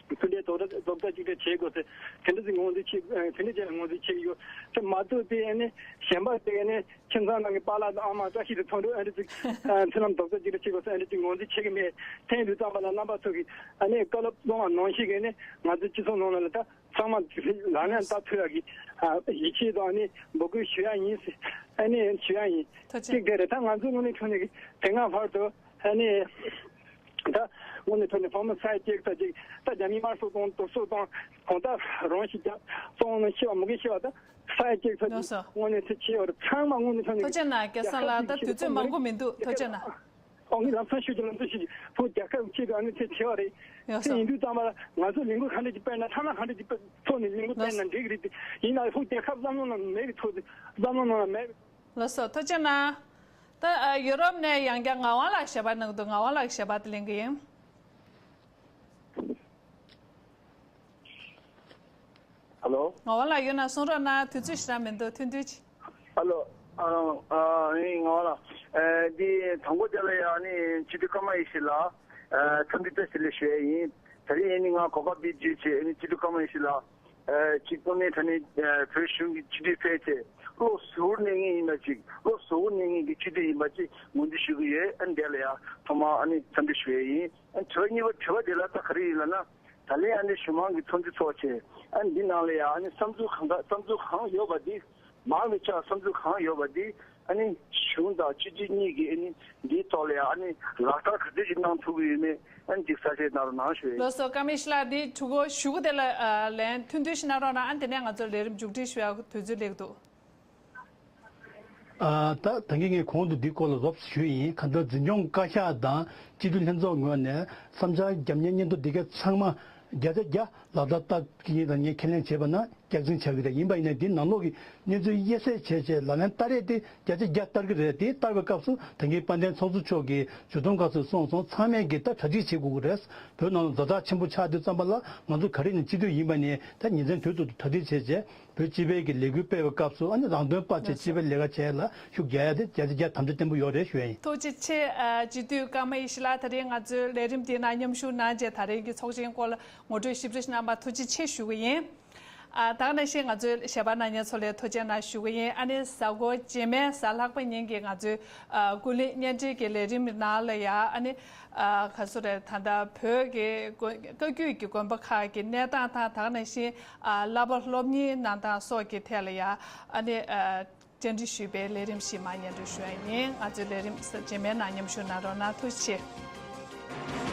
མཐུན་སྒྲིལ་རྡོག་རྩ་རྡོག་རྩ་གཅིག་སྒྲིལ་བྱེད་དགོས་ཟེར་དེ་འདྲ་ཅིག་ངོས་འཛིན་བྱེད། དེ་འདྲ་ཅིག་ངོས་འཛིན་བྱེད་ཀྱི་ཡོད། དེ་མ་གཏོགས་དེ་ཨ་ནི་གཞན་པ་དེ་ཨ་ནི་ཁྱིམ་ཚང་ནང་གི་པཱ་ལགས་དང་ཨ་མ་བཀྲ་ཤིས་དང་མཐོང་གྲོལ་ཨ་འདྲ་ཅིག་མཐུན་ལམ་རྡོག་རྩ་གཅིག་སྒྲིལ་བྱེད་དགོས་ཟེར་ཨ་འདྲ་ཅིག་ངོས་འཛིན་བྱེད་ཀྱི་མེད། དེ་ཡིན་དུས་ཙམ་པ་ལ་རྣམ་པ་ཚོ་གིས་ཨ་ནི་བཀའ་སློབ་གནང་བ་ནང་བཞིན་གྱི་ཨ་ནི་ང་ཚོའི་སྤྱི་ཚོགས་ནང་ལ་ད། ཚང་མ་ལག་ལེན་བསྟར་ཐུབ་ཡག་གི་ཡིད་ཆེས་དང་ཨ་ནི་འབོད་སྐུལ་ཞུ་ཡག་ཡིན་ཟེར་ཨ་ནི་ཞུ་ཡག་ཡིན། ཐུགས་རྗེ། གཅིག་དེ་རེད། ད་ང་ཚོ་དངོས་གནས་དྲང་གནས་ཀྱི་དེ་སྔ་བར་དུ་ཨ་ནི་ད་དངོས་གནས་དྲང་གནས་ཕོ་མོ་ས་ཡ་གཅིག་ཙམ་ཅིག་ད་རྒྱ་མིས་དམར་གསོད་གཏོང་གཏོར་བཤིག་གཏོང་གང་ལྟར་རང་ཤི་རྒྱག་གཏོང་ནས་ཤི་བ་མུ་གེ་ཤི་བ་ད་ས་ཡ་གཅིག་ཙམ་ཅིག་ལགས་སོ། དངོས་གནས་ཚེ་ཆེ་བར་ཚང་མ་དངོས་གནས་དྲང་གནས་ཐུགས་རྗེ་གནང་། སྐལ་བཟང་ལགས། ད་དུས་ཚོད་མང་པོ་མི་འདུག་ཐུགས་རྗེ་གནང་། ཨོ་ངས་ལམ་སང་ཞུ་རྒྱུ་ལམ་སང་ཞུ་རྒྱུ་བོད་རྒྱལ་ཁབ་ཆེད་དུ་ཨ་ནི་ཚེ་ཆེ་བ་རེད། ཡོད་དེ་ཡིན་དུས་ཙམ་པ་ང་ཚོ་ལས་འགུལ་ག་འདྲ་ཅིག་སྤེལ་ན་ཐ་ན་ག་འདྲ་ཅིག་ཐོག་ནས་ལས་འགུལ་སྤེལ་ན་འགྲིག་གི་རེད་དེ། ཡིན་ན་བོད་རྒྱལ་ཁབ་བསམ་བློ་ནང་མེད་པའི་ཐོག་དེ་བསམ་བློ་ནང་མེད། ལགས་སོ། ཐུགས་རྗེ་གནང་། ད་ཡུ་རོབ་ནས་ཡང་བསྐྱར་ངག་དབང་ལགས་ཞལ་པར་གནང་འདུག་ངག་དབང་ལགས་ཞལ་པར་དེ་ལེན་གི་ཡིན། ཧ་ལོ། ངག་དབང་ལགས་ཡོད་ན་གསུང་རོགས་གནང་། དུས་ཚོད་ཞེ་དྲག་མི་འདུག་ཐུང་ཐུང་ཅིག་ཧ་ལོ། ཨ་ཨ་ངས་ངག་དབང་ལགས། ཨ་འདི་དང་པོ་དེ་ལ་ཡང་ནི་སྤྱི་འཐུས་ཀརྨ་ཡེ་ཤེས་ལགས་ཨ་འཚམས་འདྲི་བཀྲ་ཤིས་བདེ་ལེགས་ཞུ་ཡས་ཡིན། ད་རེས་ཡིན་ནི་ང་གོ་སྐབས་འདི་བརྒྱུད་བྱས་ནི་སྤྱི་འཐུས་ཀརྨ་ཡེ་ཤེས་ལགས་ཨ་གཅིག་ཐོག་ནས་ད་ནི་ཨ་བོད་གཞུང་གི་སྤྱི་འཐུས་ཕེབས་བྱས་བློ་གཟུ་བོར་གནས་ངེས་ཡིན་པ་ཅིག་བློ་གཟུ་བོར་གནས་ངེས་ཀྱི་སྤྱི་འཐུས་ཡིན་པ་ཅིག་ངོས་འཛིན་ཞུ་གི་ཡོད། ཨ་འདི་ལ་ཡང་ཐོག་མར་ཨ་ནི་འཚམས་འདྲི་ཞུ་ཡས་ཡིན། ཨ་དྲི་བ་གཉིས་པ་དྲི་བ་འདི་ལ་ད་ག་རེ་ཡིན་ལབ་ན། ད་ལན་ཨ་ནི་གཞུང་མང་གི་ཚོགས་འདུ་ཚོགས་བྱས། ཨ་འདི་ནང་ལ་ཡང་ཨ་ནི་བསམ་ཚུལ་གང་ག་བསམ་ཚུལ་གང་ཡོད་པ་འདི། མང་བའི་ཆ་བསམ་ཚུལ་གང་ཡོད་པ་འདི། ཨ་ནི་གཞུང་དང་སྤྱི་འཐུས་གཉིས་ཀྱིས་ཨ་ནི་འདིའི་ཐོག་ལ་ཡང་ཨ་ནི་ལག་བསྟར་ག་ཚོད་ཅིག་གནང་ཐུབ་ཀྱི་ཡོད་མེད་ཨ་ནི་ཅིག་གསལ་བཤད་གནང་རོགས་གནང་ཞུ་ཡིན། ལགས་སོ། ཀརྨ་ཡེ་ཤེས་ལགས། འདི་དྲི་བ་ཞུ་གི་དེ་ལ་ཨ་ལན་ཐུང་ཐུང་ཞིག་གནང་རོགས་གནང་། ཨ་ནི་དེ་ནས་ང་ཚོ་ལས་རིམ་མཇུག་སྒྲིལ་ཞུ་ཡག་དུས་ཚོད་སླེབས་འདུག་ཨ་ད་ད་གིན་ངས་གོང་དུ་འདིའི་སྐོར་ལ་རོབ་ཞུས་ཡིན། གང་ལྟར་འཛིན་སྐྱོང་བཀའ་ཤག་དང་སྤྱི་འཐུས་ལྷན་ཚོགས་ངོས་ནས་བསམ་འཆར་རྒྱབ་གཉེར་སྙན་ཐོ་འདི་གས་ཚང་མ་བརྒྱ་ཆ་བརྒྱ་ལག་བསྟར་བསྟར་གྱི་ཡིན་ལ། ངས་ཁས་ལེན་བྱས་པ་ན་རྒྱག་འཛིན་བྱ་གི་རེད། ཡིན་པ་ཡིན་ན་འདིའི་ནང་ལོགས་ཀྱི་གནས་ཚུལ་དབྱེ་གསེས་བྱས་བྱས་ལག་ལེན་བསྟར་ཡས་དེ་བརྒྱ་ཆ་བརྒྱ་བསྟར་གི་རེད། དེ་བསྟར་བའི་སྐབས་སུ་ད་གིན་དཔལ་ལྡན་ཚོགས་གཙོ་མཆོག་གིས་ཇུས་གཏོང་སྐབས་སུ་གསུངས་སོང་། ཚང་མས་ཀྱིས་ད་གྲ་སྒྲིག་བྱེད་དགོས་ཀྱི་རེད། བོད་ནང་ལ་ཛ་དྲག་ཆེན་པོ་ཆགས་དུས་ཙམ་པ་ལ་ང་ཚོ་ག་རེ་ནས་སྤྱི་འཐུས་ཡིན་པ་ནས་ད་ཉིན་མཚན་དུས་ཐོག་ཏུ་གྲ་སྒྲིག་བྱས་བྱས། བོད་སྤྱི་པའི་གི་ལས་འགུལ་སྤེལ་བའི་སྐབས་སུ་ཨ་ནི་རང་དོན་སྤར་བྱས་སྤྱི་པའི་ལས་ཀ་བྱས་ལ་ཤུགས་རྒྱག་ཡ་དེ་བརྒྱ་ཆ་བརྒྱ་ཐམས་ཅད་བརྟན་པོ་ཡོད་རེད་ཞུ་ཡ་ཡིན། ཐུགས་རྗེ་ཆེ། ཨ་སྤྱི་འཐུས་ཀརྨ་ཡེ་ཤེས་ལགས། ད་རེས་ང་ཚོའི་ལས་རིམ་འདིའི་ནང་མཉམ་ཞུགས་གནང་བྱས་ད་རེས་ཀྱི་ཚོགས་ཆེན་སྐོར་ལ་ངོ་སྤྲོད་ཞིབ་ཕྲ་ཞིག་གནང་བར་ཐུགས་རྗེ་ཆེ་ཞུ་གི་ཡིན། ཨ། ད་ག་ནང་བཞིན་ང་ཚོའི་གཞས་པ་རྣམ་གཉིས་ཚོ་ལ་ཐུགས་རྗེ་གནང་ཞུ་གི་ཡིན། ཨ་ནི་གཟའ་འཁོར་རྗེས་མའི་གཟའ་ལྷག་པ་ཉིན་གྱི་ང་ཚོའི་ཨ་ཀུན་གླེང་བརྙན་འཕྲིན་གྱི་ལས་རིམ་ནང་ལ་ཡ། ཨ་ནི་ཨ་ག་ཚོད་རེད། ད་ལྟ་བོད་ཀྱི་དགོན་བཀའ་བརྒྱུད་ཀྱི་དགོན་པ་ཁག་གི་གནས་སྟངས་དང་། ད་ག་ནང་བཞིན་ཨ་བསླབ་པ་སློབ་གཉེར་གནང་སྟངས་སོགས་ཀྱི་ཐད་ལ་ཡ། ཨ་ནི་ཨ་བཅར་འདྲི་ཞུས་པའི་ལས་རིམ་ཞིག་མར་སྙན་སྒྲོན་ཞུ་ཡ་ཡིན། ང་ཚོའི་ལས་རིམ་རྗེས་མའི་ནང་མཉམ་ཞུགས་གནང་རོགས་གནང་། ཐུགས་རྗེ་ཆེ།